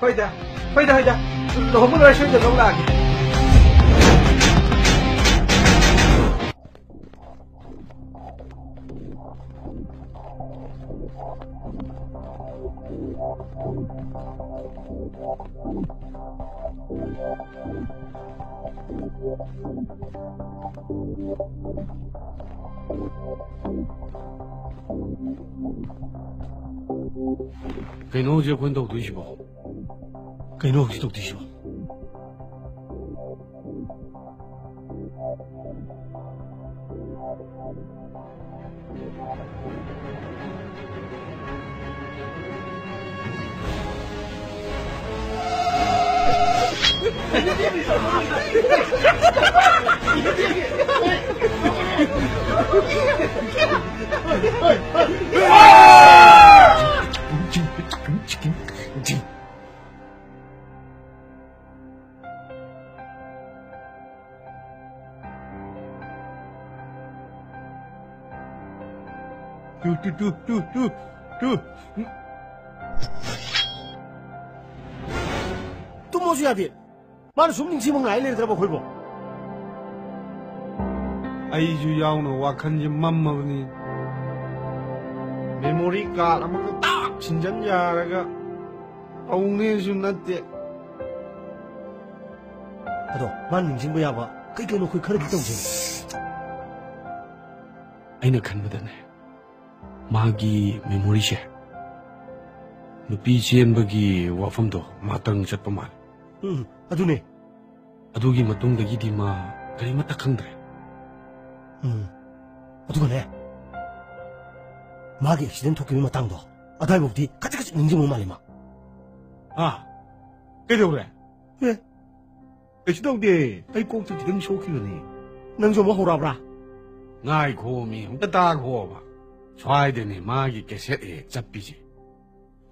ꯍꯣꯏꯗ, ꯍꯣꯏꯗ, ꯍꯣꯏꯗ꯫ ꯂꯨꯍꯣꯡꯕ ꯂꯣꯏꯔ ꯁꯣꯏꯗꯅ ꯂꯧ ꯂꯥꯛꯑꯒꯦ꯫ ꯀꯩꯅꯣ ꯍꯧꯖꯤꯛ ꯑꯩꯈꯣꯏꯅ ꯇꯧꯗꯣꯏꯁꯤꯕꯣ? ꯀꯩꯅꯣ ꯍꯧꯖꯤꯛ ꯇꯧꯗꯣꯏꯁꯤꯕꯣ? ꯇꯨ, ꯇꯨ, ꯇꯨ, ꯇꯨ, ꯇꯨ, ꯇꯨ꯫ ꯇꯨꯝꯃꯣꯁꯨ ꯌꯥꯗꯦ꯫ ꯃꯥꯅ ꯁꯨꯝ ꯅꯤꯡꯁꯤꯡꯕ ꯉꯥꯏ ꯂꯩꯔꯗ꯭ꯔꯕ ꯑꯩꯈꯣꯏꯕꯨ? ꯑꯩꯁꯨ ꯌꯥꯎꯅ ꯋꯥꯈꯜꯁꯦ ꯃꯝꯃꯕꯅꯤ꯫ ꯃꯦꯃꯣꯔꯤ ꯀꯥꯔꯗ ꯑꯃꯈꯛ ꯇꯥꯛ ꯁꯤꯟꯖꯟ ꯌꯥꯔꯒ ꯇꯧꯅꯦꯁꯨ ꯅꯠꯇꯦ꯫ ꯑꯗꯣ ꯃꯥꯅ ꯅꯤꯡꯁꯤꯡꯕ ꯌꯥꯕ ꯀꯩ ꯀꯩꯅꯣ ꯑꯩꯈꯣꯏ ꯈꯔꯗꯤ ꯇꯧꯁꯦ꯫ ꯑꯩꯅ ꯈꯟꯕꯗꯅꯦ, ꯃꯥꯒꯤ ꯃꯦꯃꯣꯔꯤꯁꯦ ꯅꯨꯄꯤ ꯆꯦꯟꯕꯒꯤ ꯋꯥꯐꯝꯗꯣ ꯃꯇꯪ ꯆꯠꯄ ꯃꯥꯜꯂꯦ꯫ ꯎꯝ, ꯑꯗꯨꯅꯦ꯫ ꯑꯗꯨꯒꯤ ꯃꯇꯨꯡꯗꯒꯤꯗꯤ ꯃꯥ ꯀꯔꯤꯃꯠꯇ ꯈꯪꯗ꯭ꯔꯦ꯫ ꯎꯝ꯫ ꯑꯗꯨꯒꯅꯦ, ꯃꯥꯒꯤ ꯑꯦꯛꯁꯤꯗꯦꯟ ꯊꯣꯛꯈꯤꯕ ꯃꯇꯥꯡꯗꯣ, ꯑꯗꯨꯋꯥꯏꯐꯥꯎꯗꯤ ꯈꯖꯤꯛ ꯈꯖꯤꯛ ꯅꯤꯡꯁꯤꯡꯕ ꯃꯥꯜꯂꯦ ꯃꯥ꯫ ꯍꯥ? ꯀꯩꯗꯧꯔꯦ? ꯑꯦ? ꯀꯩꯁꯨ ꯇꯧꯗꯦ꯫ ꯑꯩ ꯀꯣꯛꯇ ꯈꯤꯇꯪ ꯁꯣꯛꯈꯤꯕꯅꯦ꯫ ꯅꯪꯁꯨ ꯑꯃꯨꯛ ꯍꯧꯔꯛꯑꯕ꯭ꯔꯥ? ꯉꯥꯏꯈꯣꯃꯤ, ꯑꯝꯇ ꯇꯥꯈꯣꯕ꯫ ꯁ꯭ꯋꯥꯏꯗꯅꯦ ꯃꯥꯒꯤ ꯀꯦꯁꯦꯠ ꯍꯦꯛ ꯆꯠꯄꯤꯁꯦ꯫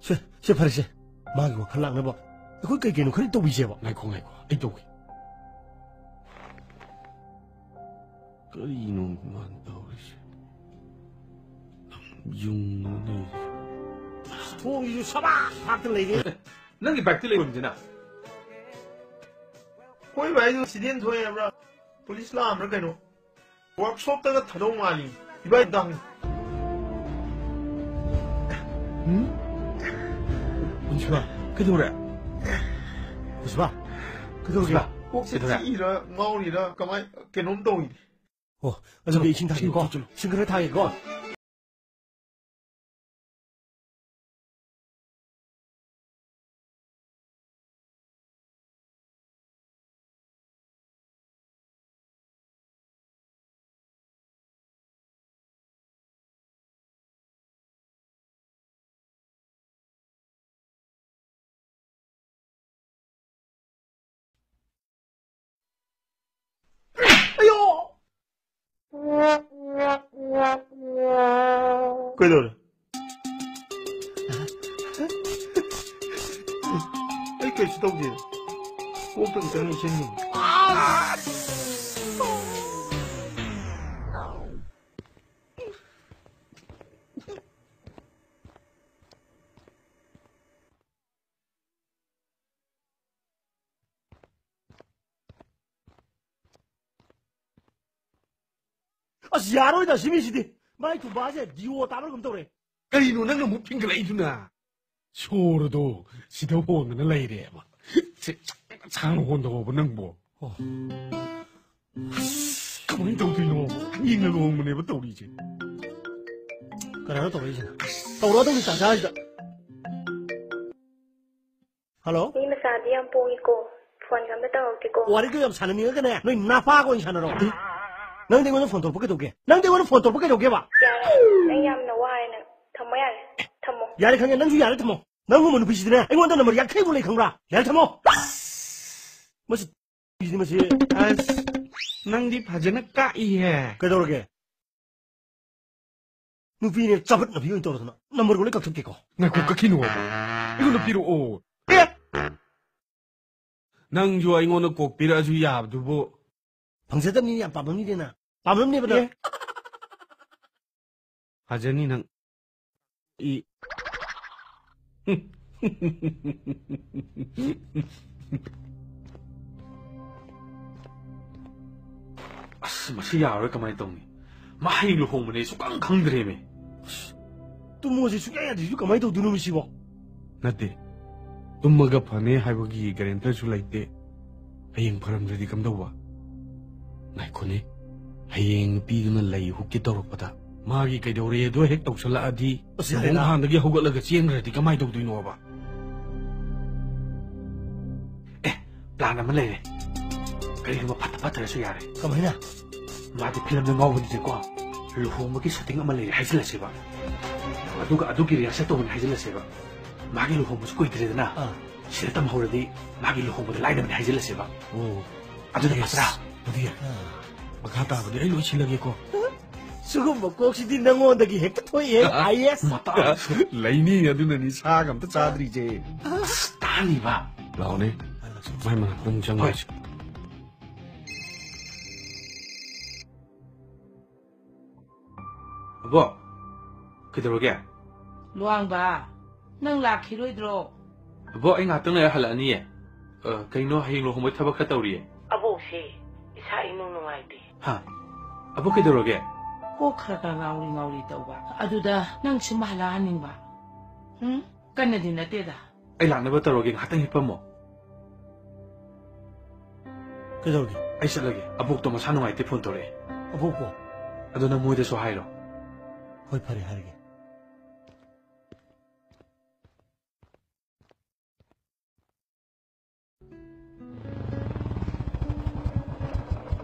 ꯁꯦ, ꯁꯦ, ꯐꯔꯦꯁꯦ꯫ ꯃꯥꯒꯤ ꯋꯥꯈꯜ ꯂꯥꯛꯅꯕ ꯑꯩꯈꯣꯏ ꯀꯩ ꯀꯩꯅꯣ ꯈꯔ ꯇꯧꯕꯤꯁꯦꯕ꯫ ꯉꯥꯏꯈꯣ, ꯉꯥꯏꯈꯣ, ꯑꯩ ꯇꯧꯒꯦ꯫ ꯀꯔꯤꯅꯣ ꯃꯥꯅ ꯇꯧꯔꯤꯁꯦ? ꯌꯨꯡꯉꯒ ꯂꯩꯔꯤꯁꯦ꯫ ꯊꯣꯡꯁꯤꯁꯨ ꯁꯕꯥꯛ ꯐꯥꯛꯇ ꯂꯩꯔꯦ꯫ ꯅꯪꯒꯤ ꯕꯥꯏꯛꯇꯤ ꯂꯩꯔꯝꯗꯦꯅ? ꯍꯣꯏ ꯚꯥꯏ, ꯑꯗꯨ ꯑꯦꯛꯁꯤꯗꯦꯟ ꯊꯣꯛꯑꯦ ꯍꯥꯏꯕ꯭ꯔꯥ? ꯄꯨꯂꯤꯁ ꯂꯥꯛꯑꯝꯕ꯭ꯔꯥ ꯀꯩꯅꯣ? ꯋꯥꯔꯛꯁꯣꯞꯇꯒ ꯊꯥꯗꯧ ꯃꯥꯜꯂꯤ꯫ ꯏꯕꯥꯏ ꯗꯥꯡ꯫ ꯎꯝ? ꯄꯨꯟꯁꯤꯕ, ꯀꯩꯗꯧꯔꯦ? ꯄꯨꯟꯁꯤꯕ, ꯀꯩꯗꯧꯔꯒꯦ? ꯄꯨꯟꯁꯤꯕ, ꯀꯣꯛꯁꯦ ꯀꯩꯗꯧꯔꯦ? ꯆꯤꯛꯏꯔ ꯉꯥꯎꯔꯤꯔ ꯀꯃꯥꯏ ꯀꯩꯅꯣꯝ ꯇꯧꯏ꯫ ꯑꯣ, ꯑꯗꯨꯗꯤ ꯏꯁꯤꯡ ꯊꯥꯒꯦꯀꯣ꯫ ꯆꯠꯂꯣ, ꯆꯠꯂꯣ꯫ ꯏꯁꯤꯡ ꯈꯔ ꯊꯥꯒꯦꯀꯣ꯫ ꯑꯌꯣ! ꯀꯩꯗꯧꯔꯦ? ꯑꯩ ꯀꯩꯁꯨ ꯇꯧꯗꯦ꯫ ꯀꯣꯛꯇ ꯈꯤꯇꯪ ꯏꯁꯤꯡ꯫ ꯑꯁ, ꯌꯥꯔꯣꯏꯗ ꯁꯤ ꯃꯤꯁꯤꯗꯤ꯫ ꯃꯥꯏ ꯊꯨꯝꯕꯥꯁꯦ ꯗꯤꯑꯣ ꯇꯥꯕ꯭ꯔꯥ ꯀꯩꯅꯣꯝ ꯇꯧꯔꯦ꯫ ꯀꯔꯤꯅꯣ ꯅꯪꯅ ꯑꯃꯨꯛ ꯐꯤꯡꯒꯠꯂꯛꯏꯗꯨꯅ? ꯁꯣꯔꯗꯣ ꯁꯤꯗ ꯍꯣꯟꯗꯅ ꯂꯩꯔꯦꯕ꯫ ꯁꯤ ꯁꯥꯡꯅ ꯍꯣꯟꯗꯧꯕ ꯅꯪꯕꯣ꯫ ꯑꯣ꯫ ꯑꯁ, ꯀꯃꯥꯏꯅ ꯇꯧꯗꯣꯏꯅꯣ? ꯍꯌꯦꯡꯅ ꯂꯨꯍꯣꯡꯕꯅꯦꯕ ꯇꯧꯔꯤꯁꯦ꯫ ꯀꯅꯥꯅꯣ ꯇꯧꯔꯛꯏꯁꯤꯅ? ꯇꯧꯔꯛꯑꯗꯧꯅꯤ ꯇꯥꯟꯖꯥꯁꯤꯗ꯫ ꯍꯜꯂꯣ? ꯃꯤ ꯃꯆꯥꯗꯤ ꯌꯥꯝ ꯄꯣꯡꯉꯤꯀꯣ꯫ ꯐꯣꯟꯒ ꯑꯝꯇ ꯇꯧꯔꯛꯇꯦꯀꯣ꯫ ꯋꯥꯔꯤꯒ ꯌꯥꯝ ꯁꯥꯟꯅꯅꯤꯡꯉꯒꯅꯦ, ꯅꯣꯏ ꯅꯥꯄꯥꯒ ꯑꯣꯏꯅ ꯁꯥꯟꯅꯔꯣ꯫ ꯅꯪꯗꯤ ꯑꯩꯉꯣꯟꯗ ꯐꯣꯟ ꯇꯧꯔꯛꯄ ꯀꯩꯗꯧꯒꯦ? ꯅꯪꯗꯤ ꯑꯩꯉꯣꯟꯗ ꯐꯣꯟ ꯇꯧꯔꯛꯄ ꯀꯩꯗꯧꯒꯦꯕ? ꯌꯥꯔꯦ, ꯅꯪ ꯌꯥꯝꯅ ꯋꯥꯔꯦ ꯅꯪ꯫ ꯊꯝꯃꯣ ꯌꯥꯔꯦ꯫ ꯊꯝꯃꯣ꯫ ꯌꯥꯔꯦ ꯈꯪꯉꯦ, ꯅꯪꯁꯨ ꯌꯥꯔꯦ ꯊꯝꯃꯣ꯫ ꯅꯪꯒꯨꯝꯕ ꯅꯨꯄꯤꯁꯤꯗꯤꯅꯦ, ꯑꯩꯉꯣꯟꯗ ꯅꯝꯕꯔ ꯌꯥꯡꯈꯩ ꯃꯨꯛ ꯂꯩ ꯈꯪꯕ꯭ꯔꯥ? ꯌꯥꯔꯦ ꯊꯝꯃꯣ꯫ ꯃꯁꯤ ꯅꯨꯄꯤꯁꯤꯗꯤ ꯃꯁꯤ꯫ ꯑꯁ, ꯅꯪꯗꯤ ꯐꯖꯅ ꯀꯥꯛꯏꯍꯦ꯫ ꯀꯩꯗꯧꯔꯒꯦ? ꯅꯨꯄꯤꯅꯦ ꯆꯥꯕꯠ ꯅꯨꯄꯤ ꯑꯣꯏꯅ ꯇꯧꯔꯗꯅ ꯅꯝꯕꯔꯒ ꯂꯣꯏ ꯀꯛꯊꯠꯀꯦꯀꯣ꯫ ꯉꯥꯏꯈꯣ, ꯀꯛꯈꯤꯅꯣꯕ꯫ ꯑꯩꯉꯣꯟꯗ ꯄꯤꯔꯛꯑꯣ꯫ ꯑꯦ! ꯅꯪꯁꯨ ꯑꯩꯉꯣꯟꯗ ꯀꯣꯛ ꯄꯤꯔꯛꯑꯁꯨ ꯌꯥꯕꯗꯨꯕꯨ꯫ ꯐꯪꯖꯗꯕꯅꯤꯅ ꯌꯥꯝ ꯄꯥꯝꯃꯝꯅꯤꯗꯅ꯫ ꯄꯥꯝꯃꯝꯅꯦꯕ ꯅꯪ꯫ ꯑꯦ! ꯐꯖꯅꯤ ꯅꯪ꯫ ꯏ꯫ ꯑꯁ, ꯃꯁꯤ ꯌꯥꯔꯔꯣꯏ, ꯀꯃꯥꯏꯅ ꯇꯧꯅꯤ? ꯃꯥ ꯍꯌꯦꯡ ꯂꯨꯍꯣꯡꯕꯅꯦ, ꯑꯩ ꯁꯨꯛꯈꯪ ꯈꯪꯗ꯭ꯔꯦꯃꯦ꯫ ꯑꯁ, ꯇꯨꯝꯃꯣꯁꯦ ꯁꯨꯛꯌꯥ ꯌꯥꯗ꯭ꯔꯤꯁꯤꯕꯨ ꯀꯃꯥꯏꯅ ꯇꯧꯗꯣꯏꯅꯣ ꯃꯁꯤꯕꯣ? ꯅꯠꯇꯦ, ꯇꯨꯝꯃꯒ ꯐꯅꯤ ꯍꯥꯏꯕꯒꯤ ꯒꯦꯔꯦꯟꯇꯔꯁꯨ ꯂꯩꯇꯦ꯫ ꯍꯌꯦꯡ ꯐꯔꯝꯗ꯭ꯔꯗꯤ ꯀꯝꯗꯧꯕ? ꯉꯥꯏꯈꯣꯅꯦ, ꯍꯌꯦꯡ ꯅꯨꯄꯤꯗꯨꯅ ꯂꯩ ꯍꯨꯛꯀꯦ ꯇꯧꯔꯛꯄꯗ ꯃꯥꯒꯤ ꯀꯩꯗꯧꯔꯦꯗꯣ ꯍꯦꯛ ꯇꯧꯁꯜꯂꯛꯑꯗꯤ, ꯑꯁ, ꯌꯥꯔꯦꯗ꯫ ꯂꯨꯍꯣꯡ ꯍꯥꯟꯗꯒꯤ ꯍꯧꯒꯠꯂꯒ ꯆꯦꯟꯈ꯭ꯔꯗꯤ ꯀꯃꯥꯏꯅ ꯇꯧꯗꯣꯏꯅꯣꯕ? ꯑꯦ, ꯄ꯭ꯂꯥꯟ ꯑꯃ ꯂꯩꯔꯦ꯫ ꯀꯔꯤꯒꯨꯝꯕ ꯐꯠꯇ ꯐꯠꯇ꯭ꯔꯁꯨ ꯌꯥꯔꯦ꯫ ꯀꯃꯥꯏꯅ? ꯃꯥꯗꯤ ꯐꯤꯂꯝꯗ ꯉꯥꯎꯕꯅꯤꯅꯀꯣ, ꯂꯨꯍꯣꯡꯕꯒꯤ ꯁꯦꯇꯤꯡ ꯑꯃ ꯂꯩꯔꯦ ꯍꯥꯏꯖꯤꯜꯂꯁꯦꯕ꯫ ꯑꯗꯨꯒ ꯑꯗꯨꯒꯤ ꯔꯤꯍꯔꯁꯦꯜ ꯇꯧꯕꯅꯤ ꯍꯥꯏꯖꯤꯜꯂꯁꯦꯕ꯫ ꯃꯥꯒꯤ ꯂꯨꯍꯣꯡꯕꯁꯨ ꯀꯨꯏꯗ꯭ꯔꯦꯗꯅ꯫ ꯑꯥ꯫ ꯁꯤꯗ ꯇꯝꯍꯧꯔꯗꯤ ꯃꯥꯒꯤ ꯂꯨꯍꯣꯡꯕꯗ ꯂꯥꯏꯅꯕꯅꯤ ꯍꯥꯏꯖꯤꯜꯂꯁꯦꯕ꯫ ꯑꯣ꯫ ꯑꯗꯨꯅ ꯌꯦꯁ꯫ ꯐꯠꯇ꯭ꯔꯥ? ꯑꯗꯨ ꯌꯥꯏ꯫ ꯑꯥ꯫ ꯃꯈꯥ ꯇꯥꯕꯗꯤ ꯑꯩ ꯂꯣꯏ ꯁꯤꯜꯂꯒꯦꯀꯣ꯫ ꯁꯤꯒꯨꯝꯕ ꯀꯣꯛꯁꯤꯗꯤ ꯅꯉꯣꯟꯗꯒꯤ ꯍꯦꯛꯇ ꯊꯣꯛꯏꯍꯦ, ꯑꯥꯏ ꯑꯦꯁ꯫ ꯃꯇꯥꯡꯁꯨ꯫ ꯂꯩꯅꯤ, ꯑꯗꯨꯅꯅꯤ ꯁꯥꯒ ꯑꯝꯇ ꯆꯥꯗ꯭ꯔꯤꯁꯦ꯫ ꯑꯁ, ꯇꯥꯅꯤꯕ꯫ ꯂꯥꯛꯑꯣꯅꯦ꯫ ꯃꯥꯏ ꯃꯅꯥꯛꯇ ꯑꯃꯨꯛ ꯆꯪꯉꯨꯁꯤ꯫ ꯍꯣꯏ꯫ ꯑꯕꯣꯛ, ꯀꯩꯗꯧꯔꯒꯦ? ꯂꯨꯋꯥꯡꯕ, ꯅꯪ ꯂꯥꯛꯈꯤꯔꯣꯏꯗ꯭ꯔꯣ? ꯑꯕꯣꯛ, ꯑꯩ ꯉꯥꯛꯇꯪ ꯂꯩꯔ ꯍꯜꯂꯛꯑꯅꯤꯌꯦ꯫ ꯑ, ꯀꯩꯅꯣ, ꯍꯌꯦꯡ ꯂꯨꯍꯣꯡꯕꯩ ꯊꯕꯛ ꯈꯔ ꯇꯧꯔꯤꯌꯦ꯫ ꯑꯕꯣꯛꯁꯦ ꯏꯁꯥ ꯏꯅꯨꯡ ꯅꯨꯡꯉꯥꯏꯇꯦ꯫ ꯍꯥ? ꯑꯕꯣꯛ, ꯀꯩꯗꯧꯔꯒꯦ? ꯀꯣꯛ ꯈꯔ ꯈꯔ ꯉꯥꯎꯔꯤ ꯉꯥꯎꯔꯤ ꯇꯧꯕ꯫ ꯑꯗꯨꯗ ꯅꯪ ꯁꯨꯝ ꯍꯜꯂꯛꯍꯟꯅꯤꯡꯕ꯫ ꯎꯝ? ꯀꯟꯅꯗꯤ ꯅꯠꯇꯦꯗ꯫ ꯑꯩ ꯂꯥꯛꯅꯕ ꯇꯧꯔꯒꯦ, ꯉꯥꯏꯍꯥꯛꯇꯪ ꯍꯤꯞꯄꯝꯃꯣ꯫ ꯀꯩꯗꯧꯔꯒꯦ? ꯑꯩ ꯆꯠꯂꯒꯦ꯫ ꯑꯕꯣꯛꯇꯣ ꯃꯁꯥ ꯅꯨꯡꯉꯥꯏꯇꯦ, ꯐꯣꯟ ꯇꯧꯔꯛꯑꯦ꯫ ꯑꯕꯣꯛꯄꯣ? ꯑꯗꯣ ꯅꯪ ꯃꯣꯏꯗꯁꯨ ꯍꯥꯏꯔꯣ꯫ ꯍꯣꯏ, ꯐꯔꯦ ꯍꯥꯏꯔꯒꯦ꯫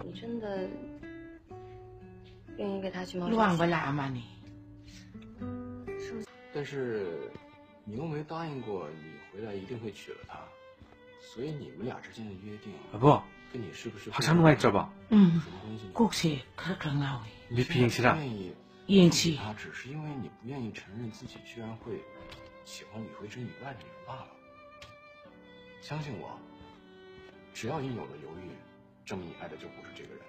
你真的愿意给他去冒这个险？ ꯂꯨꯍꯣꯡꯕ ꯂꯥꯛꯑꯃꯅꯤ꯫ 但是你又没答应过，你回来一定会娶了她，所以你们俩之间的约定， ꯑꯕꯣ, 跟你是不是 ꯍꯛꯆꯥꯡ ꯅꯨꯡꯉꯥꯏꯇ꯭ꯔꯕꯣ? ꯎꯝ, 什么关系呢？ ꯀꯣꯛꯁꯦ ꯈꯔ ꯈꯔ ꯉꯥꯎꯏ꯫ ꯕꯤ ꯄꯤ ꯌꯦꯡꯁꯤꯔꯥ? 愿意 ꯌꯦꯡꯁꯤ꯫ 他只是因为你不愿意承认自己居然会喜欢李慧珍以外的人罢了。相信我，只要你有了犹豫，证明你爱的就不是这个人。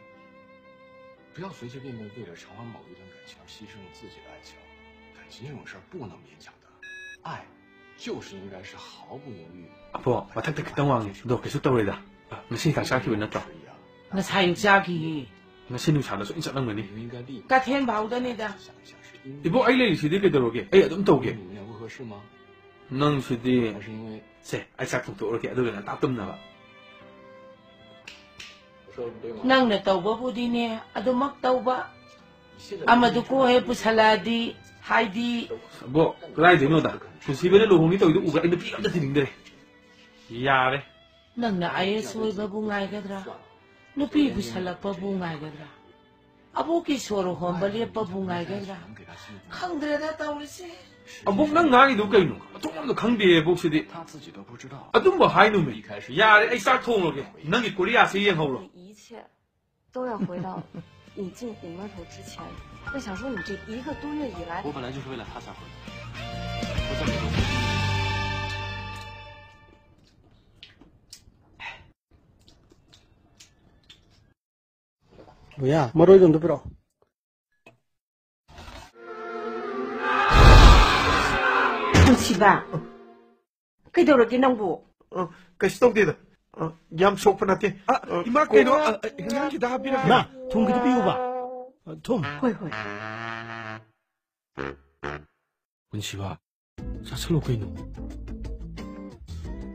不要随随便便为了偿还某一段感情而牺牲了自己的爱情。感情这种事儿不能勉强的，爱就是应该是毫不犹豫。 ꯑꯕꯣ, ꯃꯊꯛꯇ ꯈꯤꯇꯪ ꯋꯥꯡꯉꯤ꯫ ꯑꯗꯣ ꯀꯩꯁꯨ ꯇꯧꯔꯣꯏꯗ꯫ ꯉꯁꯤ ꯍꯤꯗꯥꯛ ꯆꯥꯈꯤꯕ ꯅꯠꯇ꯭ꯔꯣ? ꯉꯁꯥꯏ ꯑꯌꯨꯛ ꯆꯥꯈꯤꯌꯦ꯫ ꯉꯁꯤ ꯅꯨꯡꯁꯥꯗ ꯁꯣꯏꯅ ꯆꯠꯂꯝꯒꯅꯤ꯫ 你就应该立马 ꯀꯩꯊꯦꯜ ꯐꯥꯎꯗꯅꯤꯗ꯫ 想一下，是因为 ꯏꯕꯣ, ꯑꯩ ꯂꯩꯔꯤꯁꯤꯗꯤ ꯀꯩꯗꯧꯔꯒꯦ? ꯑꯩ ꯑꯗꯨꯝ ꯇꯧꯒꯦ꯫ 你们两个不合适吗？ ꯅꯪꯁꯤꯗꯤ꯫ 还是因为 ꯁꯦ, ꯑꯩ ꯆꯥꯛ ꯊꯣꯡꯗꯣꯛꯎꯔꯒꯦ, ꯑꯗꯨꯒ ꯉꯟꯇꯥ ꯇꯨꯝꯅꯕ꯫ 我说的对吗？ ꯅꯪꯅ ꯇꯧꯕꯕꯨꯗꯤꯅꯦ, ꯑꯗꯨꯃꯛ ꯇꯧꯕ꯫ 你现在 ꯑꯃꯗꯨ ꯀꯣ ꯍꯦꯛ ꯄꯨꯁꯜꯂꯛꯑꯗꯤ, ꯍꯥꯏꯗꯤ꯫ ꯑꯕꯣ, ꯀꯗꯥꯏꯗꯩꯅꯣꯗ? ꯄꯨꯟꯁꯤꯕꯅ ꯂꯨꯍꯣꯡꯅꯤ ꯇꯧꯔꯤꯗꯣ ꯎꯕ꯭ꯔꯥ? ꯑꯩ ꯅꯨꯄꯤ ꯑꯝꯇ ꯊꯤꯅꯤꯡꯗ꯭ꯔꯦ꯫ ꯌꯥꯔꯦ꯫ ꯅꯪꯅ ꯑꯥꯏ ꯑꯦꯁ ꯑꯣꯏꯕꯕꯨ ꯉꯥꯏꯒꯗ꯭ꯔꯥ? ꯅꯨꯄꯤ ꯄꯨꯁꯜꯂꯛꯄꯕꯨ ꯉꯥꯏꯒꯗ꯭ꯔꯥ? ꯑꯕꯣꯛꯀꯤ ꯁꯣꯔ ꯍꯣꯟꯕ ꯂꯦꯞꯄꯕꯨ ꯉꯥꯏꯒꯗ꯭ꯔꯥ? ꯈꯪꯗ꯭ꯔꯦꯗ ꯇꯧꯔꯤꯁꯦ꯫ ꯑꯕꯣꯛ, ꯅꯪ ꯉꯥꯡꯉꯤꯗꯨ ꯀꯩꯅꯣ? ꯃꯊꯣꯡ ꯑꯃ ꯈꯪꯗꯦ ꯑꯕꯣꯛꯁꯤꯗꯤ꯫ 他自己都不知道。 ꯑꯗꯨꯝꯕ ꯍꯥꯏꯅꯨꯃꯦ꯫ ꯌꯥꯔꯦ, ꯑꯩ ꯆꯥꯛ ꯊꯣꯡꯉꯒꯦ꯫ ꯅꯪꯒꯤ ꯀꯣꯔꯤꯌꯥꯁꯦ ꯌꯦꯡꯍꯧꯔꯣ꯫ 一切都要回到你进红窝头之前。我想说，你这一个多月以来， 我本来就是为了他才回来。我在美国 ꯂꯨꯌꯥ, ꯃꯔꯣꯏꯗꯣ ꯑꯝꯇ ꯄꯤꯔꯛꯑꯣ꯫ ꯄꯨꯟꯁꯤꯕ, ꯀꯩꯗꯧꯔꯒꯦ ꯅꯪꯕꯨ? ꯑ, ꯀꯩꯁꯨ ꯇꯧꯗꯦꯗ꯫ ꯑ, ꯌꯥꯝ ꯁꯣꯛꯄ ꯅꯠꯇꯦ꯫ ꯑ, ꯑ, ꯏꯃꯥ, ꯀꯣ- ꯀꯩꯅꯣ, ꯑ, ꯑ, ꯍꯤꯟꯖꯥꯡ ꯈꯤꯇ ꯍꯥꯞꯄꯤꯔꯛꯀꯦ꯫ ꯃꯥ, ꯊꯨꯝ ꯈꯤꯇ ꯄꯤꯌꯨꯕ꯫ ꯑ, ꯊꯨꯝ꯫ ꯍꯣꯏ, ꯍꯣꯏ꯫ ꯄꯨꯟꯁꯤꯕ, ꯆꯥꯁꯜꯂꯣ ꯀꯩꯅꯣ꯫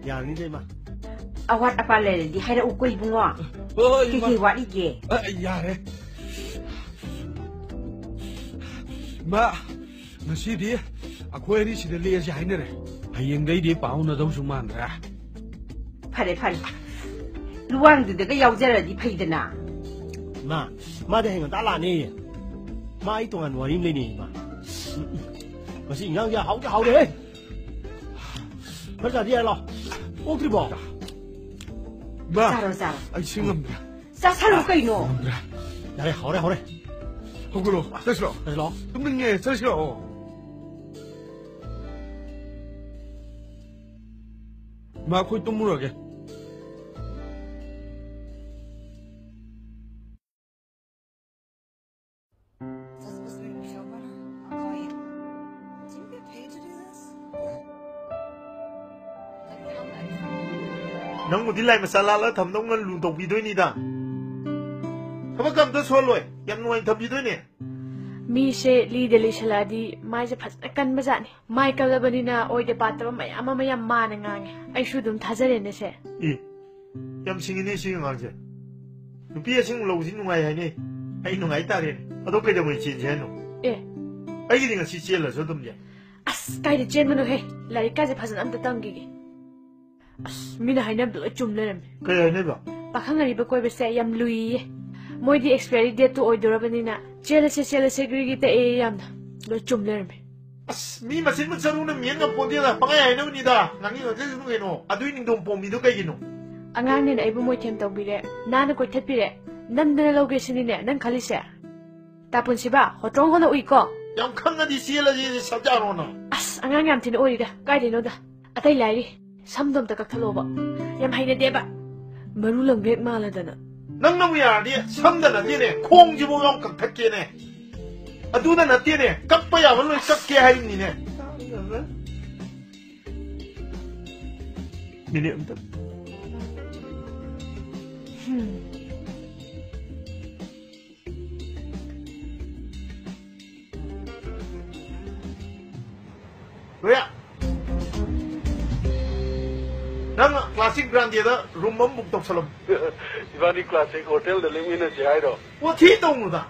ꯌꯥꯔꯅꯤꯗ, ꯏꯃꯥ꯫ ꯑꯋꯥꯠ ꯑꯄꯥ ꯂꯩꯔꯗꯤ ꯍꯥꯏꯔꯛꯎꯀꯣ, ꯏꯕꯨꯡꯉꯣ꯫ ꯍꯣꯏ, ꯍꯣꯏ, ꯏꯃꯥ꯫ ꯀꯩꯀꯩ ꯋꯥꯠꯂꯤꯒꯦ? ꯑ, ꯌꯥꯔꯦ꯫ ꯏꯃꯥ, ꯉꯁꯤꯗꯤ ꯑꯩꯈꯣꯏ ꯑꯅꯤ ꯁꯤꯗ ꯂꯦꯛꯑꯁꯤ ꯍꯥꯏꯅꯔꯦ꯫ ꯍꯌꯦꯡꯗꯩꯗꯤ ꯄꯥꯎ ꯎꯅꯗꯧꯁꯨ ꯃꯥꯟꯗ꯭ꯔꯦ꯫ ꯐꯔꯦ, ꯐꯔꯦ꯫ ꯂꯨꯋꯥꯡꯗꯨꯗꯒ ꯌꯥꯎꯖꯔꯗꯤ ꯐꯩꯗꯅ꯫ ꯏꯃꯥ, ꯃꯥꯗꯤ ꯍꯌꯦꯡ ꯉꯟꯇꯥ ꯂꯥꯛꯑꯅꯦꯌꯦ꯫ ꯃꯥ ꯑꯩ ꯇꯣꯉꯥꯟꯕ ꯋꯥꯔꯤ ꯑꯃ ꯂꯩꯅꯦ, ꯏꯃꯥ꯫ ꯉꯁꯤ ꯏꯟꯖꯥꯡꯁꯦ ꯍꯥꯎꯗꯤ ꯍꯥꯎꯔꯦꯍꯦ꯫ ꯈꯔ ꯆꯥꯗꯤ ꯌꯥꯔꯦ, ꯂꯥꯛꯑꯣ꯫ ꯑꯣꯛꯇ꯭ꯔꯤꯕꯣ? ꯏꯃꯥ, ꯆꯥꯔꯣ, ꯆꯥꯔꯣ꯫ ꯑꯩ ꯁꯤ ꯉꯝꯗ꯭ꯔꯦ꯫ ꯆꯥꯁꯜꯂꯨ ꯀꯩꯅꯣ꯫ ꯉꯝꯗ꯭ꯔꯦ꯫ ꯌꯥꯔꯦ, ꯍꯥꯎꯔꯦ, ꯍꯥꯎꯔꯦ꯫ ꯍꯧꯒꯠꯂꯣ, ꯆꯠꯁꯤꯔꯣ? ꯆꯠꯁꯤꯔꯣ? ꯇꯨꯝꯅꯤꯡꯉꯦ, ꯆꯠꯁꯤꯔꯣ? ꯏꯃꯥ, ꯑꯩꯈꯣꯏ ꯇꯨꯝꯃꯨꯔꯒꯦ꯫ ꯅꯪꯕꯨꯗꯤ ꯂꯥꯏ ꯃꯆꯥ ꯂꯥꯠꯂ ꯊꯝꯗꯧ ꯉꯜꯂꯨ ꯇꯧꯕꯤꯗꯣꯏꯅꯤꯗ꯫ ꯊꯕꯛꯀ ꯑꯝꯇ ꯁꯨꯍꯜꯂꯣꯏ꯫ ꯌꯥꯝ ꯅꯨꯡꯉꯥꯏꯅ ꯊꯝꯕꯤꯗꯣꯏꯅꯦ꯫ ꯃꯤꯁꯦ ꯂꯤꯗ ꯂꯤꯁꯜꯂꯛꯑꯗꯤ ꯃꯥꯏꯁꯦ ꯐꯖꯅ ꯀꯟꯕꯖꯥꯠꯅꯤ꯫ ꯃꯥꯏ ꯀꯜꯂꯕꯅꯤꯅ ꯑꯣꯏꯗ ꯄꯥꯗꯕ ꯃꯌꯥꯝ ꯑꯃ ꯌꯥꯝ ꯃꯥꯅ ꯉꯥꯡꯉꯦ꯫ ꯑꯩꯁꯨ ꯑꯗꯨꯝ ꯊꯥꯖꯔꯦꯅꯦ ꯁꯦ꯫ ꯑꯦ, ꯌꯥꯝ ꯁꯤꯡꯉꯤꯅꯦ ꯁꯤ ꯑꯉꯥꯡꯁꯦ꯫ ꯅꯨꯄꯤ ꯑꯁꯤꯡ ꯂꯧꯕꯁꯤ ꯅꯨꯡꯉꯥꯏ ꯍꯥꯏꯅꯦ꯫ ꯑꯩ ꯅꯨꯡꯉꯥꯏ ꯇꯥꯔꯦꯅꯦ꯫ ꯑꯗꯣ ꯀꯩꯗꯧꯉꯩ ꯆꯦꯟꯁꯦ ꯍꯥꯏꯅꯣ? ꯑꯦ꯫ ꯑꯩꯒꯤꯗꯤ ꯉꯁꯤ ꯆꯦꯜꯂꯁꯨ ꯑꯗꯨꯝ ꯌꯥꯏ꯫ ꯑꯁ, ꯀꯥꯏꯗ ꯆꯦꯟꯕꯅꯣꯍꯦ? ꯂꯥꯏꯔꯤꯛ ꯀꯥꯁꯦ ꯐꯖꯅ ꯑꯝꯇ ꯇꯝꯈꯤꯒꯦ꯫ ꯑꯁ, ꯃꯤꯅ ꯍꯥꯏꯅꯕꯗꯣ ꯂꯣꯏ ꯆꯨꯝ ꯂꯩꯔꯝꯃꯦ꯫ ꯀꯩ ꯍꯥꯏꯅꯩꯕ? ꯄꯥꯈꯪ ꯑꯔꯤꯕ ꯀꯣꯏꯕꯁꯦ ꯌꯥꯝ ꯂꯨꯏꯌꯦ꯫ ꯃꯣꯏꯗꯤ expiry date ꯇꯨ ꯑꯣꯏꯗꯣꯔꯕꯅꯤꯅ ꯆꯦꯜꯂꯁꯦ, ꯆꯦꯜꯂꯁꯦ ꯒ꯭ꯔꯤꯒꯤ ꯇꯛꯑꯦ ꯌꯥꯝꯅ꯫ ꯂꯣꯏ ꯆꯨꯝ ꯂꯩꯔꯝꯃꯦ꯫ ꯑꯁ, ꯃꯤ ꯃꯆꯤꯟ ꯃꯆꯥꯔꯨꯅ ꯃꯤꯌꯦꯡ ꯉꯝꯄꯣꯟꯇꯦꯗ꯫ ꯄꯪꯍꯥꯏ ꯍꯥꯏꯅꯕꯅꯤꯗ꯫ ꯉꯥꯡꯅꯤꯡ ꯉꯥꯡꯖꯁꯅꯨ ꯀꯩꯅꯣ꯫ ꯑꯗꯨꯏ ꯅꯤꯡꯗꯣꯝ ꯄꯣꯝꯃꯤꯗꯣ ꯀꯩꯒꯤꯅꯣ? ꯑꯉꯥꯡꯅꯦꯅ ꯑꯩꯕꯨ ꯃꯣꯏꯊꯦꯝ ꯇꯧꯕꯤꯔꯦ, ꯅꯥꯟꯅ ꯀꯣꯏꯊꯠꯄꯤꯔꯦ, ꯅꯝꯗꯅ ꯂꯧꯒꯦ ꯁꯤꯅꯤꯅꯦ ꯅꯪ ꯈꯜꯂꯤꯁꯦ? ꯇꯥ ꯄꯨꯟꯁꯤꯕ, ꯍꯣꯇ꯭ꯔꯣꯡ ꯍꯣꯅ ꯎꯏꯀꯣ꯫ ꯌꯥꯝ ꯈꯪꯉꯗꯤ ꯆꯦꯜꯂꯁꯦ ꯁꯞꯖꯥꯔꯣꯅ꯫ ꯑꯁ, ꯑꯉꯥꯡ ꯌꯥꯝ ꯊꯤꯅ ꯑꯣꯏꯔꯤꯗ, ꯀꯥꯏꯗꯩꯅꯣꯗ꯫ ꯑꯇꯩ ꯂꯥꯏꯔꯤ, ꯁꯝꯗꯣ ꯑꯝꯇ ꯀꯛꯊꯠꯂꯣꯕ꯫ ꯌꯥꯝ ꯍꯩꯅꯗꯦꯕ꯫ ꯃꯔꯨ ꯂꯪꯕꯦꯛ ꯃꯥꯜꯂꯗꯅ꯫ ꯅꯪꯅꯕꯨ ꯌꯥꯔꯗꯤ ꯁꯝꯗ ꯅꯠꯇꯦꯅꯦ, ꯈꯣꯡꯁꯤꯐꯥꯎ ꯌꯥꯝ ꯀꯛꯊꯠꯀꯦꯅꯦ꯫ ꯑꯗꯨꯗ ꯅꯠꯇꯦꯅꯦ, ꯀꯛꯄ ꯌꯥꯕ ꯂꯣꯏ ꯀꯛꯀꯦ ꯍꯥꯏꯔꯤꯅꯤꯅꯦ꯫ ꯃꯤꯅꯤꯠ ꯑꯝꯇ꯫ ꯍꯝ꯫ ꯂꯣꯌꯥ! ꯅꯪ classic brandyꯗ room ꯑꯃ book ꯇꯧꯁꯜꯂꯝꯃꯨ꯫ ꯏꯕꯥꯅꯤ classic hotelꯗ ꯂꯦꯛꯃꯤꯟꯅꯁꯦ ꯍꯥꯏꯔꯣ? ꯋꯥꯊꯤ ꯇꯧꯅꯨꯗ꯫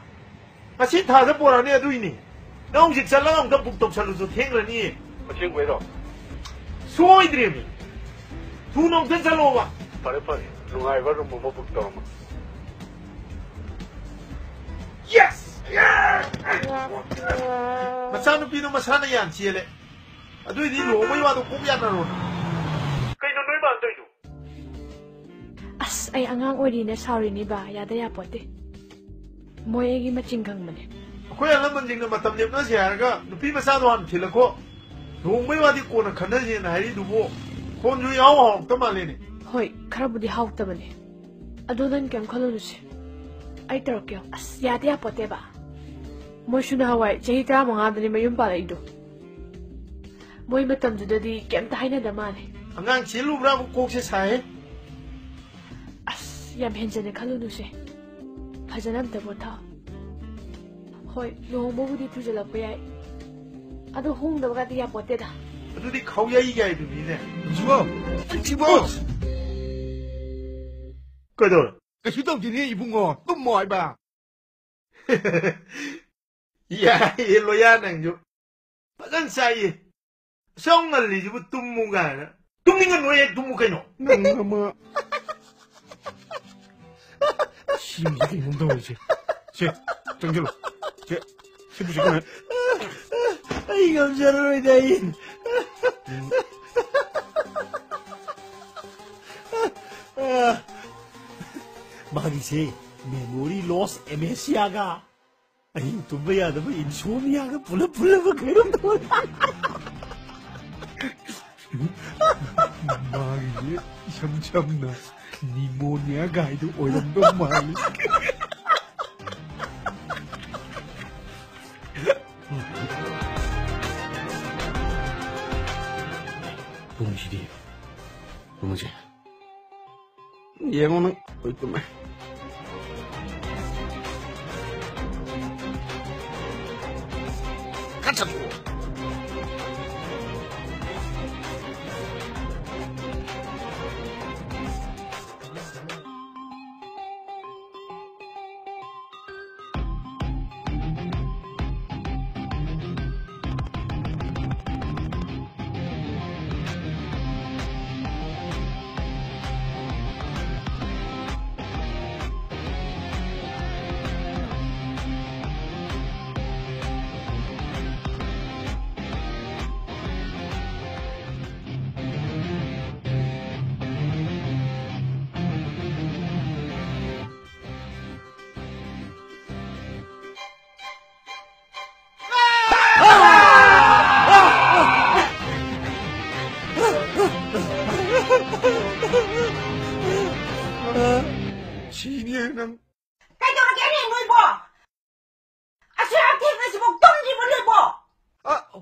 ꯉꯁꯤ ꯊꯥꯗ ꯄꯣꯔꯛꯑꯅꯤ ꯑꯗꯨꯏꯅꯤ꯫ ꯅꯪ ꯍꯧꯖꯤꯛ ꯆꯠꯂꯒ ꯑꯃꯨꯛꯇ ꯕꯨꯛ ꯇꯧꯁꯜꯂꯨꯁꯨ, ꯊꯦꯡꯈ꯭ꯔꯅꯤ꯫ ꯑꯁꯦꯡꯕꯩꯔꯣ? ꯁꯣꯏꯗ꯭ꯔꯦꯃꯤ꯫ ꯊꯨꯅ ꯑꯃꯨꯛꯇ ꯆꯠꯂꯣꯕ꯫ ꯐꯔꯦ, ꯐꯔꯦ꯫ ꯅꯨꯡꯉꯥꯏꯕ ꯔꯨꯝ ꯑꯃ ꯕꯨꯛ ꯇꯧꯔꯝꯃꯣ꯫ ꯌꯦꯁ! ꯃꯆꯥꯅꯨꯄꯤꯗꯣ ꯃꯁꯥꯅ ꯌꯥꯝ ꯆꯦꯜꯂꯦ꯫ ꯑꯗꯨꯏꯗꯤ ꯂꯨꯍꯣꯡꯕꯩ ꯋꯥꯗꯣ ꯀꯣꯛ ꯌꯥꯅꯔꯣ꯫ ꯀꯩꯅꯣ ꯅꯣꯏ ꯕꯥꯅ ꯇꯧꯔꯤꯗꯣ? ꯑꯁ, ꯑꯩ ꯑꯉꯥꯡ ꯑꯣꯏꯔꯤꯅ ꯁꯥꯎꯔꯤꯅꯤ ꯕꯥ, ꯌꯥꯗ ꯌꯥꯄꯣꯠꯇꯦ꯫ ꯃꯣꯏ ꯑꯩꯒꯤ ꯃꯆꯤꯟ ꯈꯪꯕꯅꯦ꯫ ꯑꯩꯈꯣꯏ ꯑꯍꯜ ꯂꯃꯟꯁꯤꯡꯅ ꯃꯇꯝ ꯂꯦꯞꯅꯁꯦ ꯍꯥꯏꯔꯒ ꯅꯨꯄꯤ ꯃꯆꯥꯗꯣ ꯍꯥꯟꯅ ꯊꯤꯜꯂꯛꯈꯣ꯫ ꯂꯨꯍꯣꯡꯕꯩ ꯋꯥꯗꯤ ꯀꯣꯟꯅ ꯈꯟꯅꯁꯦꯅ ꯍꯥꯏꯔꯤꯗꯨꯕꯨ ꯈꯣꯟꯁꯨ ꯏꯍꯥꯎ ꯍꯥꯎꯔꯛꯇ ꯃꯥꯜꯂꯦꯅꯦ꯫ ꯍꯣꯏ, ꯈꯔꯕꯨꯗꯤ ꯍꯥꯎꯇꯕꯅꯦ꯫ ꯑꯗꯣ ꯅꯪ ꯀꯩꯝ ꯈꯜꯂꯨꯅꯨꯁꯦ꯫ ꯑꯩ ꯇꯧꯔꯛꯀꯦ꯫ ꯑꯁ, ꯌꯥꯗꯤ ꯌꯥꯄꯣꯠꯇꯦꯕ꯫ ꯃꯣꯏꯁꯨ ꯅꯍꯥꯟꯋꯥꯏ ꯆꯍꯤ ꯇꯔꯥꯃꯉꯥꯗꯅꯤ ꯃꯌꯨꯝ ꯄꯥꯜꯂꯛꯏꯗꯣ꯫ ꯃꯣꯏ ꯃꯇꯝꯗꯨꯗꯗꯤ ꯀꯩꯝꯇ ꯍꯥꯏꯅꯗ ꯃꯥꯜꯂꯦ꯫ ꯑꯉꯥꯡ ꯆꯦꯜꯂꯨꯕ꯭ꯔꯥꯕꯨ ꯀꯣꯛꯁꯦ ꯁꯥꯏꯍꯦ꯫ ꯑꯁ, ꯌꯥꯝ ꯍꯦꯟꯖꯟꯅ ꯈꯜꯂꯨꯅꯨꯁꯦ꯫ ꯐꯖꯅ ꯑꯝꯇ ꯄꯣꯊꯥꯎ꯫ ꯍꯣꯏ, ꯂꯨꯍꯣꯡꯕꯕꯨꯗꯤ ꯊꯨꯖꯜꯂꯛꯄ ꯌꯥꯏ꯫ ꯑꯗꯣ ꯍꯣꯡꯗꯕꯒꯗꯤ ꯌꯥꯄꯣꯠꯇꯦꯗ꯫ ꯑꯗꯨꯗꯤ ꯈꯥꯎꯌꯩ ꯌꯥꯏꯗꯨꯅꯤꯅꯦ꯫ ꯁꯤꯕꯣ! ꯁꯤꯕꯣ! ꯀꯩꯗꯧꯔꯦ? ꯀꯩꯁꯨ ꯇꯧꯗꯦꯅꯦ, ꯏꯕꯨꯡꯉꯣ꯫ ꯇꯨꯝꯃꯣ ꯍꯥꯏꯕ꯫ ꯌꯥꯏꯌꯦ, ꯂꯣꯌꯥ ꯅꯪꯁꯨ꯫ ꯐꯖꯅ ꯆꯥꯏꯌꯦ꯫ ꯑꯁꯨꯛ ꯉꯜꯂꯤꯁꯤꯕꯨ ꯇꯨꯝꯃꯨ ꯀꯥꯏꯅ꯫ ꯇꯨꯝꯅꯤꯡꯉ ꯅꯣꯏ ꯍꯦꯛ ꯇꯨꯝꯃꯨ ꯀꯩꯅꯣ꯫ ꯅꯪ ꯑꯃ꯫ ꯁꯤꯁꯦ ꯀꯩꯅꯣꯝ ꯇꯧꯔꯤꯁꯦ꯫ ꯁꯦ, ꯆꯪꯁꯤꯜꯂꯣ꯫ ꯁꯦ, ꯁꯤ ꯄꯨꯁꯤ ꯀꯩꯅꯣ꯫ ꯑꯩ ꯉꯝꯖꯔꯔꯣꯏꯗ ꯑꯩ꯫ ꯎꯝ꯫ ꯃꯥꯒꯤꯁꯦ memory loss, amnesiaꯒ ꯑꯍꯤꯡ ꯇꯨꯝꯕ ꯌꯥꯗꯕ insomniaꯒ ꯄꯨꯂꯞ ꯄꯨꯜꯂꯕ ꯀꯩꯅꯣꯝ ꯇꯧꯔꯦ꯫ ꯃꯥꯒꯤꯁꯦ ꯏꯁꯝ ꯁꯝꯅ pneumonia ꯒꯥꯏꯗꯨ ꯑꯣꯏꯔꯝꯗꯧ ꯃꯥꯜꯂꯤ꯫ ꯄꯨꯡꯁꯤꯗꯤ꯫ ꯄꯨꯡꯁꯦ꯫ ꯌꯦꯡꯉꯣ ꯅꯪ, ꯍꯣꯏ, ꯇꯨꯝꯃꯦ꯫ ꯈꯔ ꯆꯠꯊꯣꯛꯑꯣ꯫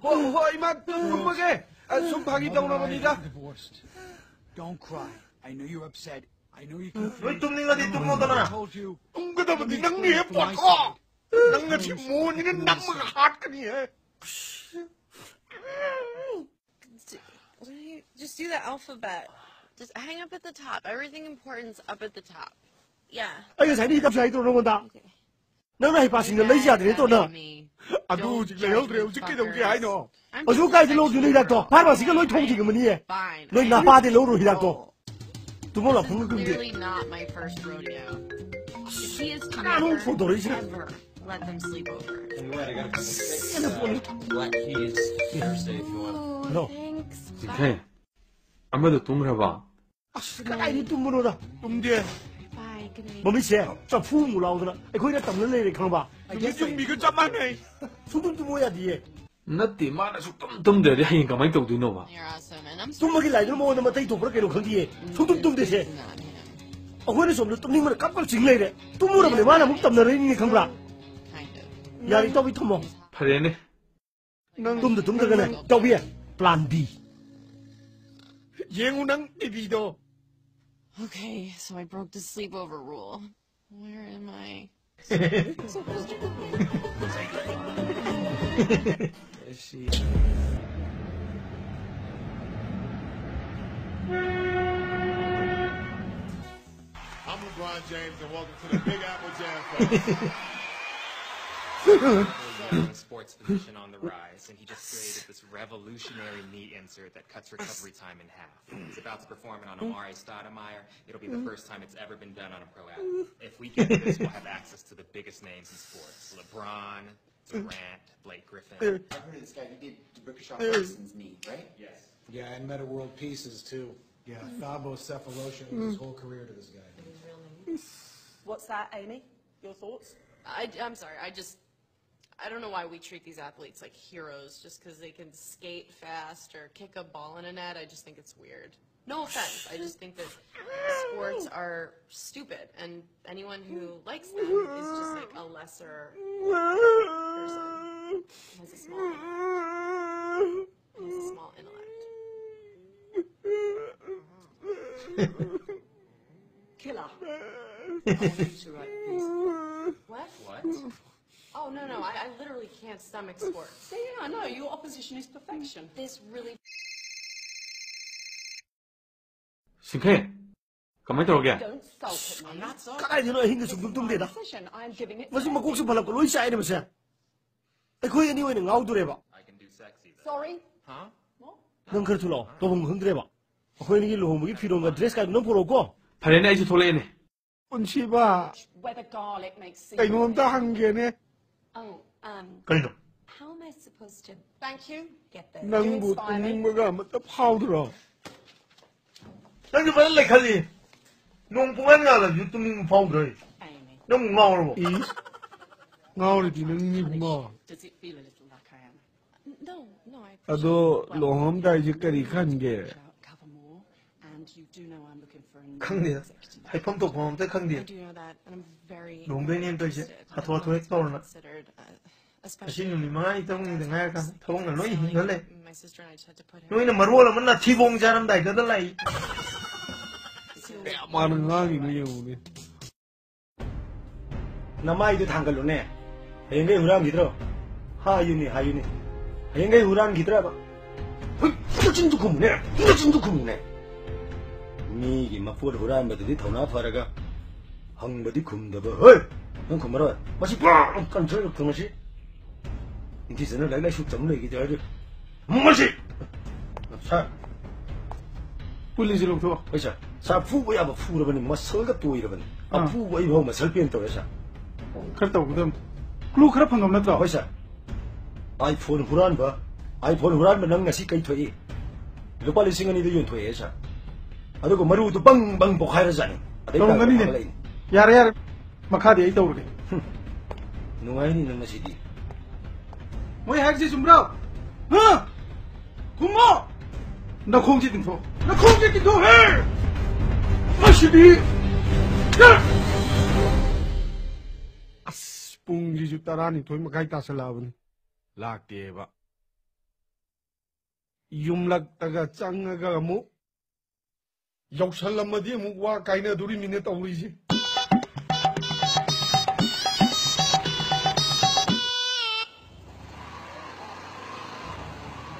ꯍꯣ ꯍꯣ ꯏꯃꯥ, ꯇꯨꯝꯃꯒꯦ꯫ ꯑ, ꯁꯨꯝ ꯐꯥꯒꯤ ꯇꯧꯅꯕꯅꯤꯗ꯫ Divorced. Don't cry. I know you're upset. I know you're ꯅꯣꯏ confused. ꯇꯨꯝꯅꯤꯡꯉꯗꯤ ꯇꯨꯝꯃꯣꯗꯅ꯫ I told you. ꯇꯨꯝꯒꯗꯕꯗꯤ ꯅꯪꯅꯦ, ꯄꯣꯠꯊꯣ꯫ ꯅꯪ ꯉꯁꯤ ꯃꯣꯟꯁꯤꯅ ꯅꯝꯃꯒ ꯍꯥꯠꯀꯅꯤꯍꯦ꯫ What do you, just do the alphabet. Just hang up at the top. Everything important's up at the top. Yeah. ꯑꯩ ꯉꯁꯥꯏꯗꯤ ꯍꯤꯗꯥꯛꯁꯨ ꯍꯥꯏꯗ꯭ꯔꯣ ꯅꯉꯣꯟꯗ? ꯅꯪꯅ ꯍꯩꯄꯥꯁꯤꯡꯅ ꯂꯩ ꯌꯥꯗ꯭ꯔꯦ ꯇꯣꯅ꯫ ꯑꯗꯨ ꯍꯧꯖꯤꯛ ꯂꯩꯍꯧꯗ꯭ꯔꯦ, ꯍꯧꯖꯤꯛ ꯀꯩꯗꯧꯒꯦ ꯍꯥꯏꯅꯣ? ꯍꯧꯖꯤꯛ ꯀꯥꯏꯗ ꯂꯧꯗꯣꯏꯅꯣ ꯍꯤꯗꯥꯛꯇꯣ? ꯐꯥꯔꯃꯥꯁꯤꯒ ꯂꯣꯏ ꯊꯣꯡꯈꯤꯒꯃꯅꯤꯌꯦ꯫ Fine. ꯅꯣꯏ ꯅꯄꯥꯗꯤ ꯂꯧꯔꯣ ꯍꯤꯗꯥꯛꯇꯣ꯫ ꯇꯨꯝꯃꯣ This ꯂꯥꯐꯝꯒ is ꯀꯨꯝꯒꯦ꯫ Clearly not my first rodeo. If he is ꯀꯅꯥꯅꯣ phone ꯇꯧꯔꯛꯏꯁꯤꯅ? Ever let them sleep over. And we're gonna get some steaks, uh, black cheese Thursday if you want. No. Thanks. ꯏꯊꯩ, ꯑꯃꯗꯣ ꯇꯨꯝꯈ꯭ꯔꯕ? ꯑꯁ, ꯀꯗꯥꯏꯗꯤ ꯇꯨꯝꯕꯅꯣꯗ? ꯇꯨꯝꯗꯦ꯫ Bye. Good night. ꯃꯃꯤꯠꯁꯦ ꯆꯐꯨ ꯃꯨꯛ ꯂꯥꯎꯗꯅ ꯑꯩꯈꯣꯏꯅ ꯇꯝꯅ ꯂꯩꯔꯦ, ꯈꯪꯕ? ꯌꯨꯝꯕꯤꯒ ꯆꯞ ꯃꯥꯟꯅꯩ꯫ ꯁꯨꯡꯇꯨꯝ ꯇꯨꯝꯃꯣ ꯌꯥꯗꯤꯌꯦ꯫ ꯅꯠꯇꯦ, ꯃꯥꯅ ꯁꯨꯛꯇꯨꯝ ꯇꯨꯝꯗ꯭ꯔꯗꯤ ꯍꯌꯦꯡ ꯀꯃꯥꯏꯅ ꯇꯧꯗꯣꯏꯅꯣꯕ? You're awesome, and I'm ꯇꯨꯝꯕꯒꯤ ꯂꯥꯏꯗꯨꯅ ꯃꯉꯣꯟꯗ ꯃꯇꯩ ꯊꯣꯛꯄ꯭ꯔꯥ ꯀꯩꯅꯣ ꯈꯪꯗꯤꯌꯦ꯫ ꯁꯨꯡꯇꯨꯝ ꯇꯨꯝꯗꯦꯁꯦ꯫ not him. ꯑꯩꯈꯣꯏꯅ ꯁꯣꯝꯗ ꯇꯨꯝꯅꯤꯡꯕꯅ ꯀꯞ ꯀꯞ ꯆꯤꯡ ꯂꯩꯔꯦ꯫ ꯇꯨꯝꯃꯨꯔꯕꯅꯦ, ꯃꯥꯅ ꯑꯃꯨꯛ ꯇꯝꯅꯔꯛꯏꯅꯤꯅꯦ, ꯈꯪꯕ꯭ꯔꯥ? Kind of. ꯌꯥꯔꯦ, ꯏꯇꯥꯎꯕꯤ, ꯊꯝꯃꯣ꯫ ꯐꯔꯦꯅꯦ꯫ ꯅꯪ ꯇꯨꯝꯗ ꯇꯨꯝꯗ꯭ꯔꯒꯅꯦ, ꯏꯇꯥꯎꯕꯤ, plan B꯫ ꯌꯦꯡꯉꯨ ꯅꯪ ꯇꯤꯚꯤꯗꯣ꯫ Okay, so I broke the sleepover rule. Where am I? I'm LeBron James, and welcome to the Big Apple Jam Fest. Sports physician on the rise, and he just created this revolutionary knee insert that cuts recovery time in half. He's about to perform it on Amar'e Stoudemire. It'll be the first time it's ever been done on a pro athlete. If we get this, we'll have access to the biggest names in sports: LeBron, Durant, Blake Griffin. I heard of this guy. He did Jibrikishop Braxton's knee, right? Yes. Yeah, and Metta World Pieces too. Yeah, Thabo Sefolosha owes his whole career to this guy. What's that, Amy? Your thoughts? I, I'm sorry. I just, I don't know why we treat these athletes like heroes just because they can skate fast or kick a ball in a net. I just think it's weird. No offense. I just think that sports are stupid, and anyone who likes them is just like a lesser person. Has a small ego. Killer. I want you to write this. What? What? Oh, no, no, I, I literally can't stomach sports. Yeah, yeah, no, your opposition is perfection. This really ꯁꯤꯡꯈꯩ, ꯀꯃꯥꯏꯅ ꯇꯧꯔꯒꯦ? Don't sulk at me. ꯀꯗꯥꯏꯗꯅꯣ ꯑꯍꯤꯡꯗ ꯁꯨꯡꯇꯨꯝ ꯇꯨꯝꯗꯦꯗ꯫ Decision. I'm giving it. ꯃꯁꯤ ꯃꯀꯣꯛꯁꯨ ꯐꯜꯂꯛꯄ ꯂꯣꯏ ꯆꯥꯏꯅꯦ ꯃꯁꯦ꯫ ꯑꯩꯈꯣꯏ ꯑꯅꯤ ꯑꯣꯏꯅ ꯉꯥꯎꯗꯣꯔꯦꯕ꯫ Sorry. ꯅꯪ ꯈꯔ ꯊꯨꯂꯥꯛꯑꯣ, ꯇꯧꯐꯝ ꯈꯪꯗ꯭ꯔꯦꯕ꯫ ꯑꯩꯈꯣꯏ ꯑꯅꯤꯒꯤ ꯂꯨꯍꯣꯡꯕꯒꯤ ꯐꯤꯔꯣꯟꯒ ꯗ꯭ꯔꯦꯁ ꯀꯥꯏꯗꯨ ꯅꯪ ꯄꯨꯔꯛꯎꯀꯣ꯫ ꯐꯔꯦꯅꯦ, ꯑꯩꯁꯨ ꯊꯣꯛꯂꯛꯑꯦꯅꯦ꯫ ꯄꯨꯟꯁꯤꯕ, Whether garlic makes seasoning. ꯀꯩꯅꯣꯝꯇ ꯍꯪꯒꯦꯅꯦ꯫ Oh, um, ꯀꯔꯤꯅꯣ? how am I supposed to? Thank you. Get this. You ꯅꯪꯕꯨ inspire me. ꯇꯨꯝꯅꯤꯡꯕꯒ ꯑꯃꯇ ꯐꯥꯎꯗ꯭ꯔꯣ? ꯅꯪꯁꯨ ꯐꯖꯅ ꯂꯩꯈꯠꯂꯤ꯫ ꯅꯣꯡ ꯄꯨꯡꯉꯥꯟ ꯉꯥꯜꯂꯕꯁꯨ ꯇꯨꯝꯅꯤꯡꯕ ꯐꯥꯎꯗ꯭ꯔꯣ? Amy. ꯅꯪ ꯉꯥꯎꯔꯕꯣ? ꯏꯁ, ꯉꯥꯎꯔꯗꯤ ꯅꯪꯅꯤꯕꯨꯡꯉꯣ꯫ Does it feel a little like I am? No, no, I ꯑꯗꯣ ꯂꯨꯍꯣꯡꯉꯝꯗꯥꯏꯁꯦ ꯀꯔꯤ ꯈꯟꯒꯦ? Cover more, and you do know I'm looking for a new ꯈꯪꯗꯦꯗ꯫ executive. ꯍꯥꯏꯐꯝ ꯇꯧꯐꯝ ꯑꯝꯇ ꯈꯪꯗꯦ꯫ I do know that, and I'm very ꯂꯨꯍꯣꯡꯗꯣꯏꯅꯦꯅ ꯇꯧꯔꯤꯁꯦ interested. ꯍꯥꯊꯨ ꯍꯥꯊꯨ ꯍꯦꯛ ꯇꯧꯔꯅ꯫ Considered, uh, ꯉꯁꯤ especially ꯅꯨꯃꯤꯠ ꯃꯉꯥꯅꯤ ꯇꯔꯨꯛꯅꯤꯗ ꯉꯥꯏꯔꯀꯥꯟꯗ ꯊꯕꯛꯅ ꯂꯣꯏ ꯍꯤꯡꯍꯜꯂꯦ꯫ My sister and I just had to put him. ꯅꯣꯏꯅ ꯃꯔꯣꯜ ꯑꯃ ꯅꯥꯊꯤꯕꯣꯡ ꯆꯥꯔꯝꯗꯥꯏꯗꯨꯗ ꯂꯥꯛꯏ꯫ ꯀꯌꯥ ꯃꯥꯅ ꯉꯥꯡꯉꯤꯅꯣ ꯌꯦꯡꯉꯨꯅꯦ꯫ ꯅꯃꯥꯏꯗꯨ ꯊꯥꯡꯒꯠꯂꯨꯅꯦ꯫ ꯍꯌꯦꯡꯈꯩ ꯍꯨꯔꯥꯟꯈꯤꯗ꯭ꯔꯣ? ꯍꯥꯏꯌꯨꯅꯦ, ꯍꯥꯏꯌꯨꯅꯦ꯫ ꯍꯌꯦꯡꯈꯩ ꯍꯨꯔꯥꯟꯈꯤꯗ꯭ꯔꯕ? ꯍꯨꯏ, ꯅꯆꯤꯟꯗꯨ ꯈꯨꯝꯃꯨꯅꯦ, ꯅꯆꯤꯟꯗꯨ ꯈꯨꯝꯃꯨꯅꯦ꯫ ꯃꯤꯒꯤ ꯃꯄꯣꯠ ꯍꯨꯔꯥꯟꯕꯗꯨꯗꯤ ꯊꯧꯅꯥ ꯐꯔꯒ ꯍꯪꯕꯗꯤ ꯈꯨꯝꯗꯕ꯫ ꯍꯣꯏ, ꯅꯪ ꯈꯨꯝꯃꯔꯣꯏ꯫ ꯃꯁꯤ ꯄꯨꯔꯥ ꯀꯟꯊ꯭ꯔꯛꯇ ꯃꯁꯤ꯫ ꯅꯤꯡꯊꯤꯖꯅ ꯂꯥꯏꯔꯤꯛ ꯂꯥꯏꯁꯨ ꯇꯝ ꯂꯩꯈꯤꯗꯦ ꯍꯥꯏꯔꯗꯤ꯫ ꯃꯁꯤ! ꯁꯥꯔ꯫ ꯄꯨꯂꯤꯁꯁꯤ ꯂꯧꯊꯣꯛꯑꯣ꯫ ꯍꯣꯏ ꯁꯥꯔ꯫ ꯁꯥꯔ, ꯐꯨꯕ ꯌꯥꯕ ꯐꯨꯔꯕꯅꯤ, ꯃꯁꯜꯒ ꯇꯣꯏꯔꯕꯅꯤ꯫ ꯑꯥ꯫ ꯑꯐꯨꯕ ꯑꯩꯐꯥꯎ ꯃꯁꯜ ꯄꯦꯟ ꯇꯧꯔꯦ ꯁꯥꯔ꯫ ꯈꯔ ꯇꯧꯒꯗꯕꯅꯤ꯫ ꯀ꯭ꯂꯨ ꯈꯔ ꯐꯪꯉꯝ ꯅꯠꯇ꯭ꯔꯣ? ꯍꯣꯏ ꯁꯥꯔ꯫ ꯑꯥꯏꯐꯣꯟ ꯍꯨꯔꯥꯟꯕ, ꯑꯥꯏꯐꯣꯟ ꯍꯨꯔꯥꯟꯕ ꯅꯪ ꯉꯁꯤ ꯀꯩ ꯊꯣꯛꯏ? ꯂꯨꯄꯥ ꯂꯤꯁꯤꯡ ꯑꯅꯤꯗ ꯌꯣꯟꯊꯣꯛꯑꯦ ꯁꯥꯔ꯫ ꯑꯗꯨꯒ ꯃꯔꯨꯗꯨ ꯕꯪ ꯕꯪ ꯄꯣꯈꯥꯏꯔꯖꯥꯠꯅꯤ꯫ ꯑꯗꯩ ꯇꯧꯔꯝꯒꯅꯤꯅꯦ꯫ ꯇꯥꯔꯒ ꯂꯩꯅꯤ꯫ ꯌꯥꯔꯦ, ꯌꯥꯔꯦ꯫ ꯃꯈꯥꯗꯤ ꯑꯩ ꯇꯧꯔꯒꯦ꯫ ꯅꯨꯡꯉꯥꯏꯅꯤ ꯅꯪ ꯉꯁꯤꯗꯤ꯫ ꯃꯣꯏ ꯍꯥꯏꯔꯤꯁꯦ ꯆꯨꯝꯕ꯭ꯔꯣ? ꯍꯥ? ꯈꯨꯝꯃꯣ! ꯅꯈꯣꯡꯁꯦ ꯇꯤꯡꯊꯣꯛ꯫ ꯅꯈꯣꯡꯁꯦ ꯇꯤꯡꯊꯣꯛ, ꯍꯦ! ꯃꯁꯤꯗꯤ! ꯑꯁ, ꯄꯨꯡꯁꯤꯁꯨ ꯇꯔꯥꯅꯤꯊꯣꯏ ꯃꯈꯥꯏ ꯇꯥꯁꯜꯂꯛꯑꯕꯅꯤ꯫ ꯂꯥꯛꯇꯦꯕ꯫ ꯌꯨꯝꯂꯛꯇꯒ ꯆꯪꯉꯒ ꯑꯃꯨꯛ ꯌꯧꯁꯜꯂꯝꯃꯗꯤ ꯑꯃꯨꯛ ꯋꯥ ꯀꯥꯏꯅꯗꯣꯔꯤꯃꯤꯅꯦ ꯇꯧꯔꯤꯁꯦ꯫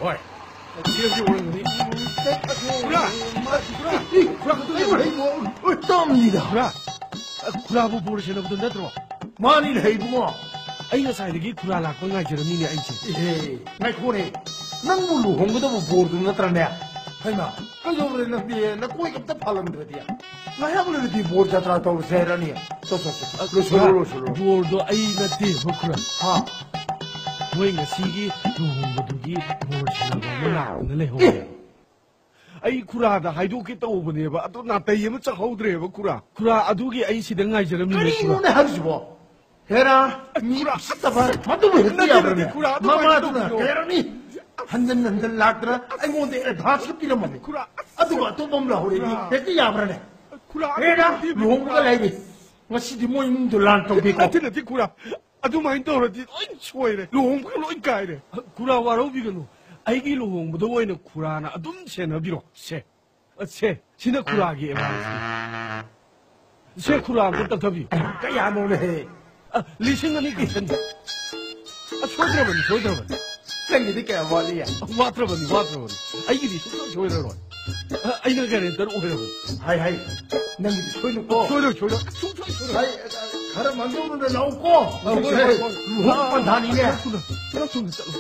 ꯍꯣꯏ꯫ ꯁꯤ ꯑꯃꯗꯤ ꯑꯣꯏꯔꯝꯒꯅꯤ꯫ ꯈꯨꯔꯥ! ꯈꯨꯔꯥ! ꯈꯨꯔꯥ! ꯈꯨꯔꯥ! ꯈꯨꯔꯥ! ꯈꯨꯔꯥ! ꯈꯨꯔꯥ! ꯈꯨꯔꯥ! ꯈꯨꯔꯥ! ꯈꯨꯔꯥꯕꯨ ꯕꯣꯔ ꯁꯦꯟꯅꯕꯗꯨ ꯅꯠꯇ꯭ꯔꯣ? ꯃꯥꯅꯤꯅꯦ ꯏꯕꯨꯡꯉꯣ꯫ ꯑꯩ ꯉꯁꯥꯏꯗꯒꯤ ꯈꯨꯔꯥ ꯂꯥꯛꯄ ꯉꯥꯏꯖꯔꯝꯃꯤꯅꯦ ꯑꯩꯁꯦ꯫ ꯏꯍꯦ, ꯉꯥꯏꯈꯣꯅꯦ꯫ ꯅꯪꯕꯨ ꯂꯨꯍꯣꯡꯒꯗꯕ ꯕꯣꯔꯗꯨ ꯅꯠꯇ꯭ꯔꯅꯦ? ꯍꯩꯃꯥ, ꯀꯩꯗꯧꯔꯦ ꯅꯪꯗꯤ? ꯅꯀꯣꯏꯒ ꯑꯝꯇ ꯐꯥꯜꯂꯝꯗ꯭ꯔꯗꯤ꯫ ꯉꯥꯏꯍꯥꯛ ꯂꯩꯔꯗꯤ ꯕꯣꯔ ꯖꯇ꯭ꯔꯥ ꯇꯧꯔꯁꯦ ꯍꯥꯏꯔꯅꯤ꯫ ꯆꯣ, ꯆꯣ, ꯆꯣ꯫ ꯂꯣꯏꯁꯜꯂꯣ, ꯈꯨꯔꯥ, ꯂꯣꯏꯁꯜꯂꯣ꯫ ꯕꯣꯔꯗꯣ ꯑꯩ ꯅꯠꯇꯦꯕ, ꯈꯨꯔꯥ꯫ ꯍꯥ? ꯃꯣꯏ ꯉꯁꯤꯒꯤ ꯂꯨꯍꯣꯡꯕꯗꯨꯒꯤ ꯕꯣꯔ ꯁꯦꯟꯅꯕ ꯑꯃ ꯂꯥꯛꯇꯅ ꯂꯩꯍꯧꯔꯦ꯫ ꯑꯦ! ꯑꯩ ꯈꯨꯔꯥꯗ ꯍꯥꯏꯗꯣꯛꯀꯦ ꯇꯧꯕꯅꯦꯕ, ꯑꯗꯣ ꯅꯥꯇꯩ ꯑꯃ ꯆꯪꯍꯧꯗ꯭ꯔꯦꯕ, ꯈꯨꯔꯥ꯫ ꯈꯨꯔꯥ, ꯑꯗꯨꯒꯤ ꯑꯩ ꯁꯤꯗ ꯉꯥꯏꯖꯔꯝꯃꯤꯅꯦ, ꯈꯨꯔꯥ꯫ ꯀꯔꯤꯅꯣꯅꯦ ꯍꯥꯏꯔꯤꯁꯤꯕꯣ? ꯍꯦꯔꯥ, ꯃꯤ ꯈꯨꯔꯥ, ꯎꯁꯤꯠꯇꯕ, ꯃꯗꯨꯕꯨ ꯍꯦꯛꯇ ꯅꯠꯇꯦ, ꯌꯥꯕ꯭ꯔꯅꯦ? ꯅꯠꯇꯦ, ꯈꯨꯔꯥ, ꯑꯗꯨꯃꯥꯏꯅ ꯃꯃꯥꯗꯨꯅ ꯇꯧꯕꯤꯌꯣ꯫ ꯀꯌꯥꯔꯛꯅꯤ ꯍꯟꯖꯟ ꯍꯟꯖꯟ ꯂꯥꯛꯇꯅ ꯑꯩꯉꯣꯟꯗ ꯑꯦꯗꯚꯥꯟꯁꯀ ꯄꯤꯔꯝꯃꯕꯅꯤ꯫ ꯈꯨꯔꯥ, ꯑꯗꯨꯒ ꯑꯇꯣꯞꯄ ꯑꯃ ꯂꯧꯍꯧꯔꯦ꯫ ꯈꯨꯔꯥ꯫ ꯍꯦꯛꯇ ꯌꯥꯕ꯭ꯔꯅꯦ? ꯈꯨꯔꯥ, ꯍꯦꯔꯥ, ꯑꯗꯨꯃꯥꯏꯅ ꯇꯧꯕꯤꯌꯣ, ꯂꯨꯍꯣꯡꯕꯒ ꯈꯨꯔꯥ꯫ ꯂꯩꯔꯤ꯫ ꯉꯁꯤꯗꯤ ꯃꯣꯏ ꯏꯃꯨꯡꯗꯣ ꯂꯥꯟ ꯇꯧꯒꯦꯀꯣ꯫ ꯅꯠꯇꯦ, ꯅꯠꯇꯦ, ꯈꯨꯔꯥ꯫ ꯑꯗꯨꯃꯥꯏꯅ ꯇꯧꯔꯗꯤ ꯂꯣꯏ ꯁꯣꯏꯔꯦ꯫ ꯂꯨꯍꯣꯡꯕꯒ ꯂꯣꯏ ꯀꯥꯏꯔꯦ꯫ ꯈꯨꯔꯥ, ꯋꯥꯔꯧꯕꯤꯒꯅꯨ꯫ ꯑꯩꯒꯤ ꯂꯨꯍꯣꯡꯕꯗ ꯑꯣꯏꯅ ꯈꯨꯔꯥꯅ ꯑꯗꯨꯝ ꯁꯦꯟꯅꯕꯤꯔꯣ꯫ ꯁꯦ꯫ ꯑ, ꯁꯦ, ꯁꯤꯅ ꯈꯨꯔꯥꯒꯤ ꯑꯦꯗꯚꯥꯟꯁꯅꯤ꯫ ꯁꯦ, ꯈꯨꯔꯥ ꯑꯝꯇ ꯇꯞꯊꯕꯤꯌꯨ꯫ ꯀꯌꯥꯅꯣꯅꯦꯍꯦ? ꯑ, ꯂꯤꯁꯤꯡ ꯑꯅꯤ ꯄꯤꯁꯟꯒꯦ꯫ ꯑ, ꯁꯣꯏꯗ꯭ꯔꯕꯅꯤ, ꯁꯣꯏꯗ꯭ꯔꯕꯅꯤ꯫ ꯅꯪꯒꯤꯗꯤ ꯀꯌꯥ ꯋꯥꯠꯂꯤ? ꯑ, ꯋꯥꯠꯇ꯭ꯔꯕꯅꯤ, ꯋꯥꯠꯇ꯭ꯔꯕꯅꯤ꯫ ꯑꯩꯒꯤꯗꯤ ꯁꯨꯡꯁꯣꯏ ꯁꯣꯏꯔꯔꯣꯏ꯫ ꯑ, ꯑꯩꯅ ꯒꯥꯔꯦꯟꯇꯔ ꯑꯣꯏꯔꯕꯅꯤ꯫ ꯍꯥꯏ, ꯍꯥꯏ꯫ ꯅꯪꯒꯤꯗꯤ ꯁꯣꯏꯅꯨꯀꯣ꯫ ꯁꯣꯏꯔꯣꯏ, ꯁꯣꯏꯔꯣꯏ꯫ ꯁꯨꯡꯁꯣꯏ ꯁꯣꯏꯔꯣꯏ꯫ ꯍꯥꯏ, ꯈꯔ ꯃꯥꯡꯖꯧꯅꯅ ꯂꯥꯛꯎꯀꯣ꯫ ꯑ, ꯍꯣꯏ, ꯍꯣꯏ, ꯍꯣꯏ꯫ ꯂꯨꯍꯣꯡ ꯄꯟꯊꯥꯅꯤꯅꯦ꯫ ꯈꯔ ꯊꯨꯅ, ꯈꯔ ꯊꯨꯅ ꯆꯠꯂꯨ꯫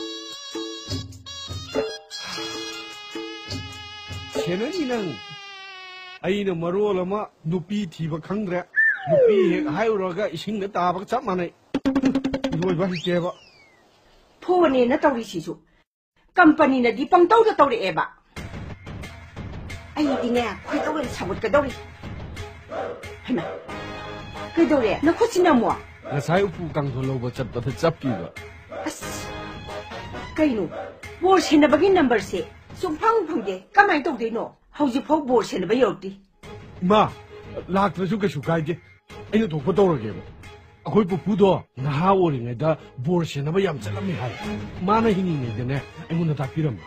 ꯁꯦꯟꯅꯅꯤ ꯅꯪ꯫ ꯑꯩꯅ ꯃꯔꯣꯜ ꯑꯃ ꯅꯨꯄꯤ ꯊꯤꯕ ꯈꯪꯗ꯭ꯔꯦ꯫ ꯅꯨꯄꯤ ꯍꯦꯛ ꯍꯥꯏꯔꯨꯔꯒ ꯏꯁꯤꯡꯗ ꯇꯥꯕꯒ ꯆꯞ ꯃꯥꯟꯅꯩ꯫ ꯏꯔꯣꯏꯕ ꯍꯩꯇꯦꯕ꯫ ꯐꯣꯟꯅꯦꯅ ꯇꯧꯔꯤꯁꯤꯁꯨ꯫ ꯀꯝꯄꯅꯤꯅꯗꯤ ꯄꯪꯇꯧꯗ ꯇꯧꯔꯛꯑꯦꯕ꯫ ꯑꯩꯗꯤꯅꯦ, ꯈꯣꯏꯗꯧ ꯌꯥꯝ ꯁꯥꯎꯒꯠꯀꯗꯧꯔꯤ꯫ ꯍꯩꯃꯥ, ꯀꯩꯗꯧꯔꯦ? ꯅꯈꯨꯠꯁꯤꯅ ꯑꯃꯨꯛ? ꯉꯁꯥꯏ ꯎꯄꯨ ꯀꯥꯡꯊꯣꯜ ꯂꯧꯕ ꯆꯠꯄꯗ ꯆꯞꯈꯤꯕ꯫ ꯑꯁ, ꯀꯩꯅꯣ? ꯕꯣꯔ ꯁꯦꯟꯅꯕꯒꯤ ꯅꯝꯕꯔꯁꯦ ꯁꯨꯡꯐꯪ ꯐꯪꯗꯦ꯫ ꯀꯃꯥꯏꯅ ꯇꯧꯗꯣꯏꯅꯣ? ꯍꯧꯖꯤꯛꯐꯥꯎ ꯕꯣꯔ ꯁꯦꯟꯅꯕ ꯌꯧꯔꯛꯇꯦ꯫ ꯏꯃꯥ, ꯂꯥꯛꯇ꯭ꯔꯁꯨ ꯀꯩꯁꯨ ꯀꯥꯏꯗꯦ꯫ ꯑꯩꯅ ꯊꯣꯛꯄ ꯇꯧꯔꯒꯦꯕ꯫ ꯑꯩꯈꯣꯏ ꯄꯨꯄꯨꯗꯣ ꯅꯍꯥ ꯑꯣꯏꯔꯤꯉꯩꯗ ꯕꯣꯔ ꯁꯦꯟꯅꯕ ꯌꯥꯝ ꯆꯠꯂꯝꯃꯤ ꯍꯥꯏ꯫ ꯃꯥꯅ ꯍꯤꯡꯉꯤꯉꯩꯗꯅꯦ, ꯑꯩꯉꯣꯟꯗ ꯇꯥꯛꯄꯤꯔꯝꯃꯤ꯫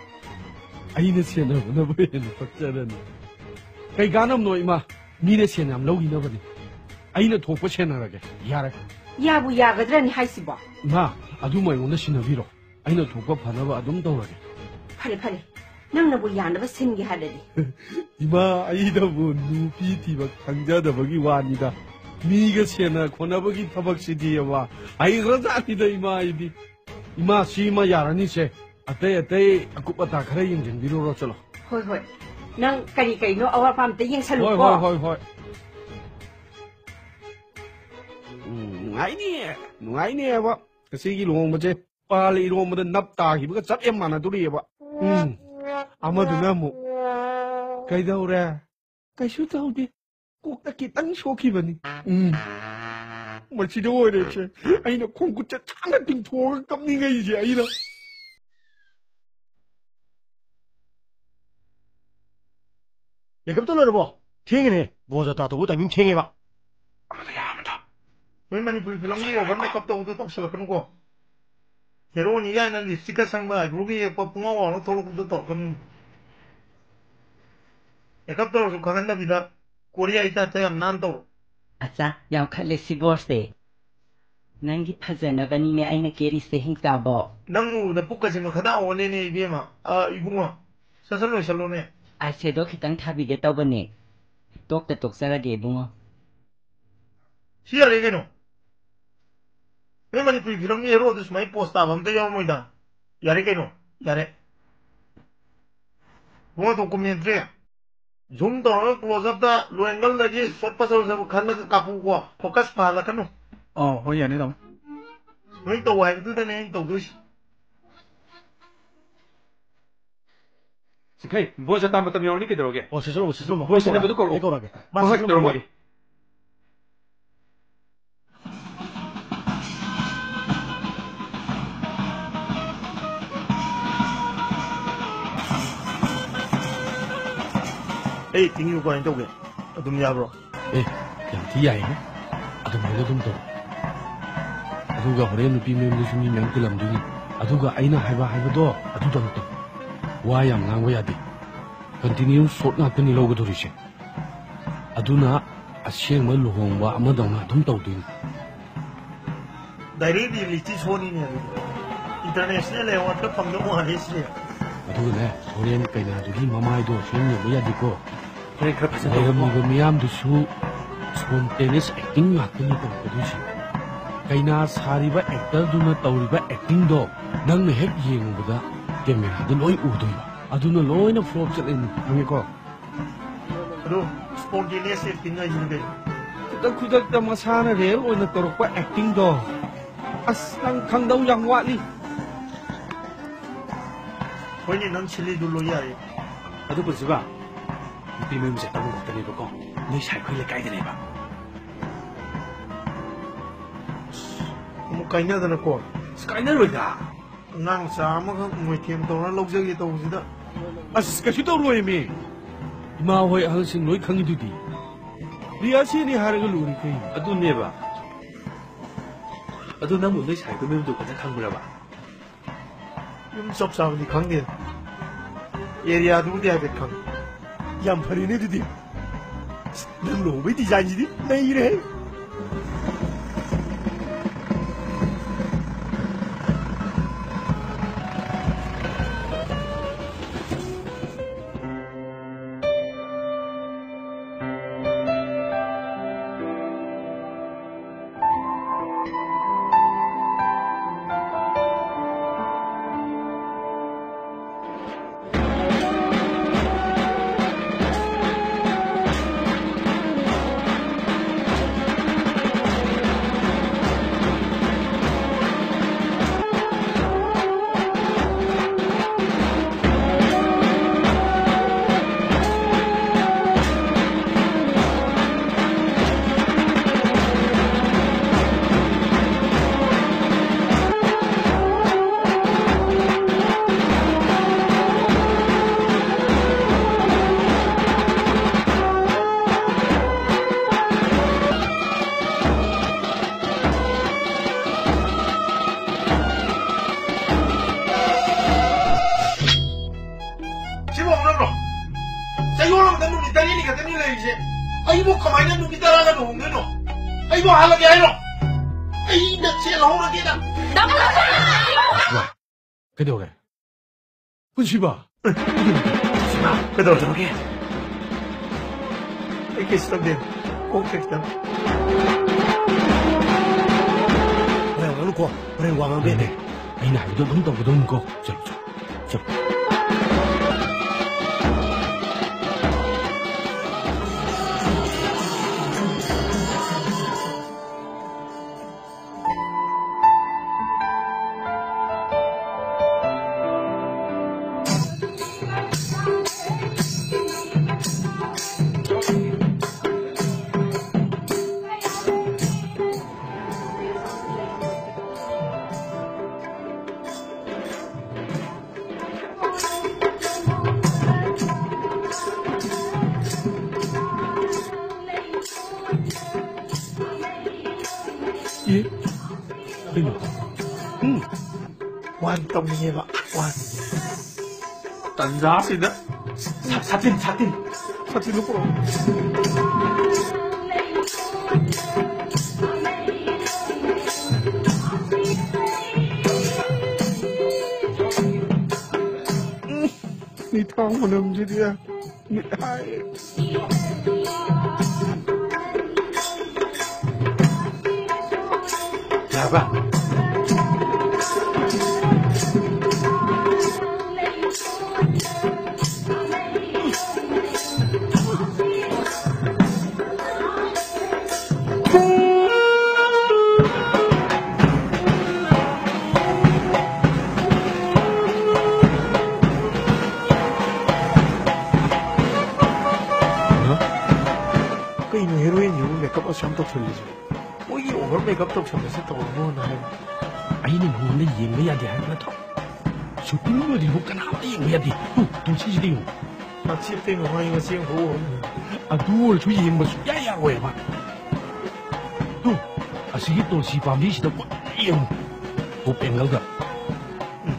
ꯑꯩꯅ ꯁꯦꯟꯅꯕꯅꯕꯨ ꯍꯦꯟꯅ ꯄꯛꯆꯔꯅꯤ꯫ ꯀꯩ ꯀꯥꯟꯅꯕꯅꯣ, ꯏꯃꯥ? ꯃꯤꯅ ꯁꯦꯟ ꯌꯥꯝ ꯂꯧꯈꯤꯅꯕꯅꯦ꯫ ꯑꯩꯅ ꯊꯣꯛꯄ ꯁꯦꯟꯅꯔꯒꯦ꯫ ꯌꯥꯔꯦ꯫ ꯌꯥꯕꯨ ꯌꯥꯒꯗ꯭ꯔꯅꯤ ꯍꯥꯏꯁꯤꯕꯣ? ꯏꯃꯥ, ꯑꯗꯨꯝ ꯑꯩꯉꯣꯟꯗ ꯁꯤꯟꯅꯕꯤꯔꯣ꯫ ꯑꯩꯅ ꯊꯣꯛꯄ ꯐꯅꯕ ꯑꯗꯨꯝ ꯇꯧꯔꯒꯦ꯫ ꯐꯔꯦ, ꯐꯔꯦ꯫ ꯅꯪꯅꯕꯨ ꯌꯥꯅꯕ ꯁꯤꯟꯒꯦ ꯍꯥꯏꯔꯗꯤ꯫ ꯏꯃꯥ, ꯑꯩꯅꯕꯨ ꯅꯨꯄꯤ ꯊꯤꯕ ꯈꯪꯖꯗꯕꯒꯤ ꯋꯥꯅꯤꯗ꯫ ꯃꯤꯒ ꯁꯦꯟꯅ ꯈꯣꯠꯅꯕꯒꯤ ꯊꯕꯛꯁꯤꯗꯤ, ꯑꯃ, ꯍꯩꯈ꯭ꯔꯖꯥꯠꯅꯤꯗ, ꯏꯃꯥ, ꯑꯩꯗꯤ꯫ ꯏꯃꯥ, ꯁꯤ ꯏꯃꯥ ꯌꯥꯔꯅꯤꯁꯦ꯫ ꯑꯇꯩ ꯑꯇꯩ ꯑꯀꯨꯞ ꯑꯇꯥ ꯈꯔ ꯌꯦꯡꯁꯤꯟꯕꯤꯔꯨꯔꯣ, ꯆꯠꯂꯣ꯫ ꯍꯣꯏ, ꯍꯣꯏ꯫ ꯅꯪ ꯀꯔꯤ ꯀꯩꯅꯣ ꯑꯋꯥꯠꯄ ꯑꯝꯇ ꯌꯦꯡꯁꯜꯂꯨꯀꯣ꯫ ꯍꯣꯏ, ꯍꯣꯏ, ꯍꯣꯏ, ꯍꯣꯏ꯫ ꯎꯝ, ꯅꯨꯡꯉꯥꯏꯅꯤ, ꯅꯨꯡꯉꯥꯏꯅꯤꯕ ꯉꯁꯤꯒꯤ ꯂꯨꯍꯣꯡꯕꯁꯦ꯫ ꯄꯥꯜ ꯏꯔꯣꯝꯕꯗ ꯅꯞ ꯇꯥꯈꯤꯕꯒ ꯆꯞ ꯌꯥꯝ ꯃꯥꯟꯅꯗꯣꯔꯤꯑꯕ꯫ ꯎꯝ꯫ ꯑꯃꯗꯨꯅ ꯑꯃꯨꯛ, "ꯀꯩꯗꯧꯔꯦ?" "ꯀꯩꯁꯨ ꯇꯧꯗꯦ꯫ ꯀꯣꯛꯇ ꯈꯤꯇꯪ ꯁꯣꯛꯈꯤꯕꯅꯤ꯫" ꯎꯝ꯫ ꯃꯁꯤꯗ ꯑꯣꯏꯔꯦꯁꯦ꯫ ꯑꯩꯅ ꯈꯣꯡꯈꯨꯠꯁꯦ ꯁꯥꯡꯅ ꯇꯤꯡꯊꯣꯛꯑꯒ ꯀꯞꯅꯤꯡꯉꯛꯏꯁꯦ ꯑꯩꯅ꯫ ꯃꯦꯀꯞꯇꯣ ꯂꯣꯏꯔꯕꯣ? ꯊꯦꯡꯉꯤꯅꯦ꯫ ꯕꯣꯜ ꯖꯇ꯭ꯔꯥ ꯇꯧꯕ ꯇꯥꯏꯃꯤꯡ ꯊꯦꯡꯉꯦꯕ꯫ ꯑꯃꯗ ꯌꯥꯝꯕꯗꯣ꯫ ꯅꯣꯏ ꯃꯅꯤꯄꯨꯔꯤ ꯐꯤꯂꯝꯒꯤ over makeup ꯇꯧꯕꯗꯣ ꯇꯧꯁꯜꯂꯛꯀꯅꯨꯀꯣ꯫ ꯍꯦꯔꯣꯅꯤ ꯀꯥꯏꯅ ꯂꯤꯞꯁꯇꯤꯛꯀ ꯁꯪꯕ, ꯑꯥꯏꯕ꯭ꯔꯣꯒ ꯌꯦꯛꯄ, ꯄꯨꯡꯉꯥꯎ ꯋꯥꯎꯅ ꯊꯣꯛꯂꯛꯄꯗꯣ ꯇꯧꯔꯛꯀꯅꯨ꯫ ꯃꯦꯀꯞ ꯇꯧꯔꯁꯨ ꯈꯪꯍꯟꯗꯕꯤꯗ ꯀꯣꯔꯤꯌꯥꯒꯤ ꯇꯥꯏꯞꯇ ꯌꯥꯝ ꯅꯥꯟꯅ ꯇꯧꯔꯣ꯫ ꯑꯠꯆꯥ, ꯌꯥꯝ ꯈꯜꯂꯦ ꯁꯤ ꯕꯣꯁꯁꯦ꯫ ꯅꯪꯒꯤ ꯐꯖꯅꯕꯅꯤꯅꯦ ꯑꯩꯅ ꯀꯦꯔꯤꯁꯦ, ꯍꯤꯡꯆꯥꯕꯣ꯫ ꯅꯪ ꯎꯕꯗ ꯄꯨꯛꯀꯁꯦ ꯃꯈꯥꯗ ꯑꯣꯜꯂꯦꯅꯦ ꯏꯕꯦꯝꯃ꯫ ꯑ, ꯏꯕꯨꯡꯉꯣ, ꯁꯠ ꯁꯠ ꯂꯣꯏꯁꯜꯂꯣꯅꯦ꯫ ꯑꯥꯏꯁꯦꯗꯣ ꯈꯤꯇꯪ ꯊꯥꯕꯤꯒꯦ ꯇꯧꯕꯅꯦ꯫ ꯇꯣꯛꯇ ꯇꯣꯛꯆꯔꯒꯦ ꯏꯕꯨꯡꯉꯣ꯫ ꯁꯤ ꯌꯥꯔꯦ ꯀꯩꯅꯣ꯫ ꯅꯣꯏ ꯃꯅꯤꯄꯨꯔꯤ ꯐꯤꯂꯝꯒꯤ ꯍꯦꯔꯣꯗꯨ ꯁꯨꯃꯥꯏꯅ ꯄꯣꯁ ꯇꯥꯕ ꯑꯝꯇ ꯌꯥꯎꯔꯝꯃꯣꯏꯗ꯫ ꯌꯥꯔꯦ ꯀꯩꯅꯣ, ꯌꯥꯔꯦ꯫ ꯏꯕꯨꯡꯉꯣ, ꯗꯣꯀꯨꯃꯦꯟꯇ꯭ꯔꯤ꯫ ꯖꯨꯝ ꯇꯧꯔꯒ ꯀ꯭ꯂꯣꯖ ꯑꯞꯇ ꯂꯣ ꯑꯦꯡꯒꯜꯗꯒꯤ ꯁꯣꯠ ꯐꯖ ꯐꯖꯕ ꯈꯜꯂꯒ ꯀꯥꯞꯄꯨꯀꯣ꯫ ꯐꯣꯀꯁ ꯐꯍꯜꯂꯛꯀꯅꯨ꯫ ꯑꯣ, ꯍꯣꯏ, ꯌꯥꯅꯤ, ꯇꯥꯃꯣ꯫ ꯅꯣꯏ ꯇꯧ ꯍꯥꯏꯕꯗꯨꯗꯅꯦ ꯑꯩꯅ ꯇꯧꯗꯣꯏꯁꯦ꯫ ꯁꯤꯈꯩ, ꯕꯣꯁ ꯑꯇꯥ ꯃꯇꯝ ꯌꯧꯔꯅꯤ, ꯀꯩꯗꯧꯔꯒꯦ? ꯑꯣ, ꯁꯤꯁꯨ, ꯁꯤꯁꯨ, ꯕꯣꯁ ꯁꯤꯟꯅꯕꯗꯨ ꯀꯧꯔꯛꯑꯣ꯫ ꯑꯩ ꯀꯧꯔꯛꯑꯒꯦ꯫ ꯃꯥ ꯍꯣꯏ, ꯍꯣꯏ, ꯁꯤꯁꯨ ꯇꯧꯔꯝꯃꯒꯦ꯫ ꯑꯩ ꯊꯤꯡꯉꯤꯕ ꯀꯃꯥꯏꯅ ꯇꯧꯒꯦ? ꯑꯗꯨꯝ ꯌꯥꯕ꯭ꯔꯣ? ꯑꯦ, ꯌꯥꯝ ꯊꯤ ꯌꯥꯏꯍꯦ꯫ ꯑꯗꯨꯃꯥꯏꯅ ꯑꯗꯨꯝ ꯇꯧ꯫ ꯑꯗꯨꯒ ꯍꯣꯔꯦꯟ ꯅꯨꯄꯤ ꯃꯌꯨꯝꯗꯁꯨ ꯃꯤ ꯃꯌꯥꯝ ꯇꯤꯜꯂꯝꯗꯣꯏꯅꯤ꯫ ꯑꯗꯨꯒ ꯑꯩꯅ ꯍꯥꯏꯕ ꯍꯥꯏꯕꯗꯣ ꯑꯗꯨꯗꯪ ꯇꯧ꯫ ꯋꯥ ꯌꯥꯝ ꯉꯥꯡꯕ ꯌꯥꯗꯦ꯫ ꯀꯟꯇꯤꯅ꯭ꯌꯨ ꯁꯣꯠ ꯉꯥꯛꯇꯅꯤ ꯂꯧꯒꯗꯧꯔꯤꯁꯦ꯫ ꯑꯗꯨꯅ ꯑꯁꯦꯡꯕ ꯂꯨꯍꯣꯡꯕ ꯑꯃꯗꯧꯅ ꯑꯗꯨꯝ ꯇꯧꯗꯣꯏꯅꯤ꯫ Direct reality showꯅꯤꯅꯦ ꯑꯗꯨꯗꯤ꯫ International awardꯀ ꯐꯪꯗꯧ ꯃꯥꯜꯂꯦ ꯁꯤꯗꯤ꯫ ꯑꯗꯨꯒꯅꯦ, ꯍꯣꯔꯦꯟ ꯀꯩꯅꯥꯗꯨꯒꯤ ꯃꯃꯥꯏꯗꯣ ꯁꯨꯝ ꯌꯦꯡꯕ ꯌꯥꯗꯦꯀꯣ꯫ ꯍꯣꯔꯦꯟ ꯈꯔ ꯐꯖꯅ ꯇꯧꯔꯣꯀꯣ꯫ ꯂꯩꯔꯝꯃꯤꯕ ꯃꯤꯌꯥꯝꯗꯨꯁꯨ spontaneous acting ꯉꯥꯛꯇꯅꯤ ꯇꯧꯔꯛꯀꯗꯣꯏꯁꯦ꯫ ꯀꯩꯅꯥ ꯁꯥꯔꯤꯕ actorꯗꯨꯅ ꯇꯧꯔꯤꯕ actingꯗꯣ ꯅꯪꯅ ꯍꯦꯛ ꯌꯦꯡꯉꯨꯕꯗ cameraꯗ ꯂꯣꯏ ꯎꯗꯣꯏꯕ꯫ ꯑꯗꯨꯅ ꯂꯣꯏꯅ flop ꯆꯠꯂꯅꯤ, ꯈꯪꯉꯦꯀꯣ? ꯑꯗꯨ spontaneous acting ꯍꯥꯏꯁꯤꯅ ꯀꯩꯅꯣ? ꯈꯨꯗꯛ ꯈꯨꯗꯛꯇ ꯃꯁꯥꯅ real ꯑꯣꯏꯅ ꯇꯧꯔꯛꯄ actingꯗꯣ꯫ ꯑꯁ, ꯅꯪ ꯈꯪꯗꯧ ꯌꯥꯝ ꯋꯥꯠꯂꯤ꯫ ꯍꯣꯏꯅꯦ, ꯅꯪ ꯁꯤꯜꯂꯤꯗꯨ ꯂꯣꯏ ꯌꯥꯏꯌꯦ꯫ ꯑꯗꯨ ꯄꯨꯟꯁꯤꯕ, ꯅꯨꯄꯤ ꯃꯌꯨꯝꯁꯦ ꯇꯧꯐꯝ ꯈꯛꯇꯅꯦꯕꯀꯣ, ꯅꯣꯏ ꯁꯥꯏ ꯑꯩꯈꯣꯏ ꯂꯩꯀꯥꯏꯗꯅꯦꯕ꯫ ꯑꯃꯨꯛ ꯀꯥꯏꯅꯗꯅꯀꯣ꯫ ꯑꯁ, ꯀꯥꯏꯅꯔꯣꯏꯗ꯫ ꯑꯉꯥꯡ ꯃꯆꯥ ꯑꯃꯈꯛ ꯃꯣꯏꯊꯦꯝ ꯇꯧꯔ ꯂꯧꯖꯒꯦ ꯇꯧꯕꯁꯤꯗ꯫ ꯑꯁ, ꯀꯩꯁꯨ ꯇꯧꯔꯣꯏꯃꯤ꯫ ꯏꯃꯥ ꯍꯣꯏ ꯑꯍꯜꯁꯤꯡ ꯂꯣꯏ ꯈꯪꯉꯤꯗꯨꯗꯤ꯫ ꯔꯤꯌꯥꯁꯤꯅꯤ ꯍꯥꯏꯔꯒ ꯂꯣꯏꯔꯦ ꯀꯩꯅꯣ꯫ ꯑꯗꯨꯅꯦꯕ꯫ ꯑꯗꯨ ꯅꯪꯕꯨ ꯅꯣꯏ ꯁꯥꯏ ꯑꯩꯈꯣꯏ ꯃꯌꯨꯝꯗꯨ ꯐꯖꯅ ꯈꯪꯕ꯭ꯔꯕ? ꯌꯨꯝ ꯆꯞ ꯆꯥꯕꯗꯤ ꯈꯪꯗꯦ꯫ Areaꯗꯨꯕꯨꯗꯤ ꯍꯥꯏꯐꯦꯠ ꯈꯪꯉꯤ꯫ ꯌꯥꯝ ꯐꯔꯦꯅꯦ ꯑꯗꯨꯗꯤ꯫ ꯑꯁ, ꯅꯪ ꯂꯨꯍꯣꯡꯕꯩ designꯁꯤꯗꯤ ꯅꯩꯔꯦꯍꯦ꯫ ꯑꯩꯕꯨ ꯀꯃꯥꯏꯅ ꯅꯨꯃꯤꯠ ꯇꯔꯥꯒ ꯂꯨꯍꯣꯡꯗꯣꯏꯅꯣ? ꯑꯩꯕꯨ ꯍꯥꯜꯂꯒꯦ ꯍꯥꯏꯔꯣ? ꯑꯩꯅ ꯆꯦꯜꯍꯧꯔꯒꯦꯗ꯫ ꯀꯩꯗꯧꯔꯦ? ꯄꯨꯟꯁꯤꯕ꯫ ꯀꯩꯗꯧꯔꯒꯦ? ꯑꯩ ꯀꯩꯁꯨ ꯇꯧꯗꯦ꯫ ꯀꯣꯛꯁꯦ ꯈꯤꯇꯪ꯫ ꯍꯣꯔꯦꯟ ꯉꯥꯡꯅꯨꯀꯣ꯫ ꯍꯣꯔꯦꯟ ꯋꯥ ꯉꯥꯡꯕ ꯌꯥꯗꯦ꯫ ꯑꯩꯅ ꯍꯥꯏꯕꯗꯣ ꯑꯗꯨꯝ ꯇꯧꯒꯗꯧꯅꯤꯀꯣ꯫ ꯆꯠꯂꯣ, ꯆꯠꯂꯣ, ꯆꯠꯂꯣ꯫ ꯑꯦ, ꯀꯩꯅꯣ? ꯎꯝ꯫ ꯋꯥꯟ ꯇꯧꯅꯤꯡꯉꯦꯕ, ꯋꯥꯟ꯫ ꯇꯟꯖꯥꯁꯤꯗ꯫ ꯁꯥ-, ꯁꯥꯇꯤꯟ, ꯁꯥꯇꯤꯟ꯫ ꯁꯥꯇꯤꯟꯗꯨ ꯄꯨꯔꯛꯑꯣ꯫ ꯎꯝ, ꯅꯤꯡꯊꯥꯎ ꯃꯅꯝꯁꯤꯗꯤ꯫ ꯌꯥꯔꯕ? ꯀꯩꯅꯣ heroine ꯁꯤꯕꯨ makeup ꯑꯁꯨꯛ ꯌꯥꯝ ꯇꯧꯁꯜꯂꯤꯁꯤꯕꯣ? ꯃꯣꯏꯒꯤ over makeup ꯇꯧꯁꯜꯂꯁꯤ ꯇꯧꯔꯅꯣꯅ ꯍꯥꯏꯕ꯫ ꯑꯩꯅ ꯅꯉꯣꯟꯗ ꯌꯦꯡꯕ ꯌꯥꯗꯦ ꯍꯥꯏꯕ ꯅꯠꯇ꯭ꯔꯣ? Shooting ꯂꯣꯏꯗ꯭ꯔꯤꯐꯥꯎ ꯀꯅꯥꯝꯇ ꯌꯦꯡꯕ ꯌꯥꯗꯦ꯫ ꯇꯨ, ꯇꯨꯜꯁꯤꯁꯤꯗ ꯌꯦꯡꯉꯨ꯫ ꯃꯆꯦꯠꯇꯩ ꯃꯃꯥꯏ ꯃꯆꯦꯠ ꯑꯃ ꯍꯧꯕꯅꯤ꯫ ꯑꯗꯨ ꯑꯣꯏꯔꯁꯨ ꯌꯦꯡꯕ ꯁꯨꯡꯌꯥ ꯌꯥꯔꯣꯏꯕ꯫ ꯇꯨ, ꯑꯁꯤꯒꯤ ꯇꯨꯜꯁꯤ ꯄꯥꯝꯕꯤꯁꯤꯗ ꯃꯨꯟꯅ ꯌꯦꯡꯉꯨ꯫ Top angle ꯗ꯫ ꯎꯝ꯫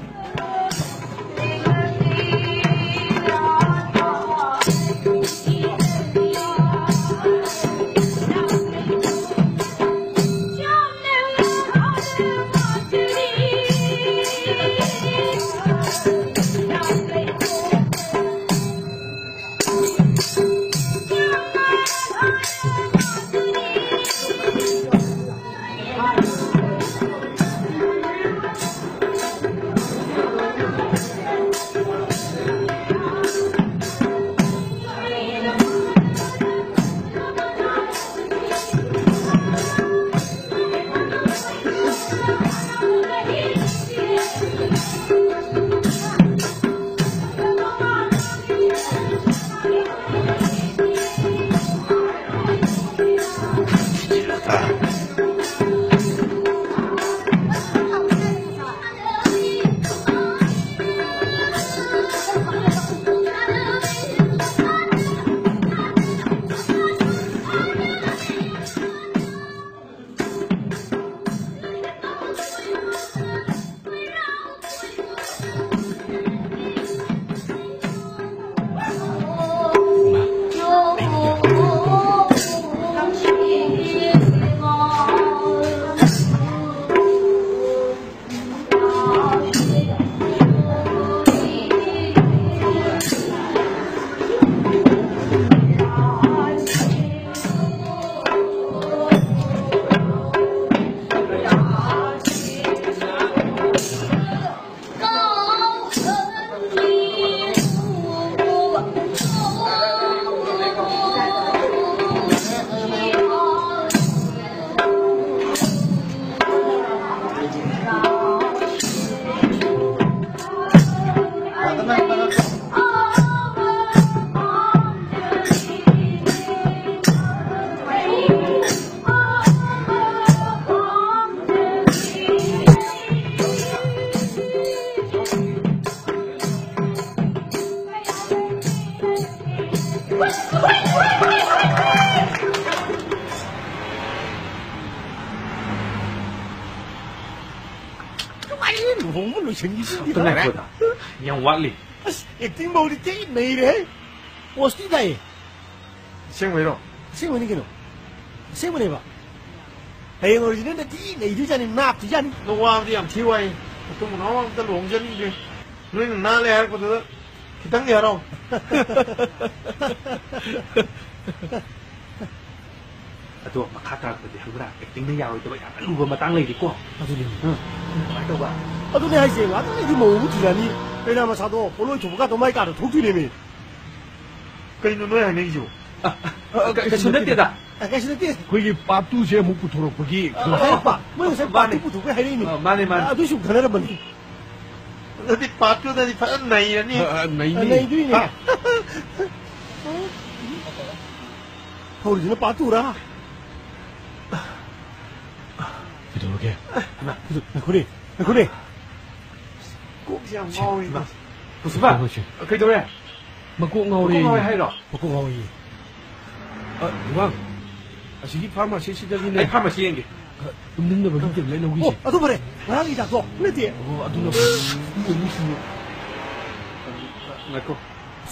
ꯑꯩ ꯂꯨꯍꯣꯡꯕ ꯂꯣꯏꯁꯟꯈꯤꯁꯤꯗꯤ ꯑꯝꯇ ꯉꯥꯏꯈꯣꯗ꯫ ꯌꯥꯝ ꯋꯥꯠꯂꯤ꯫ ꯑꯁ, ꯑꯦꯛꯇꯤꯡ ꯐꯥꯎꯗꯤ ꯊꯤ ꯅꯩꯔꯦꯍꯦ꯫ ꯄꯣꯁꯇꯤ ꯇꯥꯏꯌꯦ꯫ ꯑꯁꯦꯡꯕꯩꯔꯣ? ꯑꯁꯦꯡꯕꯅꯤ ꯀꯩꯅꯣ꯫ ꯑꯁꯦꯡꯕꯅꯦꯕ꯫ ꯍꯌꯦꯡ ꯑꯣꯔꯤꯖꯤꯅꯦꯜꯗ ꯊꯤ ꯅꯩꯗꯣꯏꯖꯥꯠꯅꯤ, ꯅꯥꯞꯇꯣꯏꯖꯥꯠꯅꯤ꯫ ꯅꯪ ꯋꯥꯕꯗꯤ ꯌꯥꯝ ꯊꯤ ꯋꯥꯏ꯫ ꯃꯇꯨꯡ ꯃꯅꯥꯎ ꯑꯝꯇ ꯂꯨꯍꯣꯡꯖꯅꯤꯡꯗ꯭ꯔꯦ꯫ ꯅꯣꯏꯅ ꯅꯥꯜꯂꯦ ꯍꯥꯏꯔꯛꯄꯗꯨꯗ ꯈꯤꯇꯪꯗꯤ ꯍꯔꯥꯎ꯫ ꯑꯗꯣ ꯃꯈꯥ ꯇꯥꯔꯛꯄꯗꯤ ꯈꯪꯕ꯭ꯔꯥ? ꯑꯦꯛꯇꯤꯡꯅ ꯌꯥꯔꯣꯏꯗꯕ ꯌꯥꯝꯅ ꯂꯨꯕ ꯃꯇꯥꯡ ꯂꯩꯔꯤꯀꯣ꯫ ꯑꯗꯨꯅꯤ꯫ ꯎꯝ꯫ ꯀꯃꯥꯏꯅ ꯇꯧꯕ? ꯑꯗꯨꯅꯦ ꯍꯥꯏꯁꯦ, ꯉꯥꯛꯇꯪ ꯂꯩꯔꯗꯤ ꯃꯧ ꯑꯃꯨꯛ ꯊꯤꯔꯛꯑꯅꯤ꯫ ꯀꯩꯅꯥ ꯃꯁꯥꯗꯣ ꯄꯣꯠꯂꯣꯏ ꯊꯣꯛꯄ ꯀꯥꯗꯣ ꯃꯥꯏ ꯀꯥꯗ ꯊꯣꯛꯇꯣꯏꯅꯦꯃꯤ꯫ ꯀꯩꯅꯣ ꯅꯣꯏ ꯍꯥꯏꯅꯩꯁꯤꯕꯣ? ꯑ, ꯑ, ꯀꯩꯁꯨ ꯅꯠꯇꯦꯗ꯫ ꯑ, ꯀꯩꯁꯨ ꯅꯠꯇꯦ꯫ ꯑꯩꯈꯣꯏꯒꯤ part two ꯁꯦ ꯑꯃꯨꯛ ꯄꯨꯊꯣꯔꯛꯄꯒꯤ ꯑ, ꯍꯥꯏꯔꯛꯄ꯫ ꯃꯣꯏ ꯉꯁꯥꯏ part two ꯃꯥꯅꯦ꯫ ꯄꯨꯊꯣꯛꯄꯩ ꯍꯥꯏꯔꯛꯏꯅꯦ꯫ ꯑ, ꯃꯥꯅꯦ, ꯃꯥꯅꯦ꯫ ꯑ, ꯑꯗꯨꯏꯁꯨ ꯈꯟꯅꯔꯝꯕꯅꯤ꯫ ꯑꯗꯨꯗꯤ part two ꯗꯗꯤ ꯐꯖꯅ ꯅꯩꯔꯅꯤ꯫ ꯑ, ꯑ, ꯅꯩꯅꯤ꯫ ꯑ, ꯅꯩꯗꯣꯏꯅꯦ꯫ ꯍꯥ? ꯍꯧꯔꯤꯁꯤꯅ part two ꯔꯥ? ꯀꯩꯗꯧꯔꯒꯦ? ꯉꯥꯏꯈꯣꯅꯦ, ꯉꯥꯏꯈꯣꯅꯦ꯫ ꯀꯣꯛꯁꯦ ꯌꯥꯝ ꯉꯥꯎꯋꯤ꯫ ꯏꯃꯥ, ꯄꯨꯁꯄꯥ, ꯀꯩꯗꯧꯔꯒꯦ? ꯀꯩꯗꯧꯔꯦ? ꯃꯀꯣꯛ ꯉꯥꯎꯔꯦ꯫ ꯃꯀꯣꯛ ꯉꯥꯎꯋꯦ ꯍꯥꯏꯔꯣ? ꯃꯀꯣꯛ ꯉꯥꯎꯋꯦ꯫ ꯑ, ꯏꯃꯥ, ꯑꯁꯤꯒꯤ pharmacy ꯁꯤꯗꯒꯤꯅꯦ꯫ ꯑꯩ pharmacy ꯌꯦꯡꯒꯦ꯫ ꯑ, ꯇꯨꯝꯅꯤꯡꯅꯕꯒꯤ tablet ꯂꯧꯈꯤꯁꯦ꯫ ꯑꯣ, ꯑꯗꯨ ꯐꯔꯦ꯫ ꯉꯔꯥꯡꯒꯤ ꯍꯤꯗꯥꯛꯇꯣ ꯅꯠꯇꯦ꯫ ꯑꯣ, ꯑꯗꯨꯅ ꯐꯔꯦ꯫ ꯉꯥꯏꯈꯣ꯫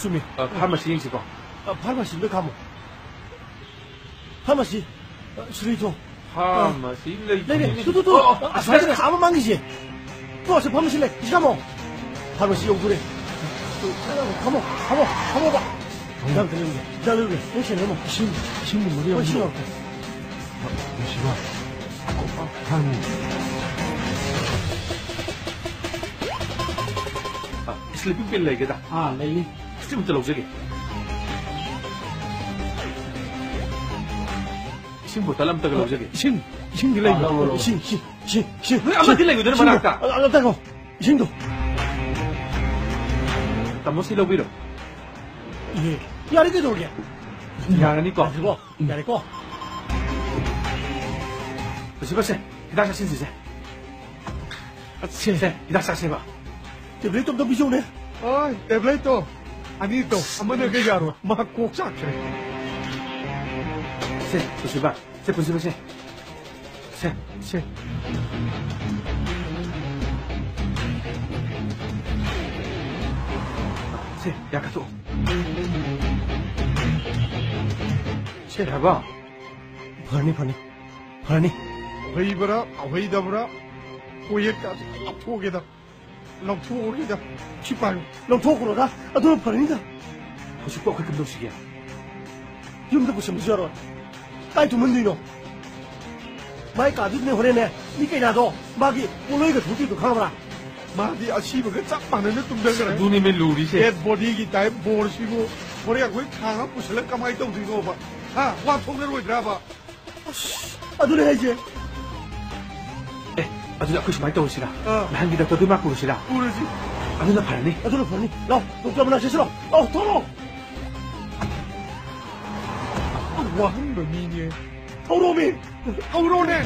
ꯆꯨꯝꯃꯤ꯫ ꯑ, pharmacy ꯌꯦꯡꯁꯤꯀꯣ꯫ ꯑ, pharmacy ꯑꯝꯇ ꯈꯥꯝꯃꯣ꯫ Pharmacy꯫ ꯑ, ꯁꯤꯗꯩ ꯊꯣꯛ꯫ Pharmacy ꯂꯩ꯫ ꯂꯩ, ꯂꯩ꯫ ꯇꯨ, ꯇꯨ, ꯇꯨ꯫ ꯑꯣ, ꯑꯣ, ꯑ, ꯑꯁ, ꯑꯁ꯭ꯋꯥꯏꯗꯅꯦ, ꯑꯁ, ꯑꯥ ꯃꯃꯥꯡꯒꯤꯁꯦ꯫ ꯇꯣ, ꯑꯁꯤ pharmacy ꯂꯩ꯫ ꯁꯤ ꯈꯥꯝꯃꯣ꯫ Pharmacy ꯌꯧꯗꯣꯔꯦ꯫ ꯇꯨ, ꯈꯥꯝꯃꯣ, ꯈꯥꯝꯃꯣ, ꯈꯥꯝꯃꯣꯕ꯫ ꯍꯤꯗꯥꯛ ꯑꯝꯇ ꯂꯩꯔꯨꯒꯦ꯫ ꯍꯤꯗꯥꯛ ꯂꯩꯔꯨꯒꯦ꯫ ꯅꯪ ꯁꯦꯟꯅꯔꯝꯃꯣ꯫ ꯏꯁꯤꯡ, ꯏꯁꯤꯡꯒꯨꯝꯕꯗꯤ ꯍꯣꯏ, ꯏꯁꯤꯡ ꯌꯥꯎꯗ꯭ꯔꯣ? ꯌꯥꯎꯔꯛꯀꯦ꯫ ꯅꯨꯡꯁꯤꯕ꯫ ꯈꯥꯝꯃꯤ꯫ ꯑ, sleeping pill ꯂꯩꯒꯦꯗ꯫ ꯑꯥ, ꯂꯩꯅꯤ꯫ Strip ꯑꯝꯇ ꯂꯧꯖꯒꯦ꯫ ꯏꯁꯤꯡ bottle ꯑꯝꯇꯒ ꯂꯧꯖꯒꯦ꯫ ꯏꯁꯤꯡ, ꯏꯁꯤꯡꯗꯤ ꯂꯩꯕ꯭ꯔꯣ? ꯑꯥ, ꯂꯧꯔꯣ, ꯂꯧꯔꯣ꯫ ꯏꯁꯤꯡ, ꯏꯁꯤꯡ, ꯏꯁꯤꯡ, ꯏꯁꯤꯡ, ꯅꯣꯏ ꯑꯃꯗꯤ ꯏꯁꯤꯡ, ꯂꯩꯕꯗꯨꯅ ꯏꯁꯤꯡ, ꯃꯅꯥꯛꯇ꯫ ꯑ, ꯑ, ꯑꯝꯇ ꯉꯥꯏꯈꯣ꯫ ꯏꯁꯤꯡꯗꯣ꯫ ꯇꯥꯃꯣ, ꯁꯤ ꯂꯧꯕꯤꯔꯣ꯫ ꯏꯍꯦ, ꯌꯥꯔꯦ, ꯀꯩꯗꯧꯔꯒꯦ? ꯌꯥꯔꯅꯤꯀꯣ? ꯌꯥꯔꯦꯀꯣ? ꯎꯝ꯫ ꯌꯥꯔꯦꯀꯣ? ꯄꯨꯟꯁꯤꯕ, ꯁꯦ, ꯍꯤꯗꯥꯛ ꯆꯥꯁꯤꯟꯁꯤꯁꯦ꯫ ꯁꯦ, ꯍꯤꯗꯥꯛ ꯆꯥꯁꯦꯕ꯫ Tablet ꯇꯣ ꯑꯝꯇ ꯄꯤꯖꯧꯅꯦ꯫ ꯑꯣꯏ, tablet ꯇꯣ ꯑꯅꯤ ꯇꯧ, ꯑꯃꯅ ꯀꯩ ꯌꯥꯔꯣꯏ? ꯃꯥ ꯀꯣꯛ ꯆꯥꯛꯈ꯭ꯔꯦ꯫ ꯁꯦ, ꯄꯨꯟꯁꯤꯕ, ꯁꯦ, ꯄꯨꯟꯁꯤꯕ, ꯁꯦ꯫ ꯁꯦ꯫ ꯁꯦ꯫ ꯁꯦ, ꯌꯥ ꯀꯥꯊꯣꯛꯑꯣ꯫ ꯁꯦ, ꯍꯥꯏꯕ꯫ ꯐꯔꯅꯤ, ꯐꯔꯅꯤ, ꯐꯔꯅꯤ꯫ ꯑꯣꯏꯕ꯭ꯔꯥ, ꯑꯣꯏꯗꯕ꯭ꯔꯥ, ꯀꯣꯌꯦꯠ ꯀꯥꯁꯦ ꯂꯧꯊꯣꯛꯑꯒꯦꯗ, ꯂꯧꯊꯣꯛꯑꯒꯦꯗ꯫ ꯁꯤ ꯄꯥꯏꯌꯨ꯫ ꯂꯧꯊꯣꯛꯈ꯭ꯔꯣꯗ, ꯑꯗꯨꯅ ꯐꯔꯅꯤꯗ꯫ ꯍꯧꯖꯤꯛꯄꯨ ꯑꯩꯈꯣꯏ ꯀꯝꯗꯧꯁꯤꯒꯦ? ꯌꯨꯝꯗ ꯄꯨꯁꯟꯕꯁꯨ ꯌꯥꯔꯣꯏ꯫ ꯀꯥꯏ ꯇꯨꯝꯍꯟꯗꯣꯏꯅꯣ? ꯃꯥꯏ ꯀꯥꯗꯨꯗꯅꯦ ꯍꯣꯔꯦꯟꯅꯦ, ꯃꯤ ꯀꯩꯅꯥꯗꯣ ꯃꯥꯒꯤ ꯄꯣꯠꯂꯣꯏꯒ ꯊꯣꯛꯇꯣꯏꯗꯣ ꯈꯪꯉꯕ꯭ꯔꯥ? ꯃꯥꯗꯤ ꯑꯁꯤꯕꯒ ꯆꯞ ꯃꯥꯟꯅꯅ ꯇꯨꯝꯖꯈ꯭ꯔꯦ꯫ ꯑꯗꯨꯅꯦꯃꯦ ꯂꯨꯔꯤꯁꯦ꯫ Dead bodyꯒꯤ type ꯕꯣꯔꯁꯤꯕꯨ ꯍꯣꯔꯦꯟ ꯑꯩꯈꯣꯏ ꯊꯥꯡ ꯑꯃ ꯄꯨꯁꯜꯂꯒ ꯀꯃꯥꯏꯅ ꯇꯧꯗꯣꯏꯅꯣꯕ? ꯍꯥ? ꯋꯥ ꯊꯣꯛꯅꯔꯣꯏꯗ꯭ꯔꯥꯕ? ꯑꯁ, ꯑꯗꯨꯅꯦ ꯍꯥꯏꯁꯦ꯫ ꯑꯦ, ꯑꯗꯨꯗꯤ ꯑꯩꯈꯣꯏ ꯁꯨꯃꯥꯏꯅ ꯇꯧꯔꯁꯤꯔꯥ? ꯑꯥ꯫ ꯅꯍꯥꯟꯒꯤ ꯗꯥꯛꯇꯔꯗꯨ ꯃꯥ ꯄꯨꯔꯁꯤꯔꯥ? ꯄꯨꯔꯁꯤ꯫ ꯑꯗꯨꯅ ꯐꯔꯅꯤ꯫ ꯑꯗꯨꯅ ꯐꯔꯅꯤ꯫ ꯂꯥꯎ, ꯗꯣꯛꯇꯔ ꯃꯅꯥꯛ ꯆꯠꯁꯤꯔꯣ? ꯂꯥꯎ, ꯊꯣꯛꯂꯛꯑꯣ꯫ ꯋꯥꯍꯟꯕ ꯃꯤꯅꯦ꯫ ꯊꯧꯔꯣꯃꯤ꯫ ꯊꯧꯔꯣꯅꯦ꯫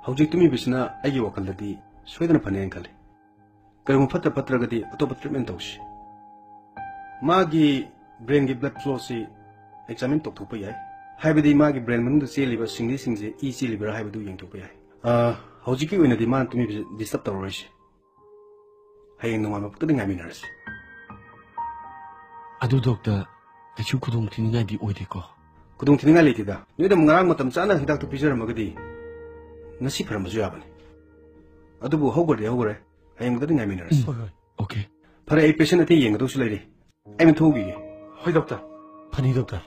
ꯍꯧꯖꯤꯛ ꯇꯨꯝꯃꯤꯕꯁꯤꯅ ꯑꯩꯒꯤ ꯋꯥꯈꯜꯗꯗꯤ ꯁꯣꯏꯗꯅ ꯐꯅꯤ ꯍꯥꯏꯅ ꯈꯜꯂꯤ꯫ ꯀꯔꯤꯒꯨꯝꯕ ꯐꯠꯇ ꯐꯠꯇ꯭ꯔꯒꯗꯤ ꯑꯇꯣꯞꯄ treatment ꯇꯧꯁꯤ꯫ ꯃꯥꯒꯤ brainꯒꯤ blood flowꯁꯤ examine ꯇꯧꯊꯣꯛꯄ ꯌꯥꯏ, ꯍꯥꯏꯕꯗꯤ ꯃꯥꯒꯤ brain ꯃꯅꯨꯡꯗ ꯆꯦꯜꯂꯤꯕ ꯁꯤꯡꯂꯤꯁꯤꯡꯁꯦ ꯏ ꯆꯦꯜꯂꯤꯕ꯭ꯔꯥ ꯍꯥꯏꯕꯗꯨ ꯌꯦꯡꯊꯣꯛꯄ ꯌꯥꯏ꯫ ꯑ, ꯍꯧꯖꯤꯛꯀꯤ ꯑꯣꯏꯅꯗꯤ ꯃꯥꯅ ꯇꯨꯝꯃꯤꯕꯁꯤ disturb ꯇꯧꯔꯔꯣꯏꯁꯤ꯫ ꯍꯌꯦꯡ ꯅꯣꯡꯉꯥꯟꯕ ꯐꯥꯎꯇꯗꯤ ꯉꯥꯏꯃꯤꯟꯅꯔꯁꯤ꯫ ꯑꯗꯨ ꯗꯣꯛꯇꯔ, ꯀꯩꯁꯨ ꯈꯨꯗꯣꯡ ꯊꯤꯅꯤꯡꯉꯥꯏꯗꯤ ꯑꯣꯏꯗꯦꯀꯣ? ꯈꯨꯗꯣꯡ ꯊꯤꯅꯤꯡꯉꯥꯏ ꯂꯩꯇꯦꯗ꯫ ꯅꯣꯏꯗ ꯉꯔꯥꯡ ꯃꯇꯝ ꯆꯥꯅ ꯍꯤꯗꯥꯛꯇꯨ ꯄꯤꯖꯔꯝꯃꯒꯗꯤ ꯉꯁꯤ ꯐꯔꯝꯕꯁꯨ ꯌꯥꯕꯅꯤ꯫ ꯑꯗꯨꯕꯨ ꯍꯧꯈ꯭ꯔꯗꯤ ꯍꯧꯈ꯭ꯔꯦ, ꯍꯌꯦꯡ ꯐꯥꯎꯇꯗꯤ ꯉꯥꯏꯃꯤꯟꯅꯔꯁꯤ꯫ ꯍꯣꯏ, ꯍꯣꯏ, okay꯫ ꯐꯔꯦ, ꯑꯩ patient ꯑꯇꯩ ꯌꯦꯡꯒꯗꯧꯁꯨ ꯂꯩꯔꯤ꯫ ꯑꯩ ꯑꯃꯨꯛ ꯊꯣꯛꯎꯈꯤꯒꯦ꯫ ꯍꯣꯏ, ꯗꯣꯛꯇꯔ꯫ ꯐꯅꯤ, ꯗꯣꯛꯇꯔ꯫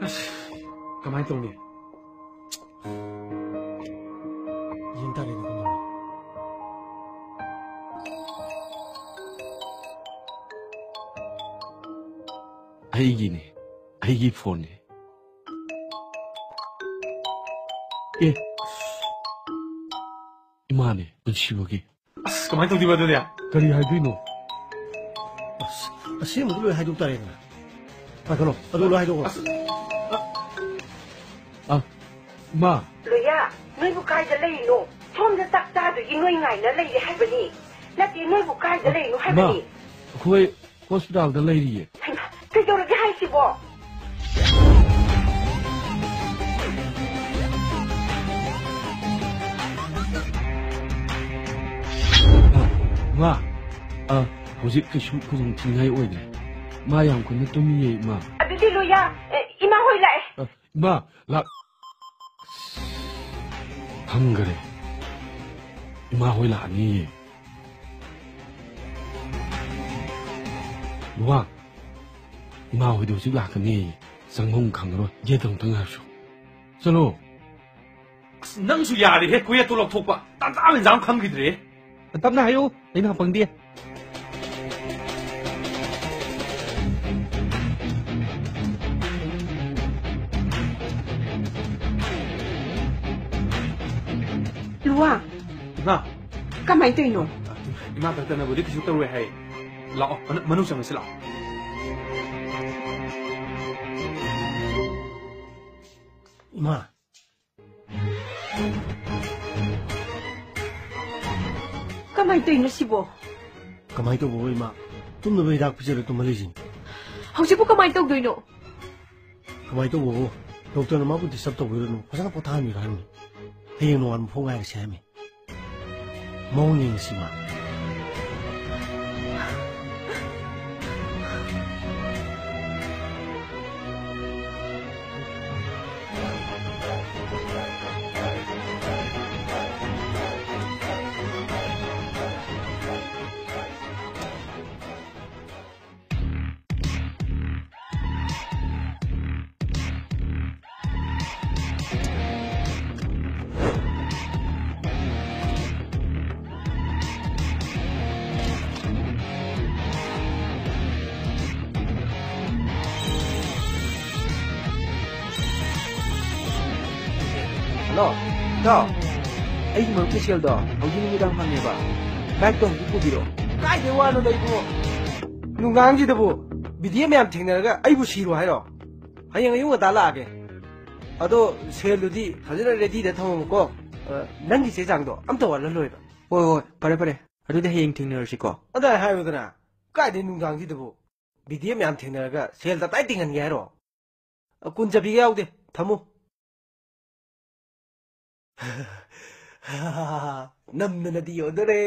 ꯑꯁ, ꯀꯃꯥꯏꯅ ꯇꯧꯅꯤ? ꯌꯦꯡ ꯇꯥꯔꯦꯅꯦ, ꯀꯩꯅꯣ꯫ ꯑꯩꯒꯤꯅꯦ, ꯑꯩꯒꯤ phoneꯅꯦ꯫ ꯑꯦ, ꯏꯃꯥꯅꯦ, ꯄꯨꯟꯁꯤꯕꯒꯤ꯫ ꯑꯁ, ꯀꯃꯥꯏꯅ ꯇꯧꯗꯣꯏꯕ ꯑꯗꯨꯗꯤ? ꯀꯔꯤ ꯍꯥꯏꯗꯣꯏꯅꯣ? ꯑꯁ, ꯑꯁꯦꯡꯕꯗꯨ ꯂꯣꯏ ꯍꯥꯏꯗꯣꯛ ꯇꯥꯔꯦꯗꯅ꯫ ꯄꯥꯏꯈꯠꯂꯣ, ꯑꯗꯨ ꯂꯣꯏ ꯍꯥꯏꯗꯣꯛꯈ꯭ꯔꯣ꯫ ꯑꯁ, ꯑ, ꯑ, ꯏꯃꯥ꯫ ꯂꯣꯌꯥ, ꯅꯣꯏꯕꯨ ꯀꯥꯏꯗ ꯂꯩꯔꯤꯅꯣ? ꯁꯣꯝꯗ ꯆꯥꯛ ꯆꯥꯗꯣꯏꯒꯤ ꯅꯣꯏ ꯉꯥꯏꯅ ꯂꯩꯔꯦ ꯍꯥꯏꯕꯅꯤ꯫ ꯅꯠꯇꯦ, ꯅꯣꯏꯕꯨ ꯀꯥꯏꯗ ꯂꯩꯔꯤꯅꯣ ꯍꯥꯏꯕꯅꯤ꯫ ꯏꯃꯥ, ꯑꯩꯈꯣꯏ ꯍꯣꯁꯄꯤꯇꯥꯜꯗ ꯂꯩꯔꯤꯌꯦ꯫ ꯍꯩꯃꯥ, ꯀꯩꯗꯧꯔꯒꯦ ꯍꯥꯏꯁꯤꯕꯣ? ꯏꯃꯥ, ꯑ, ꯍꯧꯖꯤꯛ ꯀꯩꯁꯨ ꯈꯨꯗꯣꯡ ꯊꯤꯅꯤꯡꯉꯥꯏ ꯑꯣꯏꯗ꯭ꯔꯦ꯫ ꯃꯥ ꯌꯥꯝ ꯀꯟꯅ ꯇꯨꯝꯃꯤꯌꯦ, ꯏꯃꯥ꯫ ꯑꯗꯨꯗꯤ ꯂꯣꯌꯥ, ꯑꯦ, ꯏꯃꯥ ꯍꯣꯏ ꯂꯥꯛꯑꯦ꯫ ꯑ, ꯏꯃꯥ, ꯂꯥꯛ-, ꯈꯪꯈꯔꯦ꯫ ꯏꯃꯥ ꯍꯣꯏ ꯂꯥꯛꯑꯅꯤꯌꯦ꯫ ꯂꯨꯋꯥ, ꯏꯃꯥ ꯍꯣꯏꯗꯤ ꯍꯧꯖꯤꯛ ꯂꯥꯛꯀꯅꯤ꯫ ꯆꯪꯐꯝ ꯈꯪꯉꯔꯣꯏ꯫ ꯒꯦꯠꯇ ꯑꯃꯨꯛꯇ ꯉꯥꯏꯔꯁꯨ꯫ ꯆꯠꯂꯣ꯫ ꯑꯁ, ꯅꯪꯁꯨ ꯌꯥꯔꯦꯍꯦ, ꯀꯨꯌꯦꯠꯇꯨ ꯂꯧꯊꯣꯛꯄ꯫ ꯇꯥꯟꯖꯥ ꯃꯦꯟꯖꯥ ꯑꯃ ꯈꯪꯈꯤꯗ꯭ꯔꯦ꯫ ꯇꯞꯅ ꯍꯥꯏꯌꯨ, ꯑꯩꯅ ꯄꯪꯗꯦ꯫ ꯂꯨꯋꯥ꯫ ꯏꯃꯥ꯫ ꯀꯃꯥꯏꯅ ꯇꯧꯔꯤꯅꯣ? ꯏꯃꯥ ꯈꯛꯇꯅꯕꯨꯗꯤ ꯀꯩꯁꯨ ꯇꯧꯔꯣꯏ ꯍꯥꯏ꯫ ꯂꯥꯛꯑꯣ, ꯃꯅꯨ-, ꯃꯅꯨꯡ ꯆꯪꯉꯁꯤ ꯂꯥꯛꯑꯣ꯫ ꯏꯃꯥ꯫ ꯀꯃꯥꯏꯅ ꯇꯧꯔꯤꯅꯣ ꯁꯤꯕꯣ? ꯀꯃꯥꯏꯅ ꯇꯧꯕ, ꯏꯃꯥ? ꯇꯨꯝꯅꯕ ꯍꯤꯗꯥꯛ ꯄꯤꯖꯔ ꯇꯨꯝꯍꯜꯂꯤꯁꯤꯅꯤ꯫ ꯍꯧꯖꯤꯛꯄꯨ ꯀꯃꯥꯏꯅ ꯇꯧꯗꯣꯏꯅꯣ? ꯀꯃꯥꯏꯅ ꯇꯧꯕꯕꯨ? ꯗꯣꯛꯇꯔꯅ ꯃꯥꯕꯨ ꯗꯤꯁꯇꯔꯕ ꯇꯧꯕꯤꯔꯨꯅꯨ, ꯐꯖꯅ ꯄꯣꯊꯥꯍꯟꯕꯤꯔꯣ ꯍꯥꯏꯕꯅꯤ꯫ ꯍꯌꯦꯡ ꯅꯣꯡꯉꯥꯟꯕ ꯐꯥꯎ ꯉꯥꯏꯔꯁꯤ ꯍꯥꯏꯕꯅꯤ꯫ ꯃꯑꯣꯡ ꯌꯦꯡꯉꯁꯤ ꯃꯥ꯫ ꯍꯜꯂꯣ, ꯏꯇꯥꯎ꯫ ꯑꯩꯒꯤ ꯃꯔꯨꯞꯀꯤ ꯁꯦꯜꯗꯣ ꯍꯧꯖꯤꯛ ꯅꯨꯃꯤꯗꯥꯡ ꯐꯪꯉꯦꯕ꯫ ꯕꯥꯏꯛꯇꯣ ꯍꯧꯖꯤꯛ ꯄꯨꯕꯤꯔꯛꯑꯣ꯫ ꯀꯥꯏꯗꯩ ꯋꯥꯅꯣꯗ ꯏꯕꯨꯡꯉꯣ? ꯅꯨꯡꯗꯥꯡꯁꯤꯗꯕꯨ ꯕꯤꯗꯤꯑꯦ ꯃꯌꯥꯝ ꯊꯦꯡꯅꯔꯒ ꯑꯩꯕꯨ ꯁꯤꯔꯣ ꯍꯥꯏꯔꯣ? ꯍꯌꯦꯡ ꯑꯌꯨꯛ ꯉꯟꯇꯥ ꯂꯥꯛꯑꯒꯦ꯫ ꯑꯗꯣ ꯁꯦꯜꯗꯨꯗꯤ ꯐꯖꯅ ꯔꯦꯗꯤꯗ ꯊꯝꯃꯝꯃꯨꯀꯣ꯫ ꯑ, ꯅꯪꯒꯤ ꯆꯦ ꯆꯥꯡꯗꯣ ꯑꯝꯇ ꯋꯥꯠꯍꯜꯂꯣꯏꯕ꯫ ꯍꯣꯏ, ꯍꯣꯏ, ꯐꯔꯦ, ꯐꯔꯦ꯫ ꯑꯗꯨꯗꯤ ꯍꯌꯦꯡ ꯊꯦꯡꯅꯔꯁꯤꯀꯣ꯫ ꯑꯗꯥꯏ ꯍꯥꯏꯌꯨꯗꯅ꯫ ꯀꯥꯏꯗꯩ ꯅꯨꯡꯗꯥꯡꯁꯤꯗꯕꯨ? ꯕꯤꯗꯤ ꯑꯦꯐ ꯃꯌꯥꯝ ꯊꯦꯡꯅꯔꯒ ꯁꯦꯜ ꯇꯞꯇꯥꯏ ꯇꯤꯡꯍꯟꯒꯦ ꯍꯥꯏꯔꯣ? ꯑ, ꯀꯨꯟ ꯆꯞꯄꯤꯒ ꯌꯥꯎꯗꯦ꯫ ꯊꯝꯃꯨ꯫ ꯅꯝꯗꯅꯗꯤ ꯌꯣꯟꯗꯣꯔꯦ꯫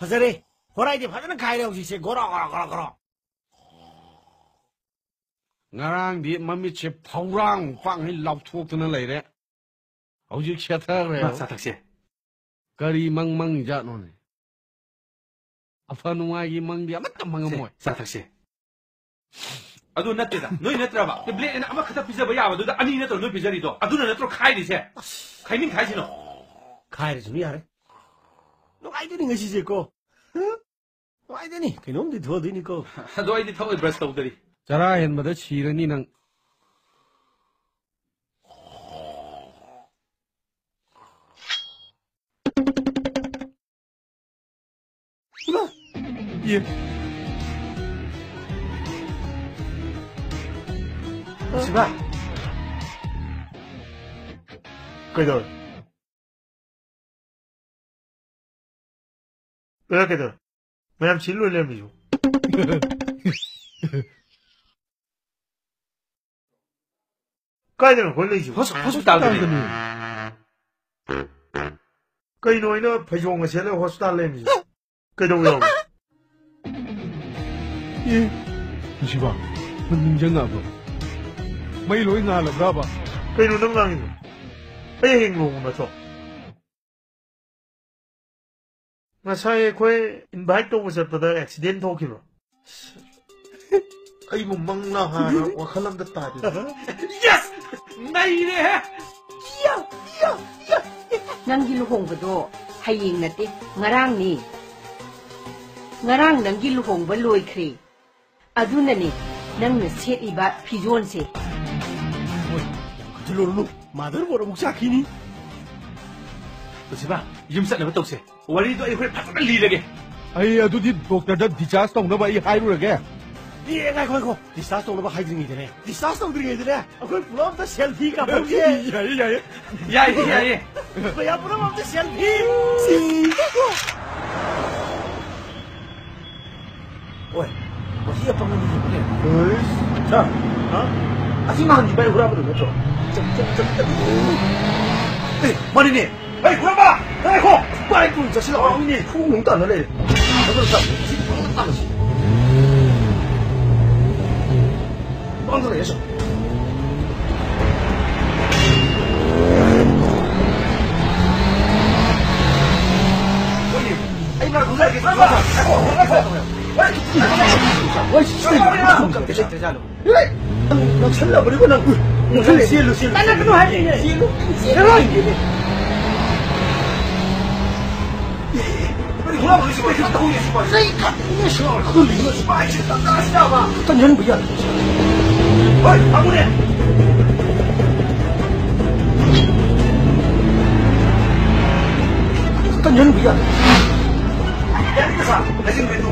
ꯐꯖꯔꯦ꯫ ꯍꯣꯔꯥꯏꯗꯤ ꯐꯖꯅ ꯈꯥꯏꯔꯦ ꯍꯧꯖꯤꯛꯁꯦ꯫ ꯒꯣꯔꯣ, ꯒꯣꯔꯣ, ꯒꯣꯔꯣ, ꯒꯣꯔꯣ꯫ ꯉꯔꯥꯡꯗꯤ ꯃꯃꯤꯠꯁꯦ ꯐꯧꯔꯥꯡ ꯄꯥꯡꯉꯩ ꯂꯥꯎꯊꯣꯛꯇꯅ ꯂꯩꯔꯦ꯫ ꯍꯧꯖꯤꯛ ꯁꯦꯠꯊꯈ꯭ꯔꯦ꯫ ꯃꯥ ꯆꯥꯊꯛꯁꯦ꯫ ꯀꯔꯤ ꯃꯪ ꯃꯪꯉꯤꯖꯥꯠꯅꯣꯅꯦ? ꯑꯐ ꯅꯨꯡꯉꯥꯏꯒꯤ ꯃꯪꯗꯤ ꯑꯃꯠꯇ ꯃꯪꯉꯝꯃꯣꯏ꯫ ꯁꯦ, ꯆꯥꯊꯛꯁꯦ꯫ ꯑꯗꯨ ꯅꯠꯇꯦꯗ, ꯅꯣꯏ ꯅꯠꯇ꯭ꯔꯕ? ꯇꯦꯕ꯭ꯂꯦꯠ ꯑꯅ ꯑꯃꯈꯛꯇ ꯄꯤꯖꯕ ꯌꯥꯕꯗꯨꯗ ꯑꯅꯤ ꯅꯠꯇ꯭ꯔꯣ ꯅꯣꯏ ꯄꯤꯖꯔꯤꯗꯣ? ꯑꯗꯨꯅ ꯅꯠꯇ꯭ꯔꯣ ꯈꯥꯏꯔꯤꯁꯦ? ꯈꯥꯏꯅꯤꯡ ꯈꯥꯏꯁꯤꯅꯣ? ꯈꯥꯏꯔꯁꯨ ꯌꯥꯔꯦ꯫ ꯅꯨꯡꯉꯥꯏꯗꯣꯏꯅꯤ ꯉꯁꯤꯁꯦꯀꯣ꯫ ꯍꯥ? ꯅꯨꯡꯉꯥꯏꯗꯣꯏꯅꯤ꯫ ꯀꯩꯅꯣꯝꯗꯤ ꯊꯣꯛꯑꯗꯣꯏꯅꯤꯀꯣ꯫ ꯑꯗꯣ ꯑꯩꯗꯤ ꯊꯛꯑꯣꯏ, ꯕ꯭ꯔꯁ ꯇꯧꯗꯔꯤ꯫ ꯆꯔꯥ ꯍꯦꯟꯕꯗ ꯁꯤꯔꯅꯤ ꯅꯪ꯫ ꯁꯤꯕꯥ꯫ ꯀꯩꯗꯧꯔꯦ? ꯀꯩꯗꯧꯔꯦ, ꯀꯩꯗꯧꯔꯦ? ꯃꯌꯥꯝ ꯁꯤ ꯂꯣꯏ ꯂꯩꯔꯝꯃꯤꯁꯤꯕꯨ꯫ ꯀꯥꯏꯗꯅꯣ ꯑꯩꯈꯣꯏ ꯂꯩꯁꯤꯕꯣ? ꯍꯣꯁ-, ꯍꯣꯁꯄꯤꯇꯥꯜꯗꯅꯤ꯫ ꯀꯩꯅꯣ ꯑꯩꯅ ꯐꯩꯖꯣꯝꯒ ꯁꯦꯠꯂꯒ ꯍꯣꯁꯄꯤꯇꯥꯜ ꯂꯩꯔꯝꯃꯤꯁꯦ? ꯀꯩꯗꯧꯕ ꯌꯥꯎꯕ? ꯑꯦ, ꯅꯨꯡꯁꯤꯕ, ꯅꯪ ꯅꯤꯡꯁꯤꯡꯉꯛꯑꯕ꯭ꯔꯣ? ꯃꯩ ꯂꯣꯏ ꯉꯥꯜꯂꯕ꯭ꯔꯕ? ꯀꯩꯅꯣ ꯅꯪ ꯉꯥꯡꯉꯤꯗꯣ? ꯑꯩ ꯍꯌꯦꯡ ꯂꯨꯍꯣꯡꯕ ꯅꯠꯇ꯭ꯔꯣ? ꯉꯁꯥꯏ ꯑꯩꯈꯣꯏ invite ꯇꯧꯕ ꯆꯠꯄꯗ accident ꯊꯣꯛꯈꯤꯕ꯭ꯔꯣ? ꯑꯩꯕꯨ ꯃꯪꯂꯥ ꯍꯥꯏꯔ ꯋꯥꯈꯜ ꯑꯝꯇ ꯇꯥꯗꯦ꯫ Yes! ꯅꯩꯔꯦꯍꯦ! ꯅꯪꯒꯤ ꯂꯨꯍꯣꯡꯕꯗꯣ ꯍꯌꯦꯡ ꯅꯠꯇꯦ, ꯉꯔꯥꯡꯅꯤ꯫ ꯉꯔꯥꯡ ꯅꯪꯒꯤ ꯂꯨꯍꯣꯡꯕ ꯂꯣꯏꯈ꯭ꯔꯦ꯫ ꯑꯗꯨꯅꯅꯦ ꯅꯪꯅ ꯁꯦꯠꯂꯤꯕ ꯐꯤꯖꯣꯜꯁꯦ꯫ ꯍꯣꯏ, ꯌꯥꯝ ꯈꯟꯖꯤꯜꯂꯨꯔꯅꯨ꯫ Motherboard ꯑꯃꯨꯛ ꯆꯥꯛꯈꯤꯅꯤ꯫ ꯄꯨꯟꯁꯤꯕ, ꯌꯨꯝ ꯆꯠꯅꯕ ꯇꯧꯁꯦ꯫ ꯋꯥꯔꯤꯗꯣ ꯑꯩ ꯍꯣꯔꯦꯟ ꯐꯖꯅ ꯂꯤꯔꯒꯦ꯫ ꯑꯩ ꯑꯗꯨꯗꯤ ꯗꯣꯛꯇꯔꯗ discharge ꯇꯧꯅꯕ ꯑꯩ ꯍꯥꯏꯔꯨꯔꯒꯦ꯫ ꯑꯦ, ꯉꯥꯏꯈꯣ, ꯉꯥꯏꯈꯣ꯫ Discharge ꯇꯧꯅꯕ ꯍꯥꯏꯗ꯭ꯔꯤꯉꯩꯗꯅꯦ, discharge ꯇꯧꯗ꯭ꯔꯤꯉꯩꯗꯅꯦ, ꯑꯩꯈꯣꯏ ꯄꯨꯂꯞ ꯑꯝꯇ selfie ꯀꯥꯞꯍꯧꯁꯦ꯫ ꯌꯥꯏꯌꯦ, ꯌꯥꯏꯌꯦ꯫ ꯌꯥꯏꯌꯦ, ꯌꯥꯏꯌꯦ꯫ ꯃꯌꯥꯝ ꯄꯨꯂꯞ ꯑꯝꯇ selfie꯫ ꯑꯣꯏ, ꯃꯁꯤ ꯑꯄꯪꯕ ꯃꯤꯁꯤꯡꯁꯦ꯫ ꯁꯥꯔ, ꯍꯥ? ꯑꯁꯤ ꯅꯍꯥꯟꯒꯤ ꯚꯥꯏ ꯍꯨꯔꯥꯟꯕꯗꯨ ꯅꯠꯇ꯭ꯔꯣ? ꯆꯠ, ꯆꯠ, ꯆꯠ, ꯆꯠ꯫ ꯑꯦ, ꯃꯥꯅꯤꯅꯦ꯫ ꯍꯩ, ꯈꯨꯔꯝꯕ! ꯉꯥꯏꯈꯣ! ꯄꯥꯏ ꯄꯨꯡ ꯆꯠꯁꯤꯜꯂꯛꯑꯣ꯫ ꯃꯤꯅꯦ, ꯈꯣꯡ ꯅꯨꯡ ꯇꯥꯟꯅ ꯂꯩꯔꯦ꯫ ꯐꯖꯅ ꯆꯠ, ꯁꯤ ꯐꯖꯅ ꯇꯥꯟꯅꯁꯤ꯫ ꯃꯥꯡꯗ ꯂꯩꯔꯦ, ꯁꯥꯔ꯫ ꯑꯩ ꯃꯔꯛ ꯊꯣꯛꯂꯛꯑꯒꯦ꯫ ꯉꯥꯏꯈꯣ, ꯉꯥꯏꯈꯣ, ꯉꯥꯏꯈꯣ꯫ ꯍꯣꯏ, ꯁꯤ ꯀꯩꯅꯣ? ꯍꯦ! ꯅꯪ ꯅꯛꯁꯜꯂꯕꯅꯤꯀꯣ ꯅꯪ꯫ ꯅꯪ ꯆꯦꯜꯂꯨ, ꯆꯦꯜꯂꯨ꯫ ꯇꯥꯟꯅꯒꯅꯨ ꯍꯥꯏꯔꯤꯅꯦ꯫ ꯆꯦꯜꯂꯨ, ꯆꯦꯜꯂꯨ꯫ ꯆꯦꯜꯂꯣ꯫ ꯀꯔꯤ ꯍꯨꯔꯥꯟꯕꯅꯣ ꯁꯤꯕꯣ? ꯀꯔꯤ ꯇꯧꯔꯤꯅꯣ ꯁꯤꯕꯣ? ꯆꯩ ꯀꯥꯞꯄꯤꯅꯦ ꯁꯤꯕꯣ꯫ ꯀꯔꯤꯅꯣ ꯁꯤꯕꯣ? ꯑꯩꯁꯦ ꯇꯟꯖꯥꯁꯤꯗꯕ꯫ ꯇꯟꯖꯟꯕ ꯌꯥꯗꯦ꯫ ꯍꯣꯏ, ꯐꯥꯃꯨꯅꯦ꯫ ꯇꯟꯖꯟꯕ ꯌꯥꯗꯦ꯫ ꯌꯥꯅꯤꯗ ꯁꯥꯔ, ꯍꯥꯏꯖꯤꯟꯕꯤꯅꯨ꯫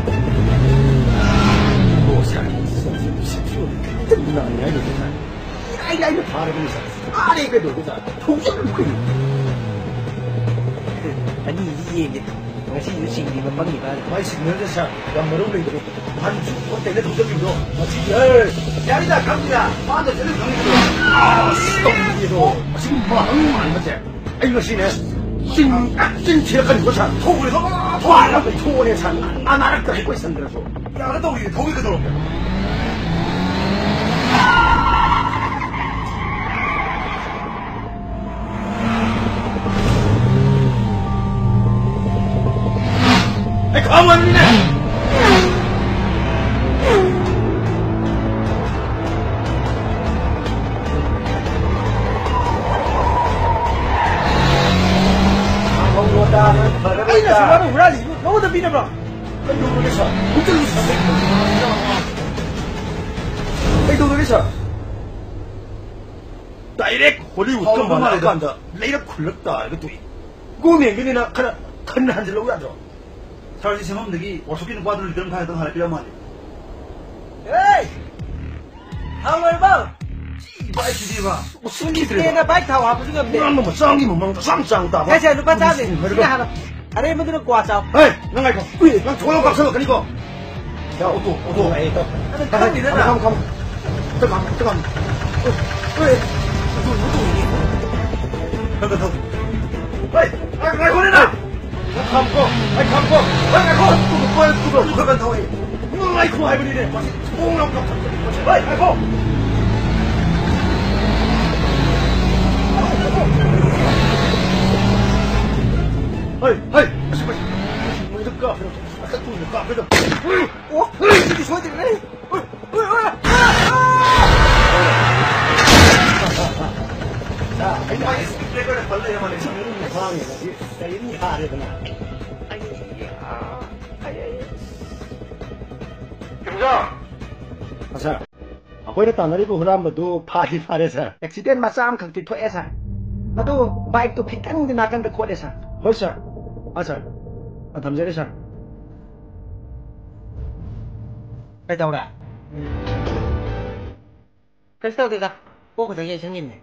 ꯂꯥꯛꯅꯤ ꯍꯥꯏꯅꯤ ꯁꯥꯔ꯫ ꯏꯔꯥꯏ ꯂꯥꯏꯅ ꯐꯥꯔꯕꯅꯤ ꯁꯥꯔ꯫ ꯐꯥꯔꯦ ꯀꯩꯗꯧꯒꯦ ꯁꯥꯔ? ꯊꯧꯖꯤꯜꯂꯨ ꯀꯩꯅꯣ꯫ ꯑꯅꯤꯗꯤ ꯌꯦꯡꯒꯦ꯫ ꯉꯁꯤꯁꯨ ꯆꯤꯡꯕꯤꯕ ꯐꯪꯉꯤꯕ꯫ ꯃꯥꯏ ꯁꯤꯒꯅꯦꯜꯁꯦ ꯁꯥꯔ ꯌꯥꯝ ꯃꯔꯨ ꯂꯩꯕꯅꯤ꯫ ꯅꯍꯥꯟꯁꯨ ꯄꯣꯠ ꯀꯩꯅ ꯊꯧꯖꯤꯜꯂꯤꯕꯗꯣ꯫ ꯃꯁꯤ, ꯑꯦ, ꯌꯥꯔꯤꯗ ꯈꯪꯗꯦꯗ꯫ ꯃꯥꯗ ꯆꯠꯂ ꯈꯪꯗꯦꯗ꯫ ꯑꯁ, ꯇꯧꯔꯤꯗꯣ꯫ ꯃꯁꯤ ꯃꯍꯪ ꯃꯥꯟꯕꯁꯦ꯫ ꯑꯩ ꯉꯁꯤꯅꯦ ꯆꯤꯟ, ꯆꯤꯟ ꯊꯤꯔꯛꯀꯅꯤꯀꯣ ꯁꯥꯔ꯫ ꯊꯧꯔꯦꯗꯣ, ꯊꯧꯔꯦꯗꯣ꯫ ꯊꯧꯔꯦ ꯁꯥꯔ꯫ ꯅꯥ-, ꯅꯥꯔꯛꯇ꯭ꯔꯗꯤ ꯀꯣꯏꯁꯟꯗ꯭ꯔꯁꯨ꯫ ꯌꯥꯒꯗꯧꯔꯤ, ꯊꯧꯒꯦ ꯀꯩꯗꯧꯔꯒꯦ? ꯑꯩ ꯈꯪꯉꯕꯅꯤꯅꯦ꯫ ꯑꯩꯅ ꯁꯨꯃꯥꯏꯅ ꯍꯨꯔꯥꯜꯂꯤꯁꯤꯕꯨ ꯅꯉꯣꯟꯗ ꯄꯤꯅꯕ꯭ꯔꯣ? ꯀꯩꯗꯧꯔꯒꯦ ꯁꯥꯔ? ꯍꯧꯖꯤꯛ ꯁꯥꯔ, ꯀꯩꯗꯧꯔꯒꯦ ꯁꯥꯔ? ꯗꯥꯏꯔꯦꯛ ꯍꯣꯂꯤꯋꯨꯗꯀ ꯍꯥꯎꯕ ꯃꯥꯜꯂꯦꯗ꯫ ꯃꯥꯟꯅꯔꯀꯥꯟꯗ ꯂꯩꯔꯛ ꯈꯨꯜꯂꯛ ꯇꯥꯔꯒ ꯇꯣꯛꯏ꯫ ꯒꯣꯔꯃꯦꯟꯒꯤꯅꯤꯅ ꯈꯔ ꯈꯟ ꯍꯟꯖꯤꯜꯍꯧ ꯌꯥꯗ꯭ꯔꯣ? ꯁꯥꯔꯁꯤ ꯁꯦꯝꯐꯝꯗꯒꯤ ꯋꯥꯛꯁꯣꯞꯀꯤ ꯅꯨꯄꯥꯗꯨꯅ ꯂꯤꯇꯔ ꯃꯈꯥꯏ ꯈꯛꯇꯪ ꯍꯥꯟꯅ ꯄꯤꯔꯝ ꯃꯥꯜꯂꯦ꯫ ꯑꯦ! ꯊꯥꯎ ꯂꯣꯏꯔꯕꯣ? ꯁꯤ ꯚꯥꯏ ꯁꯤꯗꯤꯕ꯫ ꯎꯁꯤꯠꯈꯤꯗ꯭ꯔꯦꯗ꯫ ꯏꯁꯇꯦꯟꯗ ꯕꯥꯏꯛ ꯊꯥꯎ ꯍꯥꯞꯄꯁꯨ ꯉꯝꯗꯦ꯫ ꯍꯨꯔꯥꯟꯕ ꯃꯆꯥꯒꯤ ꯃꯃꯥꯡꯗ ꯑꯁꯨꯛ ꯌꯥꯝ ꯆꯥꯎꯅ ꯇꯥꯕ꯫ ꯁꯦ, ꯁꯦ, ꯂꯨꯄꯥ ꯆꯥꯝꯃꯅꯤ꯫ ꯎꯁꯤꯠꯈꯤꯗ꯭ꯔꯦꯗ꯫ ꯁꯤꯅ ꯍꯥꯟꯅ꯫ ꯑꯔꯦꯝꯕꯗꯨꯅ ꯀ꯭ꯋꯥ ꯆꯥꯎ꯫ ꯍꯦ, ꯅꯪ ꯉꯥꯏꯈꯣ꯫ ꯎꯏ, ꯅꯪ ꯊꯣꯛꯂꯛꯑꯣ ꯀꯥꯞꯁꯜꯂꯛꯀꯅꯤꯀꯣ꯫ ꯌꯥ, ꯑꯣꯇꯣ, ꯑꯣꯇꯣ꯫ ꯑꯩ ꯇꯧ-, ꯅꯪ ꯈꯪꯗꯦꯗꯅ꯫ ꯈꯝ, ꯈꯝ, ꯈꯝ꯫ ꯈꯝ, ꯈꯝ꯫ ꯈꯔ ꯈꯔ ꯊꯧ꯫ ꯍꯣꯏ, ꯉꯥꯏꯈꯣ, ꯉꯥꯏꯈꯣꯅꯦ ꯅꯪ꯫ ꯅꯪ ꯈꯥꯝꯃꯨꯀꯣ꯫ ꯑꯩ ꯈꯥꯝꯃꯨꯀꯣ꯫ ꯍꯣꯏ, ꯉꯥꯏꯈꯣ꯫ ꯇꯨ, ꯇꯨ, ꯇꯨ, ꯇꯨ, ꯈꯔ ꯈꯔ ꯊꯧꯍꯦ꯫ ꯅꯪ ꯉꯥꯏꯈꯣ ꯍꯥꯏꯕꯅꯤꯅꯦ꯫ ꯃꯁꯤ ꯊꯣꯡ ꯌꯥꯝ ꯀꯥꯞꯊꯠꯄꯅꯤ꯫ ꯍꯣꯏ, ꯉꯥꯏꯈꯣ꯫ ꯍꯣꯏ, ꯍꯣꯏ꯫ ꯑꯁ, ꯑꯁ, ꯑꯁ, ꯃꯣꯏꯗ ꯀꯥꯞꯄꯦ꯫ ꯑꯁ, ꯊꯨꯅ ꯀꯥꯞꯀꯦ ꯇꯧ꯫ ꯑꯣ, ꯁꯤꯗꯤ ꯁꯣꯏꯗ꯭ꯔꯦꯅꯦ꯫ ꯁꯥꯔ, ꯑꯩꯈꯣꯏꯅ ꯇꯥꯟꯅꯔꯤꯕ ꯍꯨꯔꯥꯟꯕꯗꯨ ꯐꯥꯗꯤ ꯐꯥꯔꯦ, ꯁꯥꯔ꯫ ꯑꯦꯛꯁꯤꯗꯦꯟ ꯃꯆꯥ ꯑꯃꯈꯛꯇꯤ ꯊꯣꯛꯑꯦ, ꯁꯥꯔ꯫ ꯑꯗꯨ ꯕꯥꯏꯛꯇꯨ ꯈꯤꯇꯪꯗꯤ ꯅꯥꯀꯟꯗ ꯈꯣꯠꯂꯦ, ꯁꯥꯔ꯫ ꯍꯣꯏ, ꯁꯥꯔ꯫ ꯑꯥ, ꯁꯥꯔ꯫ ꯑꯥ, ꯊꯝꯖꯔꯦ, ꯁꯥꯔ꯫ ꯀꯩꯗꯧꯔꯦ? ꯀꯩꯁꯨ ꯇꯧꯗꯦꯗ꯫ ꯀꯣꯛ ꯈꯛꯇ ꯌꯩꯁꯟꯈꯤꯕꯅꯦ꯫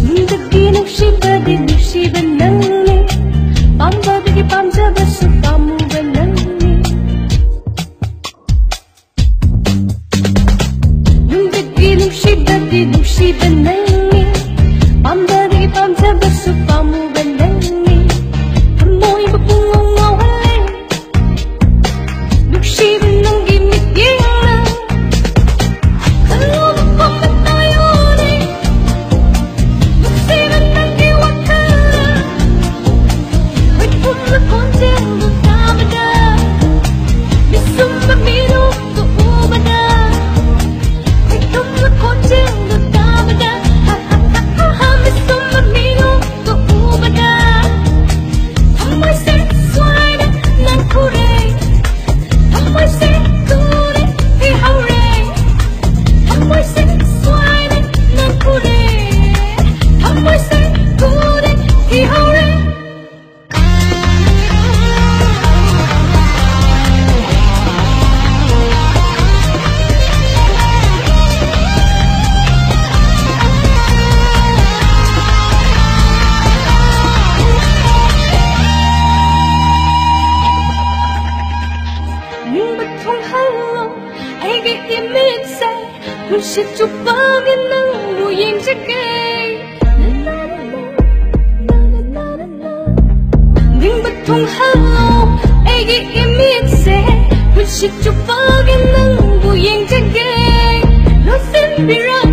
ꯅꯨꯡꯗꯒꯤ ꯅꯨꯡꯁꯤꯕꯗꯤ ꯅꯨꯡꯁꯤꯕ ꯅꯪꯅꯤ, ꯄꯥꯝꯕꯗꯒꯤ ꯄꯥꯝꯖꯕꯁꯨ ꯄꯥꯝꯃꯨꯕ ꯅꯪꯅꯤ꯫ ꯅꯨꯡꯗꯒꯤ ꯅꯨꯡꯁꯤꯕꯗꯤ ꯅꯨꯡꯁꯤꯕ ꯅꯪꯅꯤ, ꯄꯥꯝꯕꯗꯒꯤ ꯄꯥꯝꯖꯕꯁꯨ ꯄꯥꯝꯃꯨꯕ ꯅꯪꯅꯤ꯫ ꯊꯃꯣꯏꯕꯨ ꯄꯨꯡꯉꯥꯎ ꯉꯥꯎꯍꯜꯂꯦ ꯅꯨꯡꯁꯤꯕ ꯅꯪꯒꯤ ꯃꯤꯠꯌꯦꯡꯅ꯫ ꯈꯜꯂꯨꯕ ꯄꯨꯝꯕ ꯇꯥꯏꯑꯣꯔꯦ ꯅꯨꯡꯁꯤꯕ ꯅꯪꯒꯤ ꯋꯥꯈꯜꯅ꯫ ꯃꯤꯠ ꯄꯨꯝꯕ ꯈꯣꯟꯖꯦꯜꯗꯨ ꯇꯥꯕꯗ, ꯃꯤꯠ ꯁꯨꯝꯕ ꯃꯤꯔꯨꯝꯗꯨ ꯎꯕꯗ, ꯃꯤꯠ ꯄꯨꯝꯕ ꯈꯣꯟꯖꯦꯜꯗꯨ ꯇꯥꯕꯗ, ꯍ, ꯍ, ꯍ, ꯍ, ꯍ, ꯃꯤꯠ ꯁꯨꯝꯕ ꯃꯤꯔꯨꯝꯗꯨ ꯎꯕꯗ, ꯊꯃꯣꯏꯁꯦ ꯁ꯭ꯋꯥꯏꯗ ꯅꯪ ꯎꯔꯦ꯫ ꯊꯃꯣꯏꯁꯦ ꯇꯨꯔꯦ ꯏꯍꯧꯔꯦ꯫ ꯊꯃꯣꯏꯁꯦ ꯁ꯭ꯋꯥꯏꯗ ꯅꯪ ꯎꯔꯦ꯫ ꯊꯃꯣꯏꯁꯦ ꯇꯨꯔꯦ ꯏꯍꯧꯔꯦ꯫ ꯅꯤꯡꯕ ꯊꯨꯡꯍꯜꯂꯣ ꯑꯩꯒꯤ ꯏꯃꯤꯠꯁꯦ, ꯄꯨꯟꯁꯤ ꯆꯨꯞꯄꯒꯤ ꯅꯪꯕꯨ ꯌꯦꯡꯖꯒꯦ꯫ ꯅꯤꯡꯕ ꯊꯨꯡꯍꯜꯂꯣ ꯑꯩꯒꯤ ꯏꯃꯤꯠꯁꯦ, ꯄꯨꯟꯁꯤ ꯆꯨꯞꯄꯒꯤ ꯅꯪꯕꯨ ꯌꯦꯡꯖꯒꯦ꯫ ꯂꯣꯠꯁꯤꯟꯕꯤꯔꯝ